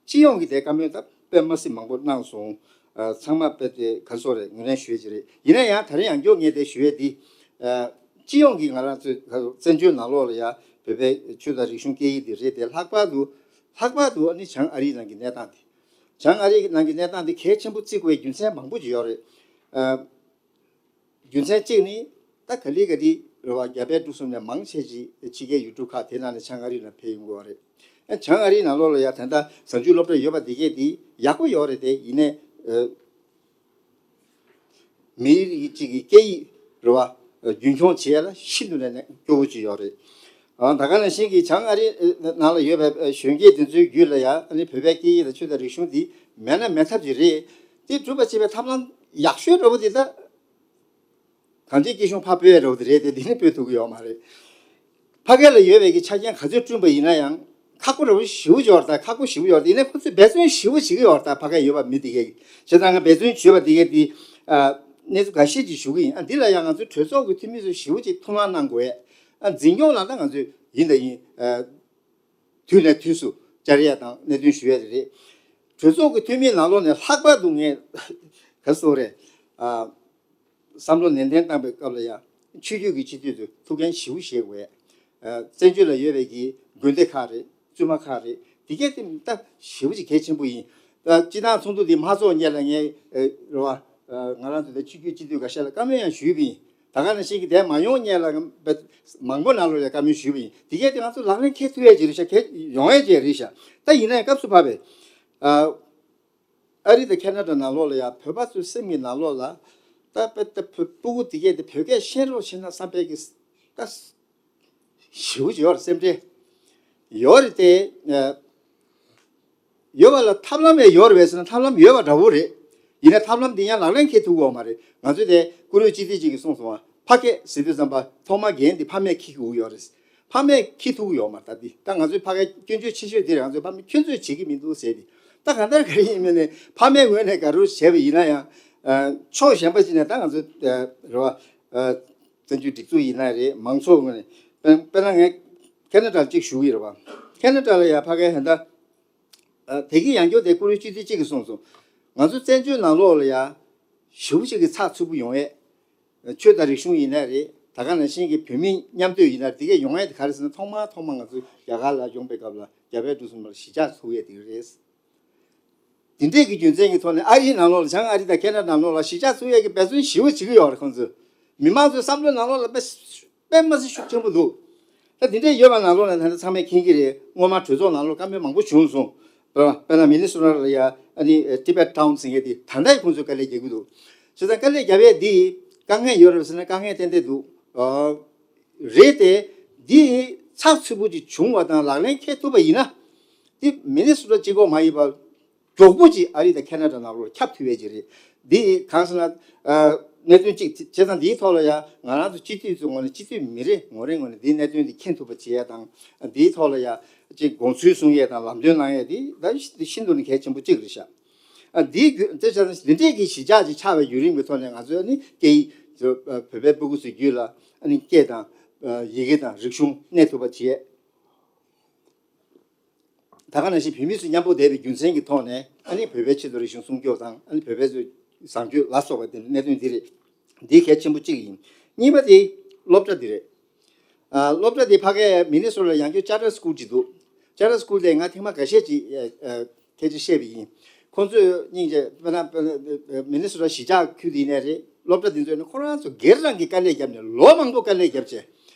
སྤྱི་ཡོངས་ཀྱི་དེ་བཀའ་མོལ་ད་དཔེ་མ་སྲིད་མང་པོ་གནང་སོང་། ཚང་མ་དཔེ་དེ་ག་སོ་རེད། ངོས་ལེན་ཞུ་ཡས་ཅིག་རེད། ཡིན་ན་ཡང་ད་རེས་ཡང་བསྐྱར་ངས་དེ་ཞུ་ཡས་དེ། སྤྱི་ཡོངས་ཀྱི་ང་རང་ཚོའི་བཙན་བྱོལ་ནང་ལོགས་ལ་ཡ་བོད་པའི་ཆོས་དང་རིག་གཞུང་སྐད་ཡིག་འདི་རེད་དེ། ལྷག་པར་དུ་ལྷག་པར་དུ་ཨ་ནི་བྱང་ཨ་རིའི་ནང་གི་གནས་སྟངས་འདི། བྱང་ཨ་རིའི་ནང་གི་གནས་སྟངས་འདི་གལ་ཆེན་པོ་བརྩི་དགོས་པའི་རྒྱུ་མཚན་མང་པོ་ཅིག་ཡོད་རེད། རྒྱུ་མཚན་གཅིག་ནི་ད་ག་ལེ་ག་ལེ་རེད་བ། རྒྱ་བལ་འབྲུག་གསུམ་ནས་མང་ཆེ་ཅིག་ཕྱི་རྒྱལ་ཡུལ་གྲུ་ཁག་དེ་ནང་ནས་བྱང་ཨ་རི་ལ་ཕེབས་ཡོང་གི་ཡོད་རེད། ཨ་བྱང་ཨ་རིའི་ནང་ལོགས་ལ་ཡ་ད་ལྟ་གཟའ་མཇུག་སློབ་གྲྭ་ཡོད་པ་འདི་གས་འདི་ཡག་པོ་ཡོད་རེད་དེ། ཡིན་ནའི་ཨ། མི་རིགས་གཅིག་གི་སྐད་ཡིག་རེད་བ། རྒྱུན་འཁྱོངས་བྱེད་ཡ་ལ་ཤིན་ཏུ་ནས་སྐྱོ་བོ་ཅིག་ཡོད་རེད། ཨ་ད་ག་ནང་བཞིན་གྱི་བྱང་ཨ་རི་ནང་ལ་ཡོད་པའི་གཞོན་སྐྱེས་དེ་ཚོའི་རྒྱུད་ལ་ཡ་ཨ་ནི་བོད་པའི་སྐད་ཡིག་དང་ཆོས་དང་རིག་གཞུང་འདི་མེད་ན་མེད་ཐབས་ཅིག་རེད། དེ་སྒྲུབ་པ་བྱེད་པའི་ཐབས་ལམ་ཡག་ཤོས་འདྲ་བོ་དེ་ད། གངས་ཅན་སྐྱིད་གཤོངས་ཕར་སྤོས་འདྲ་བོ་དེ་རེད་དེ། དེ་ནི་སྤོས་ཐུབ་ཀྱི་ཡོད་མ་རེད། ཕ་གི་ལ་ཡོད་པའི་གི་ཆ་རྐྱེན་ག་ཚོད་བསྐྲུན་པ་ཡིན་ན་ཡང་ཁག་པོ་རེད་པ། ཞེ་པོ་ཅིག་ཡོད་རེད་ད། ཁག་པོ་ཞེ་པོ་ཡོད་རེད། ཡིན་ནའི་ཁོ་ཚོས་འབད་བརྩོན་ཞེ་པོ་བྱེད་ཀྱི་ཡོད་རེད་ད། ཕ་གིར་ཡོད་པ་མི་དེ་གས་ཀྱིས། བྱས་ཙང་ང་འབད་བརྩོན་བྱས་པ་དེ་གས་དེ་ཨ་གནས་ཚུལ་འགའ་ཤས་ཅིག་ཞུ་གི་ཡིན། ཨ་འདི་ལ་ཡང་ང་ཚོའི་གྲོས་ཚོགས་ཀྱི་འཐུས་མི་ཚོས་ཞེ་པོ་ཅིག་ཐུགས་སྣང་གནང་དགོས། ཨ་འཛིན་སྐྱོང་ལ་ད་ང་ཚོས་ཡིན་དང་ཡིན་ཨ། དུས་ནས་དུས་སུ་བཅར་ཡས་དང་གནད་དོན་ཞུ་ཡས་དེ་རེད། གྲོས་ཚོགས་ཀྱི་འཐུས་མིའི་ནང་ལོགས་ནས་ལྷག་པར་དུ་ངས་ག་རེ་ཟེར་དགོས་རེད། ཨ། བསམ་བློ་ནན་ཏན་བཏང་པའི་སྐབས་ལ་ཡང་ཆོས་བརྒྱུད་ཀྱི་སྤྱི་འཐུས་ཚོས་ཐུགས་འགན་ཞེ་པོ་བཞེས་དགོས། ཨ། བཙན་བྱོལ་ལ་ཡོད་པའི་གི་དགོན་སྡེ་ཁག་རེད། བཙུན་མ་ཁག་རེད། དེ་གས་དེ་ད་ཞེ་པོ་ཅིག་གལ་ཆེན་པོ་ཡིན། ཨ། སྤྱི་བཏང་ཚོགས་འདུ་འདི་མ་ཚོགས་སྔོན་ལ་ངས་ཨ་རེད་བ། ཨ། ང་རང་ཚོ་ད་ཆོས་བརྒྱུད་སྤྱི་འཐུས་འགའ་ཤས་ལ་བཀའ་མོལ་ཡང་ཞུས་པ་ཡིན། ད་ག་ནང་བཞིན་གྱི་དེ་མ་ཡོང་སྔོན་ལ་མང་པོ་ནང་ལོགས་ལ་བཀའ་མོལ་ཞུས་པ་ཡིན། དེ་གས་དེ་ང་ཚོ་ལག་ལེན་འཁེལ་ཐུབ་ཡས་ཅིག་རེད་ཤག་འཁེལ་ཡོང་ཡས་ཅིག་རེད་ཤག་ད་ཡིན་ནའི་སྐབས་སུ་བབས་པའི་ཨ་ཨ་རི་དང་ཁེ་ན་ཌ་ནང་ལོགས་ལ་ཡང་བོད་པ་ཚོའི་སེམས་ཀྱི་ནང་ལོགས་ལ་ད་དཔེ་ད་བོད་སྤུ་གུ་དེ་གས་དེ་བོད་སྐད་ཤེས་རོགས་བྱེད་ན་བསམ་པའི་གི་ད་ཞེ་པོ་ཅིག་ཡོད་རེད། སེམས་ཁྲལ་ཡོད་རེད་དེ། ཨ། ཡོད་པ་ལ་ཐབས་ལམ་ཡང་ཡོད་རེད་པས་ཟེར་ན་ཐབས་ལམ་ཡོད་པ་འདྲ་བོ་རེད། ཡིན་ན་ཐབས་ལམ་འདི་ཡང་ལག་ལེན་འཁེལ་ཐུབ་ཀྱི་ཡོད་མ་རེད། ང་ཚོས་དེ་བཀུར་འོས་སྤྱི་འཐུས་གཅིག་གིས་གསུངས་སོང་བ། ཕ་སྐད་ཟེར་དུས་ཙམ་པ་ཐོག་མ་འགན་འདི་ཕ་མས་འཁྱེར་དགོས་ཀྱི་ཡོད་རེད། ཕ་མས་འཁྱེར་ཐུབ་ཀྱི་ཡོད་མ་རེད། ད་འདི་ད་ང་ཚོའི་ཕ་གའི་སྐྱོན་བརྗོད་ཆེ་ཤོས་འདི་རེད། ང་ཚོའི་ཕ་མས་ཁྱོད་ཚོས་བྱེད་ཀྱི་མི་འདུག་ཟེར་ཏེ། ད་གང་ལྟར་ག་རེ་ཡིན་མིན་ནས་ཕ་མའི་ངོས་ནས་ག་རེ་བྱས་པ་ཡིན་ན་ཡང་། ཨ། ཕྱོགས་གཞན་པ་ཅིག་ནས་ད་ང་ཚོ་ཨ་རེད་བ། ཨ། བཙན་བྱོལ་སྒྲིག་འཛུགས་ཡིན་ན་རེད། མང་ཚོགས་ངོས་ནས། དཔེར་དཔེར་ན་ངས་ཁེ་ན་ཌར་གཅིག་ཞུ་གི་ཡོད་རེད་བ། ཁེ་ན་ཌ་ལ་ཡ་ཕ་གའི་ཧན་ད། ཨ། དེ་གི་ཡང་བསྐྱར་དེ་བཀུར་འོས་སྤྱི་འཐུས་གཅིག་གིས་གསུངས་སོང་། ང་ཚོ་བཙན་བྱོལ་ནང་ལོགས་ལ་ཡ་ཞེ་པོ་ཅིག་གི་ཚགས་ཚུད་པོ་ཡོང་ཡས། ཆོས་དང་རིག་གཞུང་ཡིན་ན་རེད། ད་ག་ནང་བཞིན་གྱི་བོད་མི་མཉམ་གཏོད་ཡིན་ན་རེད། དེ་གས་ཡོང་ཡས་དེ་ག་རེ་ཟེར་ན། ཐོག་མ་ཐོག་མ་ང་ཚོ་རྒྱ་གར་ལ་ཡོང་པའི་སྐབས་ལ་རྒྱ་བལ་འབྲུག་གསུམ་ལ་གཞིས་ཆགས་ཚུགས་ཡས་དེ་རེད། དེ་འདྲས་ཀྱི་རྒྱུ་མཚན་གྱི་ཐོག་ནས་ཨ་རིའི་ནང་ལོགས་ལ། བྱང་ཨ་རི་དང་ཁེ་ན་ཌ་ནང་ལོགས་ལ་གཞིས་ཆགས་ཚུགས་ཡས་ཀྱི་འབད་བརྩོན་ཞེ་པོ་བྱེད་ཀྱི་ཡོད་རེད། ཁོང་ཚོས་མི་མང་ཚོའི་བསམ་བློའི་ནང་ལོགས་ལ་དཔེ་དཔེ་མི་སྲིད་ཤུགས་ཆེན་པོ་འདུག། ད་དེ་འདྲས་ཡོད་པ་ནང་ལོགས་ལ་ད་ལྟ་ཚང་མས་མཁྱེན་གྱི་རེད། སྔོན་མ་གྲོས་ཚོགས་ནང་ལོགས་བཀའ་མོལ་མང་པོ་བྱུང་སོང་། དཔེར་ན་མི་ནི་སོ་ཊ་ལ་ཡ་ཨ་ནི་ཊི་བེཊ་ཊའུན་ཟེར་མཁན་དེ་ད་ལྟའི་ཁོང་ཚོས་དཀའ་ལས་རྒྱག་གི་འདུག། བྱས་ཙང་དཀའ་ལས་རྒྱབ་ཡས་འདི་དཀའ་ངལ་ཡོད་རེད་ཟེར་ན་དཀའ་ངལ་ཏན་ཏན་འདུག། ཨ་རེད་དེ། འདི་ཚགས་ཚུད་པོ་ཅིག་བྱུང་བ་དང་ལག་ལེན་འཁེལ་ཐུབ་པ་ཡིན་ན། འདི་མི་ནི་སོ་ཊ་གཅིག་པོ་མ་ཡིན་པར་མགྱོགས་པོ་ཅིག་ཨ་རི་དང་ཁེ་ན་ཌ་ནང་ལོགས་ཁྱབ་ཐུབ་ཡས་ཅིག་རེད། འདི་གང་ཟེར་ན། ཨ་གནད་དོན་གཅིག་བྱས་ཙང་འདིའི་ཐོག་ལ་ཡ་ང་རང་ཚོ་སྤྱི་འཐུས་ཚོ་ངོས་ནས་སྤྱི་འཐུས་མི་རེ་ངོ་རེ་ངོས་ནས་འདིའི་གནད་དོན་འདི་མཁྱེན་ཐུབ་པ་བྱེད་ཡས་དང་། འདིའི་ཐོག་ལ་ཡ་ཅིག་དགོངས་ཚུལ་གསུང་ཡས་དང་ལམ་སྟོན་གནང་ཡས་འདི་ད་ཤིན་ཏུ་ནས་གལ་ཆེན་པོ་གཅིག་རེད་ཤག་ཨ་འདིའི་བརྒྱུད་དེ་བྱས་ཙང་འདི་འདྲས་ཀྱི་གཞིས་ཆགས་ཅིག་ཆགས་པའི་བརྒྱུད་རིམ་གྱི་ཐོག་ནས་ང་ཚོས་ནི་སྐད་ཡིག་བོད་པའི་སྤུ་གུ་ཚོའི་རྒྱུད་ལ་ཨ་ནི་སྐད་དང་ཡི་གེ་དང་རིག་གཞུང་གནས་ཐུབ་པ་བྱེད། ད་ག་ནང་བཞིན་བོད་མི་ཚོ་མཉམ་པོ་བསྡད་པའི་རྒྱུ་མཚན་གྱི་ཐོག་ནས་ཨ་ནི་བོད་པའི་ཆེད་དུ་རིག་གཞུང་སྲུང་སྐྱོབ་དང་ཨ་ནི་བོད་པའི་ཚོའི་བཟང་སྤྱོད་ལ་སོགས་པ་དེ་གནད་དོན་འདི་རེད། འདི་གལ་ཆེན་པོ་གཅིག་ཡིན། གཉིས་པ་དེ་སློབ་གྲྭ་འདི་རེད། ཨ་སློབ་གྲྭ་དེ་ཕ་གའི་མི་ནི་སོ་ཊ་ལ་ཡང་བསྐྱར་ཅར་ཊར་སི་ཀུལ་ཅིག་འདུག་ཅར་ཊར་སི་ཀུལ་དེ་ང་ཐེངས་མ་འགའ་ཤས་ཅིག་ཨ་ཨ་སྐད་ཆ་བཤད་པ་ཡིན། ཁོང་ཚོས་སྙིང་རྗེ་དཔེར་ན་དཔེར་ན་མི་ནི་སོ་ཊ་གཞིས་ཆགས་ཁུལ་དེ་ཡིན་ནའི་རེད། སློབ་གྲྭ་དེ་ཚོས་ནི་ཁོ་རང་ཚོ་སྒེར་རང་གིས་དཀའ་ལས་བརྒྱབ་ནས་ལོ་མང་པོ་དཀའ་ལས་བརྒྱབ་བྱས།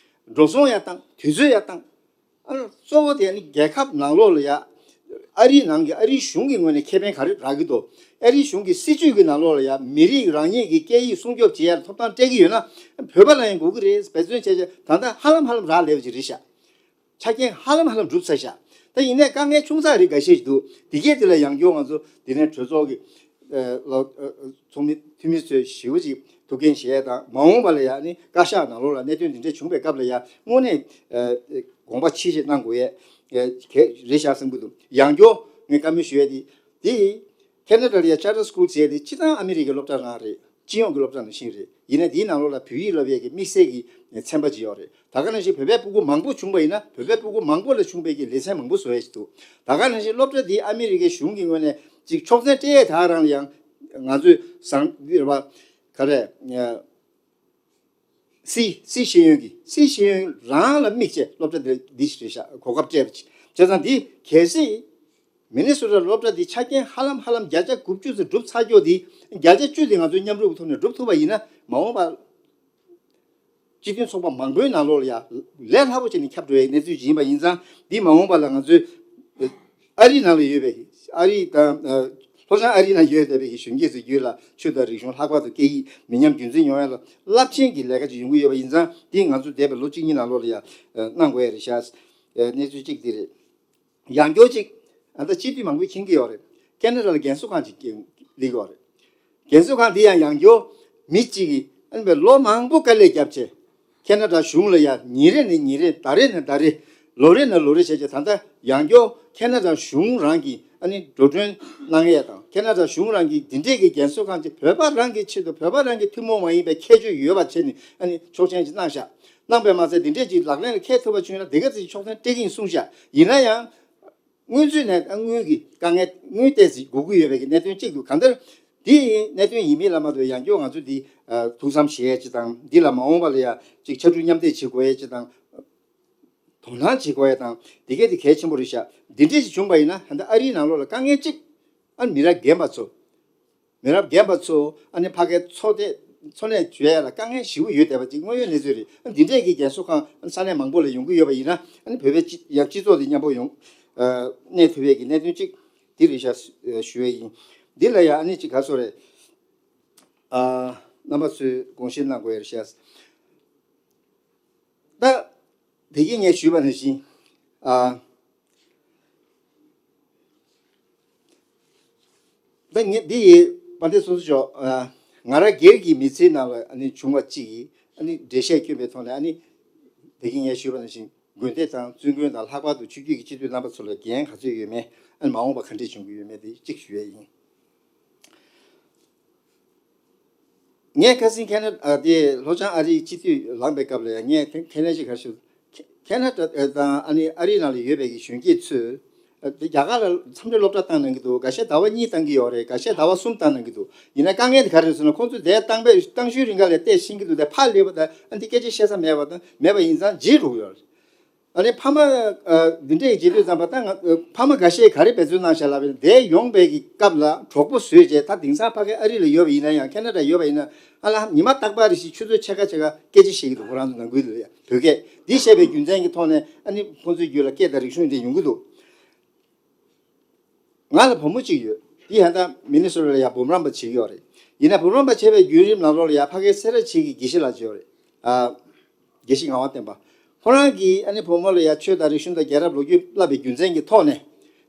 འགྲོ་སོང་ཡང་བཏང་། དུས་ཚོད་ཡང་བཏང་། ཨ་གཙོ་བོ་དེ་ནི་རྒྱལ་ཁབ་ནང་ལོགས་ལ་ཡ། ཨ་རིའི་ནང་གི་ཨ་རིའི་གཞུང་གི་ངོས་ནས་ཁེ་ཕན་ག་རེ་རག་གི་འདུག་ཨ་རིའི་གཞུང་གི་སྲིད་ཇུས་ཀྱི་ནང་ལོགས་ལ་ཡ་མི་རིགས་རང་ཉིད་ཀྱི་སྐད་ཡིག་སྲུང་སྐྱོབ་བྱེད་ཡ་ལ་ཐོབ་ཐང་སྤྲད་ཀྱི་ཡོད་ན། བོད་པ་ལ་ཡང་དགོས་ཀྱི་རེད། འབད་བརྩོན་བྱས་བྱས་ད་ལྟ་ཧ་ལམ་ཧ་ལམ་རག་ལས་པ་ཅིག་རེད་ཤག་ཆ་རྐྱེན་ཧ་ལམ་ཧ་ལམ་འགྲུབ་ཚར་ཤག་ད་ཡིན་ནའི་དཀའ་ངལ་ཆུང་ཙག་རེ་འགའ་ཤས་ཤིག་འདུག་དེ་གས་དེ་ལ་ཡང་བསྐྱར་ང་ཚོ་འདི་ནས་གྲོས་ཚོགས་ཀྱི་ཨ་ལ་ཨ་ཚོགས་མི་འཐུས་མི་ཚོས་ཞེ་པོ་ཅིག་ཐུགས་འགན་བཞེས་དང་། མ་འོངས་པ་ལ་ཡང་ནི་བཀའ་ཤག་ནང་ལོགས་ལ་གནད་དོན་འདི་འདྲ་བྱུང་བའི་སྐབས་ལ་ཡང་དངོས་གནས་ཨ་དགོངས་པ་ཆེ་བཞེས་གནང་དགོས་ཡས་གལ་རེད་ཤག་བསམ་གྱི་འདུག་ཡང་བསྐྱར་ངས་བཀའ་མོལ་ཞུ་ཡས་དེ། དེ་ཁེ་ན་ཌ་ལ་ཡང་ཅར་ཊར་སི་ཀུལ་ཟེར་ཡས་དེ་སྤྱིར་བཏང་ཨ་མི་རི་ཀའི་སློབ་གྲྭ་རང་རེད། སྤྱི་ཡོངས་ཀྱི་སློབ་གྲྭ་ནང་བཞིན་རེད། ཡིན་ནའི་དེའི་ནང་ལོགས་ལ་བོད་ཡིག་སློབ་ཡས་ཀྱི་དམིགས་བསལ་གྱི་ཚན་པ་ཅིག་ཡོད་རེད། ད་ག་ནང་བཞིན་བོད་པའི་སྤུ་གུ་མང་པོ་བྱུང་བ་ཡིན་ན་བོད་པའི་སྤུ་གུ་མང་པོ་ལ་བྱུང་བའི་གི་ལེ་ཚན་མང་པོ་བཟོ་ཡས་ཅིག་འདུག་ད་ག་ནང་བཞིན་སློབ་གྲྭ་འདི་ཨ་མི་རི་ཀའི་གཞུང་གི་ངོས་ནས་ཅིག་ཆོག་མཆན་སྤྲད་ཡས་དག་རང་ལ་ཡང་ང་ཚོས་བཟང་འདི་རེད་པ། ག་རེ། སི་སི་ཤེས་ཡོན་གྱི་སི་ཤེས་ཡོན་རང་ལ་དམིགས་བྱས་སློབ་གྲྭ་འདི་འདི་ཞིག་རེད་ཤག་གོ་སྐབས་སྤྲད་པ་ཅིག་བྱས་ཙང་འདི་གལ་སྲིད། མི་ནི་སོ་ཊ་སློབ་གྲྭ་འདི་ཆ་རྐྱེན་ཧ་ལམ་ཧ་ལམ་བརྒྱ་ཆ་དགུ་བཅུ་ཙམ་གྲུབ་ཚར་ཀྱོག་འདི་བརྒྱ་ཆ་བཅུ་འདི་ང་ཚོའི་མཉམ་རུབ་ཀྱི་ཐོག་ནས་གྲུབ་ཐུབ་པ་ཡིན་ན། མ་འོངས་པ་སྤྱི་མཐུན་ཚོགས་པ་མང་པོའི་ནང་ལོགས་ལ་ཡ་ལས་སླ་པོ་བྱས་ནས་ཁྱབ་འགྲོ་བའི་གནས་ཚུལ་ཅིག་ཡིན་པ་ཡིན་ཙང་། འདི་མ་འོངས་པ་ལ་ང་ཚོའི་ཨ་རིའི་ནང་ལ་ཡོད་པའི་ཨ་རི་དང་ལྷོ་བྱང་ཨ་རིའི་ནང་ཡོད་བསྡད་པའི་གཞོན་སྐྱེས་ཚོའི་རྒྱུད་ལ་ཆོས་དང་རིག་གཞུང་ལྷག་པར་དུ་སྐད་ཡིག་མི་ཉམས་རྒྱུན་འཛིན་ཡོང་ཡ་ལ་རླབས་ཆེན་གྱི་ལས་ཀ་ཅིག་ཡོང་གི་ཡོད་པ་ཡིན་ཙང་། འདི་ང་ཚོ་འདས་པའི་ལོ་གཅིག་གཉིས་ནང་ལོགས་ལ་ཡ་གནང་དགོས་ཡ་རེད་ཤག་གནས་ཚུལ་གཅིག་འདི་རེད། ཡང་བསྐྱར་ཅིག་ཨ་ད་སྤྱི་འཐུས་མང་པོས་མཁྱེན་གྱི་ཡོད་རེད། ཁེ་ན་ཌ་ལ་རྒན་གསོ་ཁང་ཅིག་སླེབས་ཡོད་རེད། རྒན་གསོ་ཁང་འདི་ཡང་ཡང་བསྐྱར་མི་གཅིག་གིས་ཨ་ནི་ལོ་མང་པོ་དཀའ་ལས་བརྒྱབ་བྱས། ཁེ་ན་ཌ་གཞུང་ལ་ཡ་ཉིན་རེ་ནས་ཉིན་རེ། ཟླ་རེ་ནས་ཟླ་རེ། ལོ་རེ་ནས་ལོ་རེ་བྱས་བྱས། ད་ལྟ་ཡང་བསྐྱར་ཁེ་ན་ཌ་གཞུང་རང་གིས་ཨ་ནི་འགྲོ་གྲོན་གནང་ཡས་དང་། ཁེ་ན་ཌ་གཞུང་རང་གིས་འདི་འདྲས་ཀྱི་རྒན་གསོ་ཁང་ཅིག་བོད་པ་རང་གི་ཆེད་དུ་བོད་པ་རང་གི་ཐུན་མོང་མ་ཡིན་པའི་ཁྱད་ཆོས་ཡོད་པ་བྱས་ནས་ཨ་ནི་ཆོག་མཆན་ཅིག་གནང་ཤག་གནང་བས་མ་ཟད། འདི་འདྲས་ཅིག་ལག་ལེན་ལ་འཁེལ་ཐུབ་པ་བྱུང་ན་དེ་ག་ཚོད་ཆོག་མཆན་སྤྲད་ཀྱི་ཡིན་གསུངས་ཤག་ཡིན་ན་ཡང་། སྔོན་ཚུད་ནས་ད་དངུལ་གྱི་དཀའ་ངལ། དངུལ་ཏོག་ཙམ་དགོས་ཀྱི་ཡོད་པའི་གི་གནད་དོན་གཅིག་འདུག་གང་ལྟར་འདི་ཡིན་གནད་དོན་ཡིན་མིན་ལ་མ་ལྟོས། ཡང་བསྐྱར་ང་ཚོ་འདི་ཨ་ཐུགས་བསམ་བཞེས་ཡས་ཅིག་དང་། འདི་ལ་མ་འོངས་པ་ལ་ཡ་ཅིག་ཕྱར་གྲུ་མཉམ་འདེགས་བྱེད་དགོས་ཡས་ཅིག་དང་། དོ་སྣང་བྱེད་དགོས་ཡས་དང་། འདི་གས་འདི་གལ་ཆེན་པོ་རེད་ཤག་འདི་འདྲས་ཞིག་བྱུང་པ་ཡིན་ན། ད་ལྟ་ཨ་རིའི་ནང་ལོགས་ལ་དཀའ་ངལ་གཅིག་ཨ་མི་རབས་རྒན་པ་ཚོ། མི་རབས་རྒན་པ་ཚོ་ཨ་ནི་ཕ་གའི་འཚོ་སྡོད་འཚོ་གནས་བྱེད་ཡ་ལ་དཀའ་ངལ་ཞེ་པོ་ཡོད་བསྡད་པ་ཅིག་དངོས་ཡོད་གནས་ཚུལ་རེད། ཨ་འདི་འདྲས་ཀྱི་རྒན་གསོ་ཁང་ས་གནས་མང་པོ་ལ་ཡོང་གི་ཡོད་པ་ཡིན་ན། ཨ་ནི་བོད་པའི་སྤྱི་ཡང་སྤྱི་ཚོགས་དེ་མཉམ་པོ་ཡོང་ཨ་གནས་ཐུབ་ཡས་ཀྱི་གནད་དོན་གཅིག་འདི་རེད་ཤག་ཞུ་ཡས་ཡིན། འདི་ལ་ཡང་ཨ་ནི་གཅིག་ག་ཚོད་རེད། ཨ་རྣམ་པ་ཚོས་དགོངས་བཞེས་གནང་དགོས་ཡས་རེད་ཤག་ད་དེ་གིན་ངས་ཞུས་པ་ནང་བཞིན། ཨ། ད་ངས་འདི་ཡི་དཔལ་ལྡན་སོ་སོ་ཅོག་ཨ། ང་རང་སྒེར་གྱི་མི་ཚེའི་ནང་ལ་ཨ་ནི་བྱུང་བ་གཅིག་གིས་ཨ་ནི་འགྲེལ་བཤད་བསྐྱོན་པའི་ཐོག་ནས། ཨ་ནི་དེ་གིན་ངས་ཞུས་པ་ནང་བཞིན་དགོན་སྡེ་དང་བཙུན་དགོན་དང་ལྷག་པར་དུ་ཆོས་བརྒྱུད་ཀྱི་སྤྱི་འཐུས་རྣམ་པ་ཚོ་ལ་འགན་ག་ཚོད་ཡོད་མེད། ཨ་ནི་མ་འོངས་པ་ག་འདྲས་བྱུང་གི་ཡོད་མེད་དེ་གཅིག་ཞུ་ཡས་ཡིན། ངས་ཁ་སང་ཁེ་ན་ཨ་དེ་ལྷོ་བྱང་ཨ་རིའི་སྤྱི་འཐུས་ལངས་པའི་སྐབས་ལ་ཡང་ངས་ཁེ་ཁེ་ན་ཅིག་ག་ཞུ། ཁེ་ཁེ་ན་ཌ་དང་ཨ་ནི་ཨ་རིའི་ནང་ལ་ཡོད་པའི་གི་གཞོན་སྐྱེས་ཚོས་ཨ་དེ་རྒྱ་གར་ལ་འཚམས་འདྲི་སློབ་གྲྭ་བཏང་གནང་གི་འདུག་འགའ་ཤས་ཟླ་བ་གཉིས་བཏང་གི་ཡོད་རེད། འགའ་ཤས་ཟླ་བ་གསུམ་བཏང་གནང་གི་འདུག་ཡིན་ན་དཀའ་ངལ་དེ་ག་རེ་རེད་ཟེར་ན། ཁོང་ཚོས་དེ་བཏང་པའི་བཏང་ཤུལ་རིང་ག་ལ་བལྟས་ཤེས་ཀྱི་འདུག་དེ་ཕར་སླེབས་པ་དང་ཨ་འདི་སྐད་ཆ་བཤད་ས་མེད་པ་དང་མེད་པ་ཡིན་ཙང་བརྗེད་འགྲོ་གི་ཡོད་རེད། ཨ་ནི་ཕ་མ་ཨ་འདི་འདྲས་ཀྱི་བརྗེད་དུས་ཙམ་པ་ད་ང་ཨ་ཕ་མ་འགའ་ཤས་ག་རེ་འབད་བརྩོན་གནང་བཞག་ལབ་པ་ཡིན་ན། དེ་ཡོང་པའི་གི་སྐབས་ལ་གྲོགས་པོ་བཟོས་བྱས། ད་དེང་སང་ཕ་གི་ཨ་རི་ལ་ཡོད་པ་ཡིན་ན་ཡང་། ཁེ་ན་ཌ་ཡོད་པ་ཡིན་ན། ཨ་ལ་ཉི་མ་རྟག་པར་རེ་བཞིན་ཆུ་ཚོད་ཕྱེད་ཀ་ཕྱེད་ཀ་སྐད་ཆ་བཤད་ཀྱི་འདུག་ཁོ་རང་ཚོ་ནང་ཁུལ་དུ་ཡ་བོད་སྐད་འདི་བཤད་པའི་རྒྱུ་མཚན་གྱི་ཐོག་ནས། ཨ་ནི་ཁོང་ཚོའི་རྒྱུད་ལ་སྐད་དང་རིག་གཞུང་འདི་ཡོང་གི་འདུག་ང་ལ་བུ་མོ་གཅིག་ཡོད། དེ་ཡང་ད་མི་ནི་སོ་ཊ་ལ་ཡ་འབུམ་རམས་པ་བྱེད་ཀྱི་ཡོད་རེད། ཡིན་ན་འབུམ་རམས་པ་བྱེད་པའི་བརྒྱུད་རིམ་ནང་ལོགས་ལ་ཡ་ཕ་གིའི་སེ་ར་བྱེས་ཀྱི་དགེ་བཤེས་ལགས་ཅིག་ཡོད་རེད། ཨ། དགེ་བཤེས་ངག་དབང་བསྟན་པ། ཁོ་རང་གིས་ཨ་ནི་བུ་མོ་ལ་ཡ་ཆོས་དང་རིག་གཞུང་དང་རྒྱལ་རབས་ལོ་རྒྱུས་བསླབ་པའི་རྒྱུ་མཚན་གྱི་ཐོག་ནས།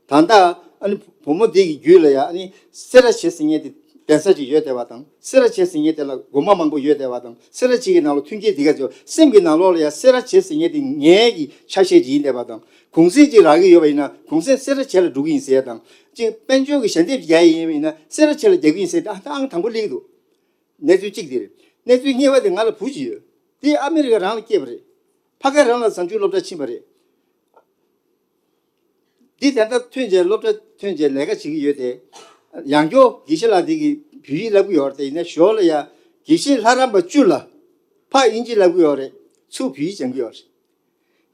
ད་ལྟ་ཨ་ནི་བུ་མོ་འདི་གི་རྒྱུད་ལ་ཡ་ཨ་ནི་སེ་ར་བྱེས་ཟེར་མཁན་དེ་གདན་ས་ཅིག་ཡོད་བསྡད་པ་དང་། སེ་ར་བྱེས་ཟེར་མཁན་དེ་ལ་སྒོ་མོ་མང་པོ་ཡོད་བསྡད་པ་དང་། སེ་ར་བྱེས་ཀྱི་ནང་ལ་མཐུན་རྐྱེན་འདི་ག་ཚོད། སེམས་ཀྱི་ནང་ལོགས་ལ་ཡ་སེ་ར་བྱེས་ཟེར་མཁན་དེ་ངའི་གི་ཆ་ཤས་ཅིག་ཡིན་བསྡད་པ་དང་། གུང་སེང་ཅིག་རག་གི་ཡོད་པ་ཡིན་ན་གུང་སེང་སེ་ར་བྱེས་ལ་འགྲོ་གི་ཡིན་ཟེར་ཡ་དང་། ཅིག་དཔལ་འབྱོར་གྱི་ཞལ་འདེབས་རྒྱག་ཡ་ཡིན་པ་ཡིན་ན་སེ་ར་བྱེས་ལ་རྒྱག་གི་ཡིན་ཟེར་ཡ་དང་། ཨང་དང་པོ་སླེབས་ཀྱི་འདུག་གནས་ཚུལ་གཅིག་དེ་རེད། གནས་ཚུལ་གཉིས་པ་དེ་ང་ལ་བུ་གཅིག་ཡོད། དེ་ཨ་མི་རི་ཀ་རང་ལ་སྐྱེས་པ་རེད། ཕ་ག་རང་ལ་གཟའ་མཇུག་སློབ་གྲྭ་ཕྱིན་པ་རེད། འདི་ད་ལྟ་ཐོན་རྗེས་སློབ་གྲྭ་ཐོན་རྗེས་ལས་ཀ་བྱེད་ཀྱི་ཡོད་དེ། ཡང་སྐྱོར་དགེ་བཤེས་ལགས་འདི་གིས་བོད་ཡིག་བསླབ་ཀྱི་ཡོད་རེད་དེ། ཡིན་ན་ཞོར་ལ་ཡ་དགེ་བཤེས་ལྷ་རམས་པ་བཅུ་ལ་ཕར་དབྱིན་ཇི་བསླབ་ཀྱི་ཡོད་རེད། ཚུར་བོད་ཡིག་སྦྱང་གི་ཡོད་རེད།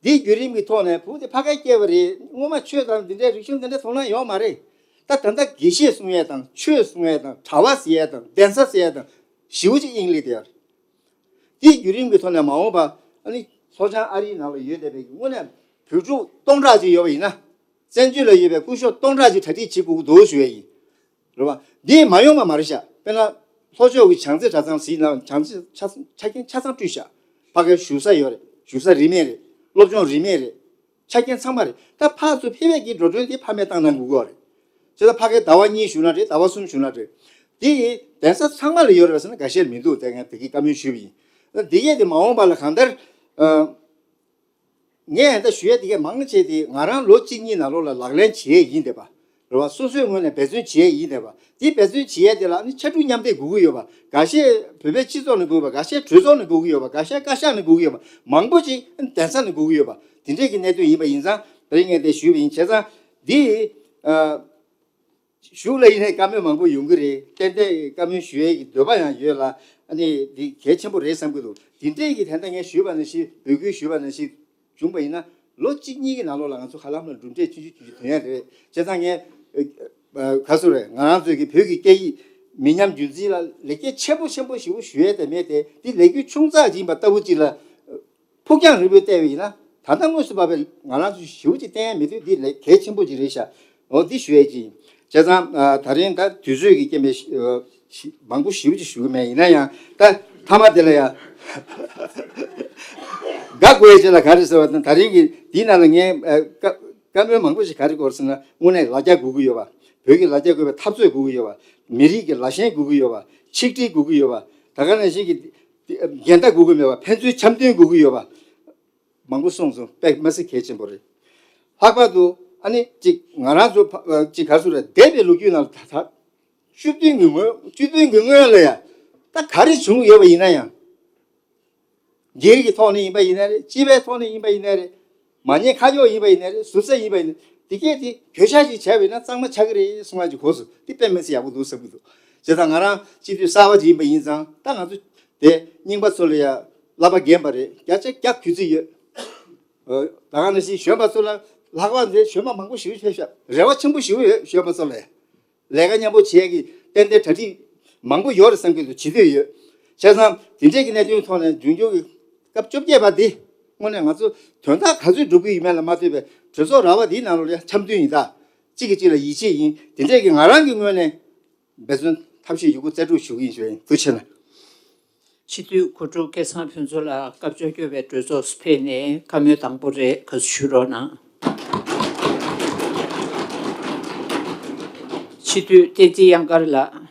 འདིའི་བརྒྱུད་རིམ་གྱི་ཐོག་ནས་བུ་དེ་ཕ་ག་སྐྱེས་པ་རེད། སྔོན་མ་ཆོས་དང་འདི་འདྲའི་རིག་གཞུང་འདི་འདྲའི་དོ་སྣང་ཡོད་མ་རེད། ད་ད་ལྟ་དགེ་བཤེས་གསུང་ཡས་དང་ཆོས་གསུང་ཡས་དང་གྲྭ་པ་ཟེར་ཡས་དང་གདན་ས་ཟེར་ཡས་དང་ཞེ་པོ་ཅིག་དབྱིངས་སླེབས་བསྡད་ཡོད་རེད། དེའི་བརྒྱུད་རིམ་གྱི་ཐོག་ནས་མ་འོངས་པ་ཨ་ནི་ལྷོ་བྱང་ཨ་རིའི་ནང་ལ་ཡོད་བསྡད་པའི་དངོས་གནས་བོད་ཕྲུག་སྟོང་ཕྲག་ཅིག་ཡོད་པ་ཡིན་ན། བཙན་བྱོལ་ལ་ཡོད་པའི་སྐུ་ཞབས་སྟོང་ཕྲག་ཅིག་གྲ་སྒྲིག་བྱེད་དགོས་ཀྱི་འདུག་ཞུ་ཡས་ཡིན། རེད་བ། འདི་མ་ཡོང་བ་མ་རེད་ཤག་དཔེར་ན་ལྷོ་ཕྱོགས་ཀྱི་བྱང་རྩེ་གྲྭ་ཚང་ཟེར་ན་བྱང་རྩེ་ཆ་ཆ་རྐྱེན་ཆ་ཚང་བསྐྲུན་ཤག་ཕ་གའི་བཞུགས་ས་ཡོད་རེད། བཞུགས་ས་རིན་མེད་རེད། སློབ་སྦྱོང་རིན་མེད་རེད། ཆ་རྐྱེན་ཚང་མ་རེད། ད་ཕར་ཚུར་ཕེབས་ཡས་ཀྱི་འགྲོ་གྲོན་དེ་ཕ་མས་བཏང་གནང་དགོས་ཀྱི་ཡོད་རེད། བྱས་ཙང་ཕ་གའི་ཟླ་བ་གཉིས་བཞུགས་ན་རེད། ཟླ་བ་གསུམ་བཞུགས་ན་རེད། དེ་ཡི་གདན་ས་ཚང་མ་ལ་ཡོད་རེད་པས་ཟེར་ན་འགའ་ཤས་མི་འདུག་དེ་ངས་དེ་གི་བཀའ་མོལ་ཞུས་པ་ཡིན། འདི་གས་དེ་མ་འོངས་པ་ལ་གང་ལྟར། ཨ། ངས་ད་ལྟ་ཞུ་ཡས་དེ་གས་མང་ཆེ་དེ་ང་རང་ལོ་གཅིག་གཉིས་ནང་ལོགས་ལ་ལག་ལེན་བྱེད་ཡས་ཡིན་བསྡད་པ། རེད་བ། སོ་སོའི་ངོས་ནས་འབད་བརྩོན་བྱེད་ཡས་ཡིན་བསྡད་པ། དེ་འབད་བརྩོན་བྱེད་ཡས་དེ་ལ་ནི་ཕྱར་གྲུ་མཉམ་འདེགས་དགོས་ཀྱི་ཡོད་པ། འགའ་ཤས་བོད་པའི་སྤྱི་ཚོགས་ནས་དགོས་པ། འགའ་ཤས་གྲོས་ཚོགས་ནས་དགོས་ཀྱི་ཡོད་པ། འགའ་ཤས་བཀའ་ཤག་ནས་དགོས་ཀྱི་ཡོད་པ། མང་པོ་ཅིག་གདན་ས་ནས་དགོས་ཀྱི་ཡོད་པ། དེ་འདྲས་ཀྱི་གནད་དོན་ཡིན་པ་ཡིན་ཙང་དེ་རིང་ངས་དེ་ཞུས་པ་ཡིན། བྱས་ཙང་འདི། ཨ། གཞུག་ལ་ཡིན་ནའི་བཀའ་མོལ་མང་པོ་ཡོང་གི་རེད། ཏན་ཏན་བཀའ་མོལ་ཞུ་ཡས་ཀྱི་འདོད་པ་ཡང་ཡོད་ལ། ཨ་ནི་འདི་གལ་ཆེན་པོ་རེད་བསམ་གྱི་འདུག་དེ་འདྲས་ཀྱི་ད་ལྟ་ངས་ཞུས་པ་ནང་བཞིན། འབོད་སྐུལ་ཞུས་པ་ནང་བཞིན་བྱུང་བ་ཡིན་ན། ལོ་གཅིག་གཉིས་ཀྱི་ནང་ལོགས་ལ་ང་ཚོ་ཧ་ལམ་ལ་གྲུབ་འབྲས་ཆུང་ཆུང་ཆུང་ཆུང་ཐོན་ཡ་རེད། བྱས་ཙང་ངས། ཨ། ག་ཚོད་རེད། ང་རང་ཚོའི་གི་བོད་ཀྱི་སྐད་ཡིག་མི་ཉམས་རྒྱུན་འཛིན་ལ་ལེགས་སྐྱེས་ཆེན་པོ་ཆེན་པོ་ཞེ་པོ་ཞུ་ཡས་དེ་མེད་དེ། འདི་ལས་འགུལ་ཆུང་ཙག་ཅིག་ཡིན་པ་ལྟ་བུ་ཅིག་ལ། ཕུགས་རྒྱང་རིང་པོས་བལྟས་པ་ཡིན་ན། ད་ལྟ་དངོས་སུ་བབས་པའི་ང་རང་ཚོས་ཞེ་པོ་ཅིག་བསྟན་ཡ་མི་འདུག་འདི་ལས་གལ་ཆེན་པོ་ཅིག་རེད་ཤག་འོ་འདི་ཞུ་ཡས་ཅིག་ཡིན། བྱས་ཙང་། ཨ། ད་རིང་ད་དུས་ཚོད་ཀྱི་རྐྱེན་པས་ཞི། ཨ། ཞི། མང་པོ་ཞེ་པོ་ཅིག་ཞུ་གི་མེད། ཡིན་ན་ཡང་ད་མཐའ་མ་དེ་ལ་ཡ་དགག་དགོས་ཡ་ཅིག་ལ་ག་རེ་ཟེར་བ་དང་། ད་རིང་གི་འདིའི་ནང་ལ་ངས། ཨ། བཀའ་བཀའ་མོལ་མང་པོ་ཞིག་ག་རེ་དགོས་ཟེར་ན། དངོས་གནས་ལ་རྒྱ་དགོས་ཀྱི་ཡོད་པ། བོད་ཀྱི་ལ་རྒྱ་དགོས་པའི་འཐབ་རྩོད་དགོས་ཀྱི་ཡོད་པ། མི་རིགས་ཀྱི་ལ་ཞེན་དགོས་ཀྱི་ཡོད་པ། ཆིག་སྒྲིལ་དགོས་ཀྱི་ཡོད་པ། ད་ག་ནང་བཞིན་གྱི་འགལ་ཟླ་དགོས་ཀྱི་མེད་པ། ཕན་ཚུན་འཆམ་མཐུན་དགོས་ཀྱི་ཡོད་པ། མང་པོ་གསུངས་སོང་། དཔེ་མི་སྲིད་གལ་ཆེན་པོ་རེད། ལྷག་པར་དུ་ཨ་ནི་ཅིག་ང་རང་ཚོ་ཕ། ཅིག་ག་ཚོད་རེད། འདས་པའི་ལོ་རྒྱུས་ནང་ལ་ད་ད་བཅུ་བདུན་གྱི་སྔོན། བཅུ་བདུན་གྱི་སྔོན་ལ་ཡ་ད་ག་རེ་བྱུང་ཡོད་པ་ཡིན་ན་ཡང་། སྒེར་གྱི་ཐོག་ནས་ཡིན་པ་ཡིན་ན་རེད། སྤྱི་པའི་ཐོག་ནས་ཡིན་པ་ཡིན་ན་རེད། མ་ཉེས་ཁ་གཡོགས་ཡིན་པ་ཡིན་ན་རེད། ཟུར་ཟ་ཡིན་པ་ཡིན་ན། དེ་གས་དེ་གྱོད་བཤགས་ཤིག་བྱས་པ་ཡིན་ན་གཙང་མ་ཆགས་ཀྱི་རེད་གསུང་ཡ་ཅིག་གོ་སོང་། དེ་དཔེ་མི་སྲིད་ཡག་པོ་འདུག་བསམ་གྱི་འདུག་བྱས་ཙང་ང་རང་སྤྱི་འཐུས་གསར་པ་ཅིག་ཡིན་པ་ཡིན་ཙང་། ད་ང་ཚོ་དེ་རྙིང་པ་ཚོ་ལ་ཡ་བསླབ་པ་འགན་པ་རེད། བརྒྱ་ཆ་བརྒྱ་གུས་བརྩི་ཡོད། ཨོ། ད་ག་ནང་བཞིན་གཞོན་པ་ཚོ་ལ་ལྷག་པར་དུ་གཞོན་པ་མང་པོ་ཞིག་ཕེབས་ཤག་རེ་བ་ཆེན་པོ་ཞིག་ཡོད། གཞོན་པ་ཚོ་ལ་ལས་ཀ་མཉམ་པོ་བྱེད་ཀྱི་ཏན་ཏན་གྲ་སྒྲིག་མང་པོ་ཡོད་རེད་བསམ་གྱི་འདུག་བྱེད་འདོད་ཡོད། བྱས་ཙང་དེ་འདྲས་ཀྱི་གནད་དོན་ཐོག་ནས་འབྱུང་འགྱུར་གྱི་སྐབས་བཅོ་བརྒྱད་པ་འདི་དངོས་གནས་ང་ཚོ་དོན་དག་ག་ཚོད་སྒྲུབ་ཀྱི་ཡོད་མེད་ལ་མ་ལྟོས་པའི་གྲོས་ཚོགས་ར་བ་འདིའི་ནང་ལོགས་ལ་འཆམ་མཐུན་ཡིན། ད་གཅིག་གིས་གཅིག་ལ་ཡིད་ཆེས་ཡིན། དེ་འདྲས་ཀྱི་ང་རང་གི་ངོས་ནས་འབད་བརྩོན་ཐབས་ཤེས་ཡོད་རྒུ་རྩལ་སྤྲུགས་ཞུ་གི་ཡིན་ཞུ་ཡིན། ཐུགས་རྗེ་ཆེ་གནང་། སྤྱི་འཐུས་གོ་དྲུག་སྐལ་བཟང་ཕུན་ཚོགས་ལགས་སྐབས་བཅོ་བརྒྱད་པའི་གྲོས་ཚོགས་སུ་ཕེབས་ནས་བཀའ་མོལ་དང་པོ་རེད། ག་ཚོད་ཞུ་རོགས་གནང་། སྤྱི་འཐུས་བསྟན་འཛིན་གཡང་དཀར་ལགས།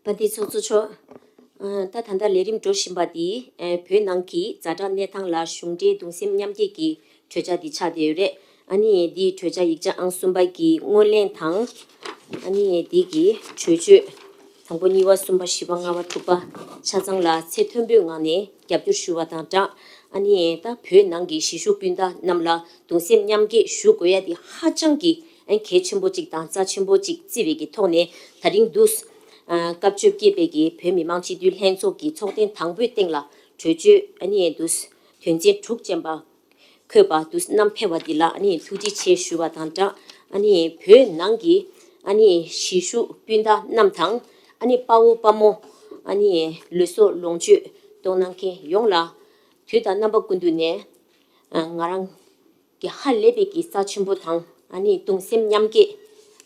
དཔལ་ལྡན་ཚོགས་གཙོ་མཆོག་ཨ། ད་ད་ལྟ་ལས་རིམ་འགྲོ་བཞིན་པ་འདི། ཨ། བོད་ནང་གི་ཛ་དྲག་གནས་སྟངས་ལ་གཞུང་འབྲེལ་གདུང་སེམས་མཉམ་སྐྱེད་ཀྱི་གྲོས་འཆར་འདི་ཆགས་བསྡད་ཡོད་རེད། ཨ་ནི་འདིའི་གྲོས་འཆར་ཡིག་ཆ་ཨང་གསུམ་པ་གི་སྔོན་གླེང་དང་། ཨ་ནི་འདི་གི་གྲོས་ཆོད་དང་པོ་གཉིས་པ་གསུམ་པ་བཞི་པ་ལྔ་པ་དྲུག་པ་ཆ་ཚང་ལ་ཚད་མཐོན་པོའི་ངང་ནས་རྒྱབ་སྐྱོར་ཞུ་བ་དང་སྦྲགས། ཨ་ནི་ད་བོད་ནང་གི་གཞིས་བཞུགས་སྤུན་ཟླ་རྣམས་ལ་གདུང་སེམས་མཉམ་སྐྱེད་ཞུ་དགོས་ཡ་འདི་ཧ་ཅང་གི་ཨ་གལ་ཆེན་པོ་ཅིག་དང་རྩ་ཆེན་པོ་ཅིག་བརྩི་བའི་གི་ཐོག་ནས། ད་རིང་འདུག་ཨ། སྐབས་བཅོ་བརྒྱད་པའི་གི་བོད་མི་མང་སྤྱི་འཐུས་ལྷན་ཚོགས་ཀྱི་ཚོགས་ཐེངས་དང་པོའི་སྟེང་ལ་གྲོས་ཆོད་ཨ་ནི་འདུག་དོན་ཚན་དྲུག་ཅན་པ་འཁོད་པ་འདུག་བསྣམས་ཕེབས་པ་འདི་ལ་ཨ་ནི་ཐུགས་རྗེ་ཆེ་ཞུ་བ་དང་སྦྲགས། ཨ་ནི་བོད་ནང་གི་ཨ་ནི་གཞིས་བཞུགས་སྤུན་ཟླ་རྣམས་དང་། ཨ་ནི་དཔའ་བོ་དཔའ་མོ། ཨ་ནི་ལུས་སྲོག་ལོངས་སྤྱོད་གཏོང་གནང་མཁན་ཡོངས་ལ་དུས་དང་རྣམ་པ་ཀུན་ཏུ་ནས་ང་རང་གི་ཧ་ལས་པའི་གི་རྩ་ཆེན་པོ་དང་། ཨ་ནི་གདུང་སེམས་མཉམ་སྐྱེད་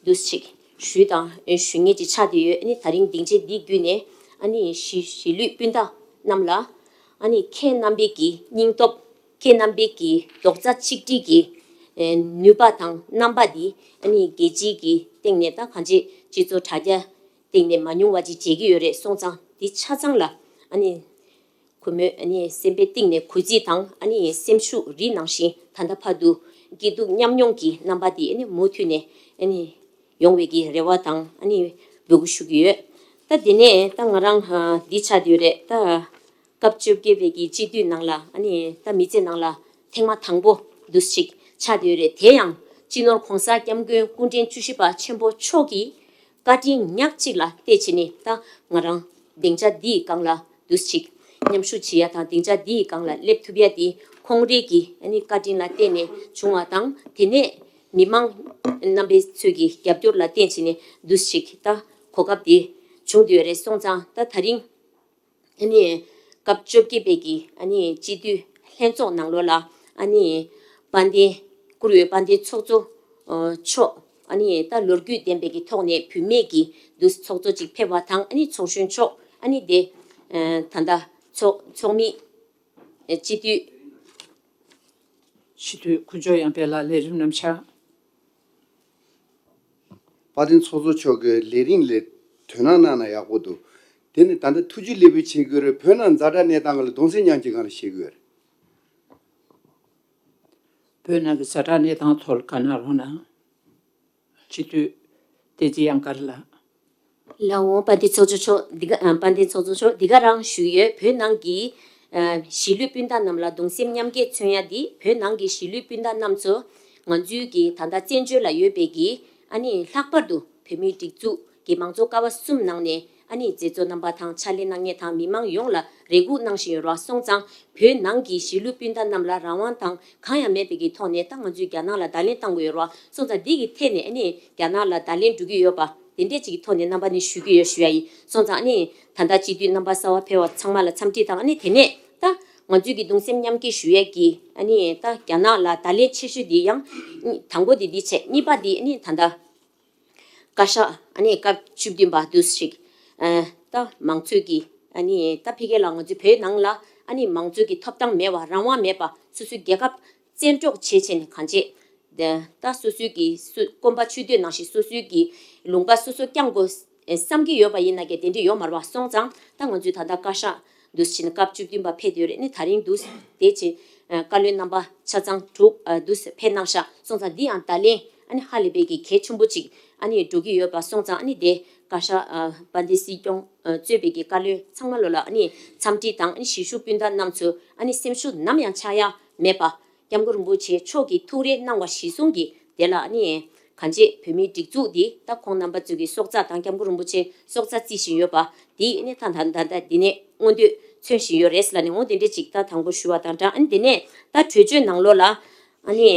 འདུག་ཅིག་ ཞུས་དང་ཞུ་མཁན་ཅིག་ཆགས་བསྡད་ཡོད། ཨ་ནི་དེ་རིང་སྡིངས་ཆ་འདི་བརྒྱུད་ནས་ཨ་ནི་གཞིས་གཞིས་ལུས་སྤུན་ཟླ་རྣམས་ལ་ཨ་ནི་ཁྱེད་རྣམ་པའི་གི་སྙིང་སྟོབས། ཁྱེད་རྣམ་པའི་གི་རྡོག་རྩ་ཆིག་སྒྲིལ་གྱི་ནུས་པ་དང་རྣམ་པ་འདི་ཨ་ནི་རྒྱལ་སྤྱིའི་གི་སྟེང་ནས་ད་གང་ཅི་སྤྱི་ཚོགས་དྲ་རྒྱ་སྟེང་ནས་མ་མྱོང་བ་ཅིག་མཇལ་གྱི་ཡོད་རེད། སོང་ཙང་འདི་ཆ་ཚང་ལ་ཨ་ནི་གུས་མོས་ཨ་ནི་སེམས་པའི་གཏིང་ནས་གུས་བརྩི་དང་ཨ་ནི་སེམས་ཤུགས་རི་ནང་བཞིན་ད་ལྟ་བར་དུ་སྐྱིད་སྡུག་མཉམ་མྱོང་གི་རྣམ་པ་འདི་ཨ་ནི་མུ་མཐུད་ནས་ཨ་ནི་ཡོང་བའི་གི་རེ་བ་དང་ཨ་ནི་འབོད་སྐུལ་ཞུ་གི་ཡོད། ད་དེ་ནས་ད་ང་རང་འདི་ཆགས་བསྡད་ཡོད་རེད། ད་སྐབས་བཅོ་བརྒྱད་པའི་གི་སྤྱི་འཐུས་ནང་ལ་ཨ་ནི་ད་མི་ཚེ་ནང་ལ་ཐེངས་མ་དང་པོ་འདུག་ཅིག་ཆགས་བསྡད་ཡོད་རེད། དེ་ཡང་སྤྱི་ནོར་གོང་ས་སྐྱབས་མགོན་སྐུ་ཕྲེང་བཅུ་བཞི་པ་ཆེན་པོ་མཆོག་གི་བཀའ་དྲིན་ཉག་གཅིག་ལ་བལྟས་བྱས་ནས་ད་ང་རང་སྡིངས་ཆ་འདིའི་སྒང་ལ་འདུག་ཅིག་མཉམ་ཞུགས་བྱེད་ཡ་དང་སྡིངས་ཆ་འདིའི་སྒང་ལ་སླེབས་ཐུབ་ཡ་དེ་ཁོང་རའི་གི་ཨ་ནི་བཀའ་དྲིན་ལ་བརྟེན་ནས་བྱུང་བ་དང་། དེ་ནས་མི་མང་རྣམ་པའི་ཚོས་ཀྱི་རྒྱབ་སྐྱོར་ལ་བརྟེན་བྱས་ནས་འདུག་ཅིག་ད་གོ་སྐབས་དེ་བྱུང་བསྡད་ཡོད་རེད། སོང་ཙང་ད་ད་རིང་ཨ་ནི་སྐབས་བཅོ་བརྒྱད་པའི་གི་ཨ་ནི་སྤྱི་འཐུས་ལྷན་ཚོགས་ནང་ལོགས་ལ་ཨ་ནི་དཔལ་ལྡན་བཀུར་འོས་དཔལ་ལྡན་ཚོགས་གཙོ་ཨ་མཆོག་ཨ་ནི་ད་ལོ་རྒྱུས་ལྡན་པའི་གི་ཐོག་ནས་བུད་མེད་ཀྱི་འདུ་ཚོགས་གཙོ་ཅིག་ཕེབས་པ་དང་། ཨ་ནི་ཚོགས་གཞོན་མཆོག་ཨ་ནི་དེ་ཨ་ད་ལྟ་ཚོགས་ཚོགས་མི་སྤྱི་འཐུས་སྤྱི་འཐུས་དཀོན་མཆོག་ཡར་འཕེལ་ལགས་ལས་རིམ་རྣམས་ཆ། དཔལ་ལྡན་ཚོགས་གཙོ་མཆོག་གིས་ལས་རིམ་ལ་དོ་སྣང་གནང་ན་ཡག་པོ་འདུག་དེ་ནི་ད་ལྟ་ཐུགས་རྗེ་ལེགས་འབུལ་བྱེད་དགོས་རེད། བོད་ནང་ཛ་དྲག་གནས་སྟངས་ལ་གདུང་སེམས་མཉམ་སྐྱེད་སྒང་ལ་བཤད་དགོས་རེད། བོད་ནང་གི་ཛ་དྲག་གནས་སྟངས་ཐོག་ལ་བཀའ་གནང་རོགས་གནང་། སྤྱི་འཐུས་བསྟན་འཛིན་དབྱངས་དཀར་ལགས། ལགས་འོང་། དཔལ་ལྡན་ཚོགས་གཙོ་མཆོག་འདི་ག་ཨ་དཔལ་ལྡན་ཚོགས་གཙོ་མཆོག་འདི་ག་རང་ཞུས་ཡོད། བོད་ནང་གི་ཨ་གཞིས་ལུས་སྤུན་ཟླ་རྣམས་ལ་གདུང་སེམས་མཉམ་སྐྱེད་མཚོན་ཡ་འདི། བོད་ནང་གི་གཞིས་ལུས་སྤུན་ཟླ་རྣམས་ཚོ་ང་ཚོའི་གི་ད་ལྟ་བཙན་བྱོལ་ལ་ཡོད་པའི་གི་ཨ་ནི་ལྷག་པར་དུ་བོད་མིའི་སྒྲིག་འཛུགས་ཀྱི་མང་གཙོ་ཀ་བ་གསུམ་ནང་ནས་ཨ་ནི་མཛད་གཙོ་རྣམ་པ་དང་ཕྱག་ལས་གནང་མཁན་དང་མི་མང་ཡོངས་ལ་རེ་སྒུག་གནང་བཞིན་ཡོད་རེད་པ། སོང་ཙང་བོད་ནང་གི་གཞིས་ལུས་སྤུན་ཟླ་རྣམས་ལ་རང་དབང་དང་གང་ཡང་མེད་པའི་གི་ཐོག་ནས་ད་ང་ཚོས་རྒྱ་ནག་ལ་བརྡ་ལན་བཏང་དགོས་ཡོད་རེད་པ། སོང་ཙང་འདི་གི་ཐད་ནས་ཨ་ནི་རྒྱ་ནག་ལ་བརྡ་ལན་འགྲོ་གི་ཡོད་པ་དེ་འདྲས་ཅིག་གི་ཐོག་ནས་རྣམ་པ་ནས་ཞུ་གི་ཡོད་ཞུ་ཡ་ཡིན། སོང་ཙང་ཨ་ནི་ད་ལྟ་སྤྱི་འཐུས་རྣམ་པ་གསར་པ་ཕེབས་པ་ཚང་མ་ལ་འཚམས་འདྲི་དང་། ཨ་ནི་དེ་ནས་ད་ང་ཚོས་ཀྱི་གདུང་སེམས་མཉམ་སྐྱེད་ཞུ་ཡས་ཀྱི་ཨ་ནི་ད་རྒྱ་ནག་ལ་བརྡ་ལན་ཆེ་ཤོས་འདི་ཡང་དང་པོ་འདི་འདི་བྱས། གཉིས་པ་འདི་ཨ་ནི་ད་ལྟ་བཀའ་ཤག་ཨ་ནི་སྐབས་བཅུ་བདུན་པ་འདུག་ཞིག་ཨ་ད་མང་གཙོའི་གི་ཨ་ནི་ད་ཕ་གི་ལ་ང་ཚོའི་བོད་ནང་ལ་ཨ་ནི་མང་གཙོའི་གི་ཐོབ་ཐང་མེད་པ། རང་དབང་མེད་པ། སོ་སོའི་རྒྱལ་ཁབ་བཙན་འཕྲོག་བྱེད་བྱས་ནས་གང་བྱེད། དེ་ད་སོ་སོའི་གི་སུ་དགོན་པ་ཆོས་སྡེ་ནང་བཞིན་སོ་སོའི་གི་ལུང་པ་སོ་སོ་བསྐྱང་དགོས་བསམ་གྱི་ཡོད་པ་ཡིན་ན་ཀྱང་དེ་འདྲ་ཡོད་མ་རེད་པ། སོང་ཙང་ད་ང་ཚོས་ད་ལྟ་བཀའ་ཤག་འདུག་ཕྱིན་སྐབས་བཅུ་བདུན་པ་ཕེབས་ཡོད་རེད། ཨ་ནི་ད་རིང་འདུག་དེ་ཕྱིན་བཀའ་བློན་རྣམ་པ་ཆ་ཚང་དྲུག་འདུག་ཕེབས་གནང་ཤག་སོང་ཙང་འདི་ཡང་བརྡ་ལན་ཨ་ནི་ཧ་ལས་པའི་གི་གལ་ཆེན་པོ་ཅིག་ཨ་ནི་འགྲོ་གི་ཡོད་པ། སོང་ཙང་ཨ་ནི་དེ་བཀའ་ཤག་དཔལ་ལྡན་སྲིད་སྐྱོང་གཙོས་པའི་གི་བཀའ་བློན་ཚང་མ་ལོ་ལ་ཨ་ནི་འཚམས་འདྲི་དང་། ཨ་ནི་གཞིས་བཞུགས་སྤུན་ཟླ་རྣམས་ཚོ་ཨ་ནི་སེམས་ཤུགས་ནམ་ཡང་ཆག་ཡ་མེད་པ། སྐྱབས་མགོན་རིན་པོ་ཆེ་མཆོག་གིས་ཐུགས་རེ་གནང་བ་གཞིར་བཟུང་གིས་དེ་ལ་ཨ་ནི་གང་ཅི་བོད་མིའི་སྒྲིག་འཛུགས་འདི་ད་ཁོང་རྣམ་པ་ཚོ་གི་སྲོག་རྩ་དང་སྐྱབས་མགོན་རིན་པོ་ཆེ་སྲོག་རྩ་བརྩི་བཞིན་ཡོད་པ་འདི་ཨ་ནི་ད་ད་ད་ད་འདི་ནས་མངོན་འདོད་མཚོན་བཞིན་ཡོད་རེད་ལབ་ནས། འོ་དེ་འདྲ་ཅིག་ད་དང་པོ་ཞུ་བ་དང་སྦྲགས། ཨ་ནི་དེ་ནས་ད་གྲོས་ཆོད་ནང་ལོགས་ལ་ཨ་ནི་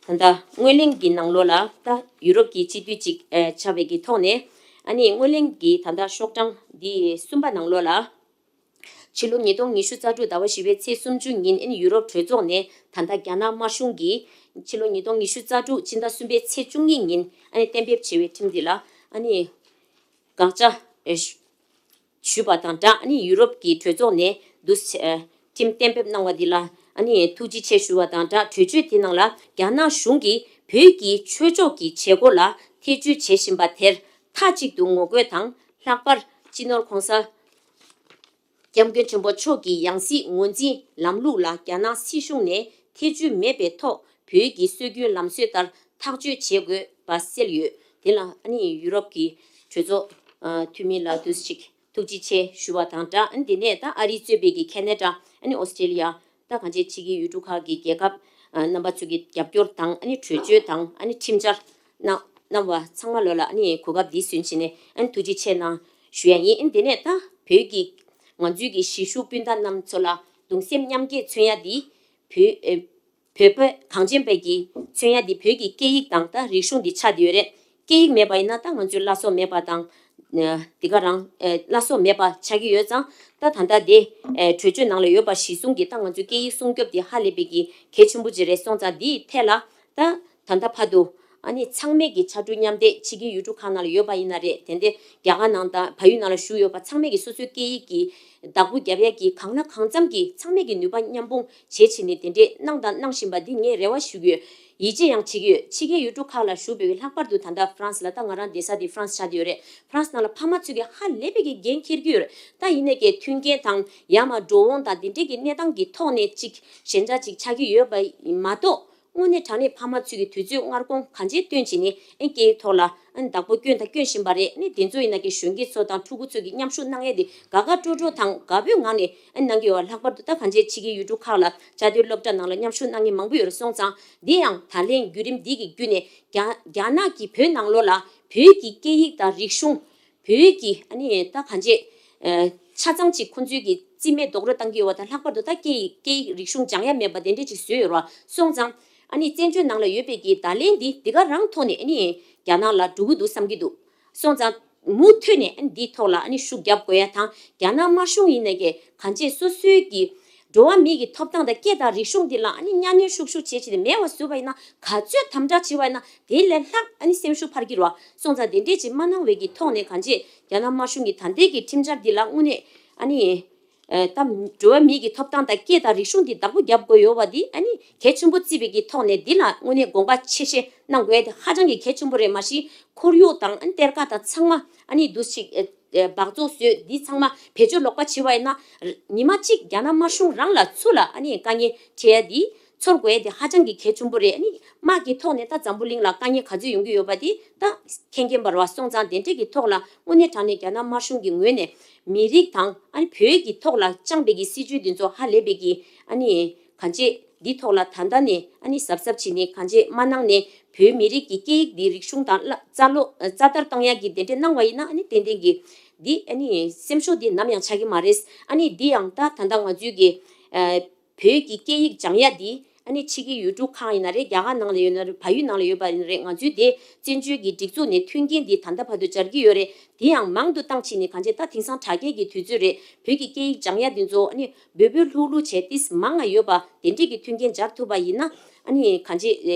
ད་ད་སྔོན་གླེང་གི་ནང་ལོགས་ལ་ད་ཡུ་རོབ་ཀྱི་སྤྱི་འཐུས་ཅིག་ཆགས་པའི་གི་ཐོག་ནས། ཨ་ནི་སྔོན་གླེང་གི་ད་ད་ཤོག་གྲངས་འདི་གསུམ་པ་ནང་ལོགས་ལ། ཕྱི་ལོ་ཉིས་སྟོང་ཉི་ཤུ་རྩ་དྲུག་ཟླ་བ་བཞི་པའི་ཚེས་སུམ་ཅུ་ཉིན་ཨ་ནི་ཡུ་རོབ་གྲོས་ཚོགས་ནས་ད་ལྟ་རྒྱ་ནག་དམར་གཞུང་གིས་ཕྱི་ལོ་ཉིས་སྟོང་ཉི་ཤུ་རྩ་དྲུག་ཕྱི་ཟླ་གསུམ་པའི་ཚེས་བཅུ་གཉིས་ཉིན་ཨ་ནི་གཏན་འབེབས་བྱས་པའི་ཁྲིམས་འདི་ལ་ཨ་ནི་དགག་བྱ་ཨེ་ཞུ་ཞུས་པ་དང་སྦྲགས། ཨ་ནི་ཡུ་རོབ་ཀྱི་གྲོས་ཚོགས་ནས་འདུག་སེ་ཨེ་ཁྲིམས་གཏན་འབེབས་གནང་བ་འདི་ལ་ཨ་ནི་ཐུགས་རྗེ་ཆེ་ཞུ་བ་དང་སྦྲགས། གྲོས་ཆོད་དེ་ནང་ལ་རྒྱ་ནག་གཞུང་གིས་བོད་ཀྱི་ཆོས་ཕྱོགས་ཀྱི་བྱེད་སྒོ་ལ་ཐེ་བྱུས་བྱེད་བཞིན་པ་དེར་མཐའ་གཅིག་ཏུ་ངོ་རྒོལ་དང་། ལྷག་པར་སྤྱི་ནོར་གོང་ས་སྐྱབས་མགོན་ཆེན་པོ་མཆོག་གི་ཡང་སྲིད་ངོས་འཛིན་ལམ་ལུགས་ལ་རྒྱ་ནག་སྲིད་གཞུང་ནས་ཐེ་བྱུས་མེད་པའི་ཐོག་བོད་ཀྱི་སྲོལ་རྒྱུན་ལམ་སྲོལ་ལྟར་ཐག་གཅོད་བྱེད་དགོས་པ་གསལ་ཡོད། དེ་ལ་ཨ་ནི་ཡུ་རོབ་ཀྱི་གྲོས་ཚོགས་ཨ་འཐུས་མི་ལ་འདུག་ཅིག་ཐུགས་རྗེ་ཆེ་ཞུ་བ་དང་སྦྲགས། ཨ་ནི་དེ་ནས་ད་ཨ་རི་གཙོས་པའི་གི་ཁེ་ན་ཌ། ཨ་ནི་ཨོ་སི་ཀྲེ་ལི་ཡ། ད་གང་ཅི་ཕྱི་རྒྱལ་ཡུལ་གྲུ་ཁག་གི་རྒྱལ་ཁབ་ཨ་རྣམ་པ་ཚོ་གི་རྒྱབ་སྐྱོར་དང་། ཨ་ནི་གྲོས་ཆོད་དང་། ཨ་ནི་ཁྲིམས་འཆར་གནང་གནང་བ་ཚང་མ་ལོ་ལ་ཨ་ནི་གོ་སྐབས་འདི་སུན་བྱས་ནས་ཨ་ནི་ཐུགས་རྗེ་ཆེ་གནང་ཞུ་ཡ་ཡིན། ཨ་ནི་དེ་ནས་ད་བོད་ཀྱི་ང་ཚོའི་གི་གཞིས་བཞུགས་སྤུན་ཟླ་རྣམས་ཚོ་ལ་གདུང་སེམས་མཉམ་སྐྱེད་མཚོན་ཡ་འདི་བོད་ཨེ་བོད་པ་གངས་ཅན་པའི་གི་མཚོན་ཡ་འདི་བོད་ཀྱི་སྐད་ཡིག་དང་ད་རིག་གཞུང་འདི་ཆགས་བསྡད་ཡོད་རེད། སྐད་ཡིག་མེད་པ་ཡིན་ན་ད་ང་ཚོའི་བླ་སྲོག་མེད་པ་དང་། ཨ་འདི་ག་རང་ཨེ་བླ་སྲོག་མེད་པ་ཆགས་ཀྱི་ཡོད་ཙང་། ད་ད་ལྟ་དེ་ཨེ་གྲོས་ཆོད་ནང་ལ་ཡོད་པ་གཞིར་བཟུང་གིས་ད་ང་ཚོའི་སྐད་ཡིག་སྲུང་སྐྱོབ་དེ་ཧ་ལས་པའི་གི་གལ་ཆེན་པོ་ཅིག་རེད། སོང་ཙང་འདིའི་ཐད་ལ་ད་ད་ལྟ་བར་དུ་ ཨ་ནི་ཚང་མས་ཀྱི་ཕྱར་གྲུ་མཉམ་འདེགས་ཕྱི་རྒྱལ་ཡུལ་གྲུ་ཁག་ནང་ལ་ཡོད་པ་ཡིན་ན་རེད། དེ་འདྲའི་རྒྱ་གར་ནང་དང་བལ་ཡུལ་ནང་ལ་བཞུགས་ཡོད་པ་ཚང་མས་ཀྱི་སོ་སོའི་སྐད་ཡིག་གི་བདག་པོ་རྒྱབ་ཡ་གི་གང་ལ་གང་འཚམ་གྱི་ཚང་མས་ཀྱི་ནུས་པ་མཉམ་སྤུངས་བྱེད་བྱེད་ནས་དེ་འདྲའི་གནང་དང་གནང་བཞིན་པ་འདི་ངས་རེ་བ་ཞུ་གི་ཡོད། ཡིད་ཆེས་ཡང་བྱེད་ཀྱི་ཡོད། ཕྱི་རྒྱལ་ཡུལ་གྲུ་ཁག་ལ་བཞུགས་པའི་ལྷག་པར་དུ་ད་ལྟ་ཧྥ་རན་སི་ལ། ད་ང་རང་བསྡད་ས་དེ་ཧྥ་རན་སི་ཆགས་བསྡད་ཡོད་རེད། ཧྥ་རན་སི་ནང་ལ་ཕ་མ་ཚོས་ཀྱི་ཧ་ལས་པའི་གི་འགན་འཁྱེར་གྱི་ཡོད་རེད། ད་ཡིན་ནའི་གི་མཐུན་རྐྱེན་དང་ཡང་ན་འགྲོ་འོང་དང་དེ་འདྲའི་གི་གནས་སྟངས་ཀྱི་ཐོག་ནས་ཅིག་ཞན་ཆ་ཅིག་ཆགས་ཀྱི་ཡོད་པ་མ་གཏོགས། དངོས་གནས་དྲང་གནས་ཕ་མ་ཚོས་ཀྱི་དུས་ཚོད་སྔར་གོང་གང་ཅིའི་སྟོན་བྱས་ནས་ཨ་སྐད་ཡིག་ཐོག་ལ་ཨ་བདག་པོ་བསྐྱོན་དང་སྐྱོན་བཞིན་པ་རེད། ཨ་ནི་དེ་ཚོ་ཡིན་ན་གི་གཞོན་སྐྱེས་ཚོ་དང་ཕྲུ་གུ་ཚོས་ཀྱི་མཉམ་ཞུགས་གནང་ཡས་དེ་དགའ་དགའ་སྤྲོ་སྤྲོ་དང་དགའ་པོའི་ངང་ནས་ཨ་གནང་གི་ཡོད། ལྷག་པར་དུ་ད་གང་ཅིའི་ཕྱི་རྒྱལ་ཡུལ་གྲུ་ཁག་ལ་བཅའ་སྡོད་སློབ་གྲྭ་ནང་ལ་མཉམ་ཞུགས་གནང་མཁན་མང་པོ་ཡོད་རེད། སོང་ཙང་འདི་ཡང་ད་ལན་བརྒྱུད་རིམ་འདི་གི་བརྒྱུད་ནས་རྒྱ་རྒྱ་ནག་གིས་བོད་ནང་ལོགས་ལ་བོད་ཀྱི་སྐད་ཡིག་དང་རིག་གཞུང་། བོད་ཀྱི་ཨ་ནི་ད་གང་ཅི། ཨ། ཆ་ཚང་ཅིག་ཁོང་ཚོས་ཀྱི་རྩིས་མེད་རྡོག་རོལ་བཏང་གི་ཡོད་པ་དང་། ལྷག་པར་དུ་ད་སྐད་ཡིག་སྐད་ཡིག་རིག་གཞུང་སྦྱང་ཡ་མེད་པ་དེ་འདྲས་ཅིག་བཟོས་ཡོད་རེད་བ། སོང་ཙང་ཨ་ནི་བཙན་བྱོལ་ནང་ལ་ཡོད་པའི་གི་ད་ལན་འདི་འདི་ག་རང་ཐོག་ནས་ཨ་ནི་རྒྱ་ནག་ལ་འགྲོ་གི་འདུག་བསམ་གྱི་འདུག་སོང་ཙང་མུ་མཐུད་ནས་ཨ་ནི་འདིའི་ཐོག་ལ་ཨ་ནི་ཤུགས་རྒྱབ་དགོས་ཡ་དང་། རྒྱ་ནག་དམར་གཞུང་ཡིན་ནའི་གི་གང་ཅི་སོ་སོའི་གི་འགྲོ་བ་མིའི་གི་ཐོབ་ཐང་དང་སྐད་དང་རིག་གཞུང་འདི་ལ་ཨ་ནི་གཉའ་གནོན་ཤུགས་ཤུགས་བྱེད་བྱེད་དེ་མེད་པ་བཟོས་པ་ཡིན་ན། ག་ཚོད་དམ་དྲག་བྱས་པ་ཡིན་ན་དེ་ལས་ལྷག་ཨ་ནི་སེམས་ཤུགས་འཕར་གྱི་རེད་བ། སོང་ཙང་དེ་འདྲས་ཅིག་མ་གནང་བའི་གི་ཐོག་ནས་གང་ཅི་རྒྱ་ནག་དམར་གཞུང་གི་ད་ལྟའི་གི་ཁྲིམས་འཆར་འདི་ལ་དངོས་གནས་ཨ་ནི། ཨ། ད་འགྲོ་བ་མིའི་གི་ཐོབ་ཐང་དང་སྐད་དང་རིག་གཞུང་འདི་བདག་པོ་རྒྱབ་དགོས་ཡོད་པ་འདི་ཨ་ནི་གལ་ཆེན་པོ་བརྩིས་པའི་གི་ཐོག་ནས་འདི་ལ་དངོས་གནས་དགོངས་པ་ཆེ་བཞེས་གནང་དགོས་ཡ་དེ་ཧ་ཅང་གི་གལ་ཆེན་པོ་རེད། མ་གཞི་ཁོར་ཡུག་དང་ཨ་ནི་གཏེར་ཁ་དང་ཚང་མ་ཨ་ནི་འདུ་ཞིག་ཨ། སྦགས་བཙོག་བཟོས་འདི་ཚང་མ་བེད་སྤྱོད་ལོག་པ་བྱས་པ་ཡིན་ན། ཉི་མ་གཅིག་རྒྱ་ནག་དམར་གཞུང་རང་ལ་ཚུར་ལ་ཨ་ནི་དཀའ་ངལ་འཕྲད་ཡ་འདི་ཚོར་དགོས་ཡ་འདི་ཧ་ཅང་གི་གལ་ཆེན་པོ་རེད། ཨ་ནི་དམག་གི་ཐོག་ནས་ད་འཛམ་བུ་གླིང་ལ་དཀའ་ངལ་ག་ཚོད་ཡོང་གི་ཡོད་པ་འདི་ད་མཁྱེན་མཁྱེན་པ་རེད་བ། སོང་ཙང་དེ་འདྲས་ཀྱི་ཐོག་ལ་དངོས་གནས་དྲང་གནས་རྒྱ་ནག་དམར་གཞུང་གི་ངོས་ནས་མི་རིགས་དང་ཨ་ནི་བོད་ཀྱི་ཐོག་ལ་བཅངས་པའི་གི་སྲིད་ཇུས་འདི་ཚོ་ཧ་ལས་པའི་གི་ཨ་ནི་གང་ཅི་འདི་ཐོག་ལ་ད་ལྟ་ནས་ཨ་ནི་གཟབ་གཟབ་བྱས་ནས་གང་ཅི་མ་གནང་ནས། བོད་མི་རིགས་ཀྱི་སྐད་ཡིག་འདི་རིག་གཞུང་དང་བླ་རྩ་སློག་རྩ་དར་བཏང་ཡག་གི་དེ་འདྲས་གནང་བ་ཡིན་ན། ཨ་ནི་ཏན་ཏན་གྱི་འདི་ཨ་ནི་སེམས་ཤུགས་འདི་ནམ་ཡང་ཆག་གི་མ་རེད། ཨ་ནི་འདི་ཡང་ད་ད་ལྟ་ང་ཚོའི་གི་ཨ། བོད་ཀྱི་སྐད་ཡིག་སྦྱང་ཡ་འདི་ཨ་ནི་ཕྱི་རྒྱལ་ཡུལ་གྲུ་ཁག་ཡིན་ན་རེད། རྒྱ་གར་ནང་ལ་ཡོད་ན་རེད། བལ་ཡུལ་ནང་ལ་ཡོད་པ་ཡིན་ན་རེད། ང་ཚོའི་དེ་བཙན་བྱོལ་གྱི་སྒྲིག་འཛུགས་ནས་མཐུན་རྐྱེན་འདི་ད་ལྟ་བར་དུ་སྦྱར་གྱི་ཡོད་རེད། དེ་ཡང་མང་དུ་བཏང་ཕྱིན་ནས་གང་ཅི་ད་དེང་སང་དྲ་རྒྱའི་གི་དུས་ཚོད་རེད། བོད་ཀྱི་སྐད་ཡིག་སྦྱང་ཡ་འདི་ཚོ་ཨ་ནི་འབོལ་འབོལ་ལྷུག་ལྷུག་བྱས་ཏིས་མང་ང་ཡོད་པ་དེ་འདྲས་ཀྱི་མཐུན་རྐྱེན་སྦྱར་ཐུབ་པ་ཡིན་ན། ཨ་ནི་གང་ཅི་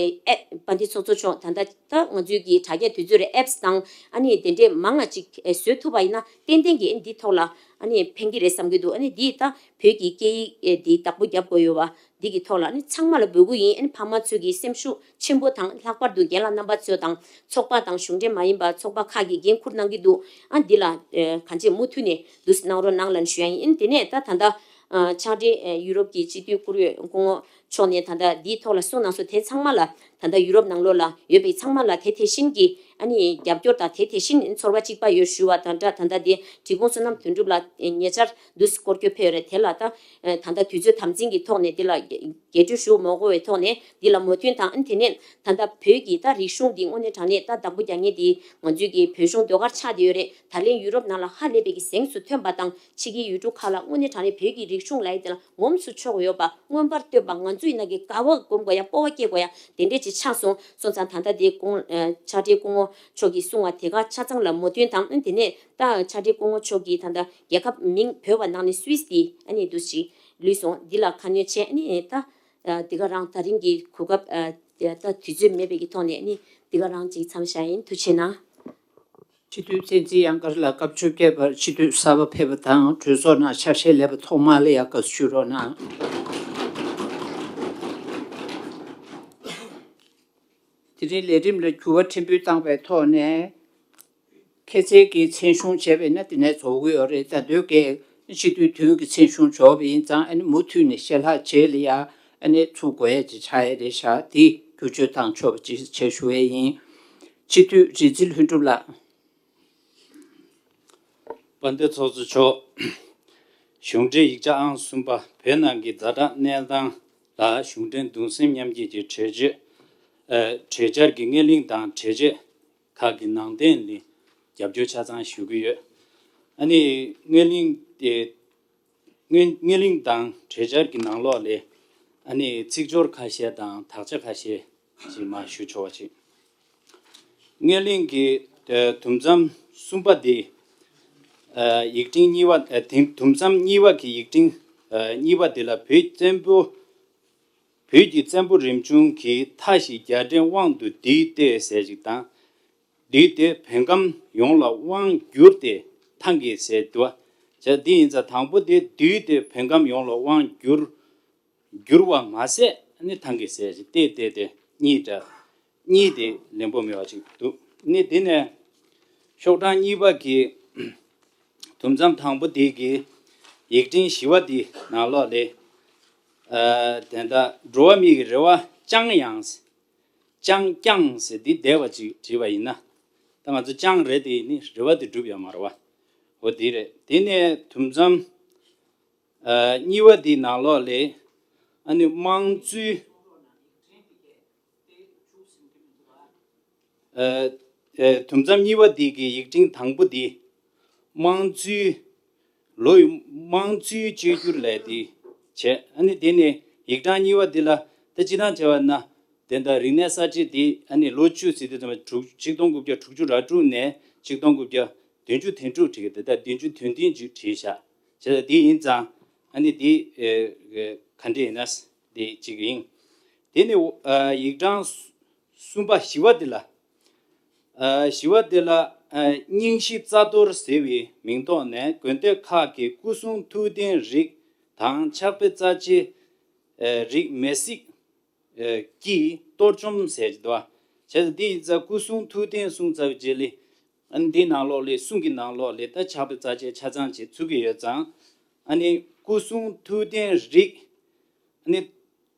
ཨེ་པ་འདི་ཚོགས་གཙོ་མཆོག་ད་ལྟ་ད་ང་ཚོའི་གི་དྲ་རྒྱ་དུས་ཚོད་རེད། ཨེབ་སི་དང་ཨ་ནི་དེ་འདྲས་མང་ང་ཅིག་ཨེ་བཟོས་ཐུབ་པ་ཡིན་ན་ཏན་ཏན་གྱི་ཨ་ནི་འདི་ཐོག་ལ་ཨ་ནི་ཕན་གྱི་རེད་བསམ་གྱི་འདུག་ཨ་ནི་འདི་ད་བོད་ཀྱི་སྐད་ཡིག་ཨེ་འདི་བདག་པོ་རྒྱབ་དགོས་ཡོད་པ་འདི་གི་ཐོག་ལ་ཨ་ནི་ཚང་མ་ལ་འབོད་སྐུལ་ཡིན། ཨ་ནི་ཕ་མ་ཚོས་ཀྱི་སེམས་ཤུགས་ཆེན་པོ་དང་། ལྷག་པར་དུ་རྒན་ལགས་རྣམ་པ་ཚོ་དང་ཚོགས་པ་དང་གཞུང་འབྲེལ་མ་ཡིན་པ་ཚོགས་པ་ཁག་གིས་འགན་འཁུར་གནང་གི་འདུག་ཨ་འདི་ལ་ཨེ་གང་ཅི་མུ་མཐུད་ནས་འདུག་གནང་རོགས་གནང་ལབ་ཞུ་ཡ་ཡིན། ཨ་ནི་དེ་ནས་ད་ད་ལྟ་ཨ་ཕྱག་སྦྲེལ་ཨེ་ཡུ་རོབ་ཀྱི་སྤྱི་འཐུས་བཀུར་འོས་སྐུ་ངོ་མཆོག་ནས་ད་ལྟ་འདིའི་ཐོག་ལ་གསུངས་གནང་སོང་། དེ་ཚང་མ་ལ་ད་ལྟ་ཡུ་རོབ་ནང་ལོགས་ལ་ཡོད་པའི་ཚང་མ་ལ་དེ་དེ་བཞིན་གྱི་ཨ་ནི་རྒྱབ་སྐྱོར་དང་དེ་དེ་བཞིན་ཚོར་བ་གཅིག་པ་ཡོད་ཞུ་བ་དང་སྦྲགས། ད་ལྟ་དེ་འབྲི་གུང་བསོད་ནམས་དོན་གྲུབ་ལགས་ཉེ་ཆར་འདུག་སྐོར་སྐྱོད་ཕེབས་ཡོད་རེད། དེ་ལ་ད་ད་ལྟ་དུས་ཚོད་དམ་འཛིན་གྱི་ཐོག་ནས་འདི་ལ་རྒྱས་སྤྲོས་ཞུ་མ་དགོས་པའི་ཐོག་ནས་འདི་ལ་མོས་མཐུན་དང་། ཨ་ནི་དེ་ནས་ད་ལྟ་བོད་ཀྱི་ད་རིག་གཞུང་འདི་དངོས་གནས་དྲང་གནས་ད་བདག་པོ་རྒྱག་མཁན་དེ་ང་ཚོའི་གི་བོད་གཞུང་ཟློས་གར་ཆགས་བསྡད་ཡོད་རེད། ད་ལན་ཡུ་རོབ་ནང་ལ་ཧ་ལས་པའི་གི་གཟེངས་སུ་ཐོན་པ་དང་། ཕྱི་རྒྱལ་ཡུལ་གྲུ་ཁག་ལ་དངོས་གནས་དྲང་གནས་བོད་ཀྱི་རིག་གཞུང་ལབ་ཡ་དེ་ལ་ངོམས་སུ་ཆོག་ཡོད་པ། མངོན་པར་བསྟོད་པ། ང་ཚོ་ཡིན་ན་གི་དགའ་བ་སྒོམ་དགོས་ཡ། སྤོབས་པ་སྐྱེ་དགོས་ཡ་དེ་འདྲས་ཅིག་ཆགས་སོང་། སོང་ཙང་ད་ལྟ་དེ་སྐུ་ཨ་ཕྱག་སྦྲེལ་སྐུ་ངོ་མཆོག་གིས་གསུངས་པ་དེ་ག་ཆ་ཚང་ལ་མོས་མཐུན་དང་། ཨ་ནི་དེ་ནས་ད་ཕྱག་སྦྲེལ་སྐུ་ངོ་མཆོག་གིས་ད་ལྟ་རྒྱལ་ཁབ་མིང་བོས་པ་ནང་ནས་སུད་སི་དེ་ཨ་ནི་འདུག་ཅིག་ལུས་སོང་། འདི་ལ་ཁ་སྣོན་བྱས། ཨ་ནི་ད་ཨ་འདི་ག་རང་ད་རིང་གི་གོ་སྐབས་ཨ་ད་དུས་ཚོད་མེད་པའི་གི་ཐོག་ནས་ཨ་ནི་འདི་ག་རང་ཅིག་མཚམས་བཞག་ཡིན། ཐུགས་རྗེ་གནང་། སྤྱི་འཐུས་བསྟན་འཛིན་གཡང་དཀར་ལགས་སྐབས་བཅོ་བརྒྱད་པར་སྤྱི་འཐུས་གསར་པ་ཕེབས་པ་དང་གྲོས་ཚོགས་ནང་ཆ་ཤས་ལེན་པ་ཐོག་མར་ལ་ཡ་དགའ་བསུ་ཞུ་རོགས་གནང་། དེ་རིང་ལས་རིམ་ལ་འགྱུར་བ་ཕྲན་བུ་བཏང་བའི་ཐོག་ནས། ཁྱེད་ཚོས་ཀྱི་མཚན་གཞུང་བྱས་པས་ན་དེ་ནས་རྫོགས་ཀྱི་ཡོད་རེད། ད་དུས་ཀྱི་སྤྱི་འཐུས་བདུན་གྱི་མཚན་གཞུང་འབྱོར་བ་ཡིན་ཙང་། ཨ་ནི་མུ་མཐུད་ནས་ཞལ་ལྷག་རྗེས་ལ་ཡ་ཨ་ནི་ཚུགས་དགོས་ཡ་ཅིག་ཆགས་ཡ་རེད་ཤག་དེ་བསྒྱུར་བཅོས་བཏང་ཆོག་པ་ཅིག་བྱེད་ཞུ་ཡས་ཡིན། སྤྱི་འཐུས་རིག་འཛིན་ལྷུན་གྲུབ་ལགས། དཔལ་ལྡན་ཚོགས་གཙོ་མཆོག་གཞུང་འབྲེལ་ཡིག་ཆ་ཨང་གསུམ་པ། བོད་ནང་གི་ཛ་དྲག་གནས་སྟངས་ལ་གཞུང་འབྲེལ་གདུང་སེམས་མཉམ་སྐྱེད་ཀྱི་གྲོས་ཆོད། ཨ་གྲོས་འཆར་གྱི་སྔོན་གླེང་དང་གྲོས་ཆོད་ཁག་གི་ནང་དོན་ལ་རྒྱབ་སྐྱོར་ཆ་ཚང་ཞུ་གི་ཡོད། ཨ་ནི་སྔོན་གླེང་དེ་སྔོན་སྔོན་གླེང་དང་གྲོས་འཆར་གྱི་ནང་ལོགས་ལ་ཨ་ནི་ཚིག་སྦྱོར་ཁ་ཤས་དང་དག་ཆ་ཁ་ཤས་ཅིག་མར་ཞུ་ཆོག་པ་ཅིག་སྔོན་གླེང་གི་ཨ་དུམ་མཚམས་གསུམ་པ་དེ། ཨ་ཡིག་ཕྲེང་གཉིས་པ། ཨ་དེ་དུམ་མཚམས་གཉིས་པ་གི་ཡིག་ཕྲེང་ཨ་གཉིས་པ་དེ་ལ་བོད་བཙན་པོ། བོད་ཀྱི་བཙན་པོ་རིམ་བྱུང་གི་མཐའ་བཞི་རྒྱ་འདྲེན་དབང་དུ་བསྡུས་ཏེ་ཟེར་ཞིག་དང་། བསྡུས་ཏེ་བོད་ཁམས་ཡོངས་ལ་དབང་བསྒྱུར་ཏེ་ཐང་གི་ཟེར་འདུག་བ། བྱས་འདི་ཡིན་ཙང་དང་པོ་དེ་བསྡུས་ཏེ་བོད་ཁམས་ཡོངས་ལ་དབང་བསྒྱུར། བསྒྱུར་བ་མ་ཟད་ནི་ཐང་གི་ཟེར་ཞིག་སྟེ་སྟེ་སྟེ་གཉིས་འདྲ། གཉིས་དེ་ལན་པོ་མེད་པ་ཅིག་འདུག་ནི་དེ་ནས་ཤོག་གྲངས་གཉིས་པ་གི་དུམ་མཚམས་དང་པོ་དེ་གི་ཡིག་ཕྲེང་བཞི་པ་དེ་ནང་ལོགས་ལས། ཨ་དེ་འདྲ་འགྲོ་བ་མིའི་རེ་བ་བཅང་ཡང་། བཅང་བསྐྱངས་ཟེར་འདི་བསྡད་པ་ཅིག་བྲིས་པ་ཡིན་ན། ད་ང་ཚོ་བཅང་རེད་དེ་ཡིན་ནི་རེ་བ་དེ་འགྲུབ་ཡོད་མ་རེད་བ། འོ་དེ་རེད། དེ་ནས་དུམ་མཚམས་ཨ་གཉིས་པ་དེའི་ནང་ལོགས་ལས་ཨ་ནི་དམངས་གཙོའི་ཨ་ཨ་དུམ་མཚམས་གཉིས་པ་དེ་གི་ཡིག་ཕྲེང་དང་པོ་དེ་དམངས་གཙོའི་ལོ་ཡི་དམངས་གཙོའི་བཅོས་བསྒྱུར་ལས་དེ་བྱས། ཨ་ནི་དེ་ནས་ཡིག་གྲངས་གཉིས་པ་དེ་ལ་ད་སྤྱི་བཏང་བྱས་པ་ན་དེ་འདྲ་རིག་གནས་གསར་བརྗེ་དེ་ཨ་ནི་ལོ་བཅུ་ཟེར་དུས་ཙམ་པ་དྲུག་ཆིག་སྟོང་དགུ་བརྒྱ་དྲུག་ཅུ་རེ་དྲུག་ནས་ཆིག་སྟོང་དགུ་བརྒྱ་བདུན་ཅུ་དོན་དྲུག་བྲིས་ཀྱི་དེ་ལྟར་བདུན་ཅུ་དོན་བདུན་ཅིག་བྲིས་བཞག་བྱས་ཙང་དེ་ཡིན་ཙང་ཨ་ནི་དེ་ཨེ་ཨེ་ག་འདྲ་ཡིན་ན་དེ་གཅིག་ཡིན། དེ་ནི་ཨ་ཡིག་གྲངས་གསུམ་པ་བཞི་པ་དེ་ལ། ཨ་བཞི་པ་དེ་ལ་ཨ་རྙིང་བཞི་རྩ་གཏོར་ཟེར་བའི་མིང་ཐོག་ནས་དགོན་སྡེ་ཁག་གི་སྐུ་གསུང་ཐུགས་རྟེན་རིགས་དང་ཕྱག་དཔེ་རྩ་ཆེ་ཨ་རིགས་མེ་སྲེག་ཨ་ཀྱིས་གཏོར་བཅོམ་ཟེར་གྱི་འདུག་བ། བྱས་ཙང་འདི་ཡིན་ཙང་སྐུ་གསུང་ཐུགས་རྟེན་གསུངས་ཚར་བའི་རྗེས་ལ། ཨ་ནི་འདིའི་ནང་ལོགས་ལས་གསུང་གི་ནང་ལོགས་ལས་ད་ཕྱག་དཔེ་རྩ་ཆེ་ཆ་ཚང་ཅིག་ཚུད་ཀྱི་ཡོད་ཙང་། ཨ་ནི་སྐུ་གསུང་ཐུགས་རྟེན་རིགས་ཨ་ནི་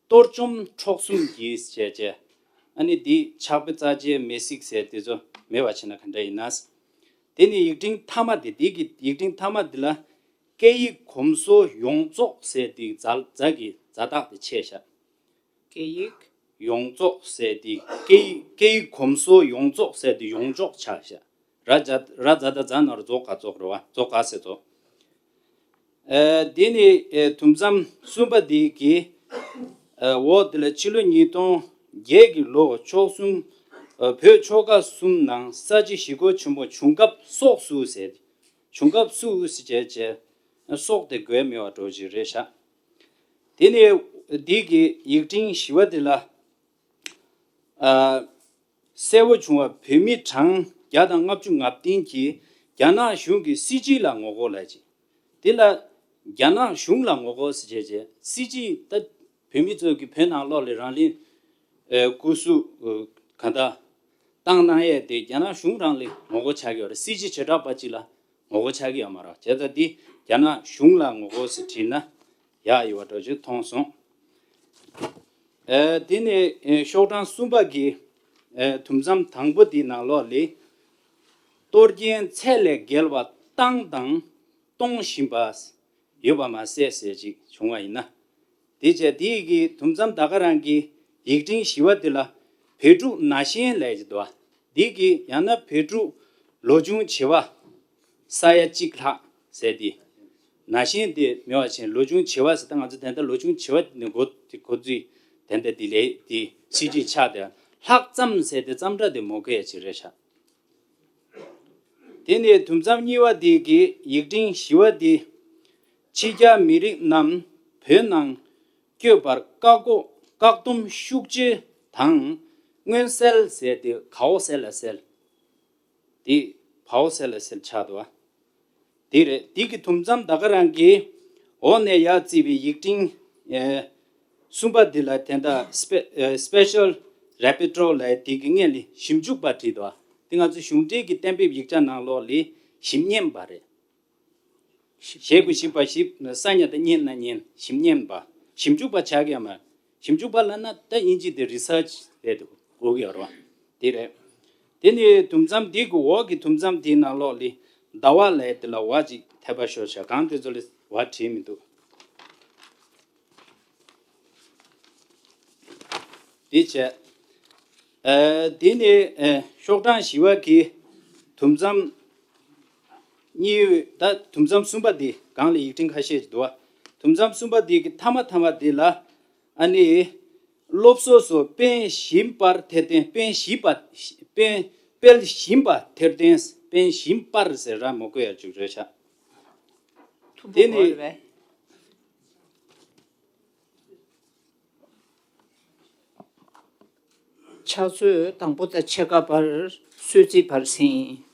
གཏོར་བཅོམ་འཕྲོག་གསུམ་གྱིས་བྱས་བྱས། ཨ་ནི་འདི་ཕྱག་དཔེ་རྩ་ཆེ་མེ་སྲེག་ཟེར་དེ་ཚོ་མེད་པ་བྱས་ན་ག་འདྲ་ཡིན་ན། དེ་ནི་ཡིག་ཕྲེང་མཐའ་མ་དེ་འདི་གི་ཡིག་ཕྲེང་མཐའ་མ་འདི་ལ་སྐད་ཡིག་གོམས་སྲོལ་ཡོངས་རྫོགས་ཟེར་དེ་ཛ་ཛ་གི་ཛ་དག་དེ་ཆད་བཞག་སྐད་ཡིག་ཡོངས་རྫོགས་ཟེར་དེ་སྐད་ཡིག་སྐད་ཡིག་གོམས་སྲོལ་ཡོངས་རྫོགས་ཟེར་དེ་ཡོངས་རྫོགས་ཆགས་བཞག་ར་ཛ་ར་ཛ་ད་ཛ་ན་རོ་རྫོགས་ག་རྫོགས་རེད་བ། རྫོགས་ག་ཟེར་རྫོགས། ཨ་དེ་ནི་ཨ་དུམ་མཚམས་གསུམ་པ་དེ་གི་ཨ་འོག་དེ་ལ་ཕྱི་ལོ་ཉིས་སྟོང་བརྒྱད་ཀྱི་ལོ་ཆོལ་གསུམ་ཨ་བོད་ཆོལ་ཁ་གསུམ་ནང་ས་བྱི་ཞི་རྒོལ་ཆེན་པོ་བྱུང་སྐབས་སོགས་སུ་ཟེར། བྱུང་སྐབས་སུ་ཟེར་བྱས་བྱས་སོགས་དེ་དགོས་མེད་པ་འགྲོ་ཞིག་རེད་ཤག་དེ་ནས་འདི་གི་ཡིག་ཕྲེང་བཞི་པ་དེ་ལ། ཨ་གསལ་བོ་བྱུང་བ་བོད་མི་གྲངས་བརྒྱ་དང་ལྔ་བཅུ་ང་བདུན་གྱིས་རྒྱ་ནག་གཞུང་གི་སྲིད་བྱུས་ལ་ངོ་རྒོལ་ལས་ཀྱི། དེ་ལ་རྒྱ་ནག་གཞུང་ལ་ངོ་རྒོལ་ཟེར་བྱས་བྱས་སྲིད་བྱུས་ད་བོད་མི་ཚོ་གི་བོད་ནང་ལོགས་ལ་རང་ལུས་ཨ་སྐུ་གཟུགས་ཨ་གང་ལྟར་བཏང་གནང་ཡས་དེ་རྒྱ་ནག་གཞུང་རང་ལ་ངོ་རྒོལ་ཆགས་ཀྱི་ཡོད་རེད། སྲིད་བྱུས་བྱེ་བྲག་པ་གཅིག་ལ་ངོ་རྒོལ་ཆགས་ཀྱི་ཡོད་མ་རེད། བྱས་ཙང་འདི་རྒྱ་ནག་གཞུང་ལ་ངོ་རྒོལ་ཟེར་བྲིས་ན་ཡག་ཡོད་པ་འདྲ་ཅིག་མཐོང་སོང་། ཨ་དེ་ནས་ཨ་ཤོག་གྲངས་གསུམ་པ་གི་ཨ་དུམ་མཚམས་དང་པོ་དེའི་ནང་ལོགས་ལས། གཏོར་སྐྱོན་ཚད་ལས་བརྒལ་བ་བཏང་དང་གཏོང་བཞིན་པ་ཡོད་པ་མ་ཟད་ཟེར་ཅིག་བྱུང་བ་ཡིན་ན། དེ་བྱས་དེ་གི་དུམ་མཚམས་ད་ག་རང་གི་ཡིག་ཕྲེང་བཞི་པ་དེ་ལ་བོད་ཕྲུག་ན་གཞོན་ལས་ཀྱི་འདུག་བ། དེ་གི་ཡང་ན་བོད་ཕྲུག་ལོ་ཆུང་བྱེས་པ་ས་ཡ་གཅིག་ལྷག་ཟེར་དེ། ན་གཞོན་དེ་མེད་པ་བྱས་ལོ་ཆུང་བྱེས་པ་ཟེར་ད་ང་ཚོ་དེ་འདྲ་ལོ་ཆུང་བྱེས་པ་ནི་འགོ་འགོ་འཛུགས་དེ་འདྲ་དེ་ལས་དེ་སྲིད་ཇུས་ཆགས་དེ་ལྷག་ཙམ་ཟེར་དེ་ཙམ་འདྲ་དེ་མོ་གས་ཅིག་རེད་ཤག་དེ་ནས་དུམ་མཚམས་གཉིས་པ་དེ་གི་ཡིག་ཕྲེང་བཞི་པ་དེ། ཕྱི་རྒྱལ་མི་རིགས་རྣམས་བོད་ནང་བསྐྱོད་པར་བཀག་འགོག་བཀག་སྡོམ་ཤུགས་ཆེ་དང་མངོན་གསལ་ཟེར་ཏེ་གའོ་གསལ་ལ་གསལ། དེ་བའོ་གསལ་ལ་གསལ་ཆགས་འདུག་བ། དེ་རེད། དེ་གི་དུམ་མཚམས་ད་ག་རང་གི་འོག་ནས་ཡར་བརྩིས་པའི་ཡིག་ཕྲེང་ཨེ་གསུམ་པ་འདི་ལ་དེ་འདྲ་སྤེ་ཨེ་སྤེ་ཤལ་རེ་པེ་ཊོ་ལབ་དེ་གི་སྔོན་ལ་ཞིབ་འཇུག་པ་བྲིས་འདུག་བ། དེ་ང་ཚོ་གཞུང་འབྲེལ་གྱི་གཏན་འབེབས་ཡིག་ཆ་ནང་ལོགས་ལ་ཞིབ་ཉན་པ་རེད། ཞེ་དགུ་ཞིབ་པ་ཞིབ་ས་ཉ་དང་ཉན་ན་ཉན་ཞིབ་ཉན་པ། ཞིབ་འཇུག་པ་ཆགས་ཀྱི་ཡོད་མ་རེད། ཞིབ་འཇུག་པ་ལབ་ན་ད་དབྱིན་ཇི་དེ་རི་སར་ཆི་རེད་འདུག་གོ་གི་ཡོད་རེད་བ། དེ་རེད། དེ་ནི་དུམ་མཚམས་འདི་གི་འོག་གི་དུམ་མཚམས་དེའི་ནང་ལོགས་ལ་ཟླ་བ་ལབ་དེ་ལ་བ་ཅིག་ཐེབས་པ་ཤོར་ཤག་གང་དེ་ཚོ་ལ་བ་བྲིས་མི་འདུག་དེ་བྱས། ཨ་དེ་ནི་ཨ་ཤོག་གྲངས་བཞི་པ་གི་དུམ་མཚམས་གཉིས། ད་དུམ་མཚམས་གསུམ་པ་འདི་སྒང་ལ་ཡིག་ཕྲེང་ཁ་ཤས་ཤིག་འདུག་བ། དུམ་མཚམས་གསུམ་པ་འདི་གི་མཐའ་མ་མཐའ་མ་འདི་ལ་ཨ་ནི། སློབ་གསོ་སོགས་སྤེལ་བཞིན་པར་ཐེར་འདོན། སྤེལ་བཞིན་པ། སྤེལ་སྤེལ་བཞིན་པ་ཐེར་འདོན། སྤེལ་བཞིན་པར་ཟེར་ར་མ་དགོས་ཡ་བཅུག་རེད་ཤག་མཐུན་པོ་དེ་ནི་གོ་རེད་པས། ཕྱག་ཚོད་དང་པོ་དང་ཕྱེད་ཀ་བར་གསོལ་ཚིགས་བར་ཟིན།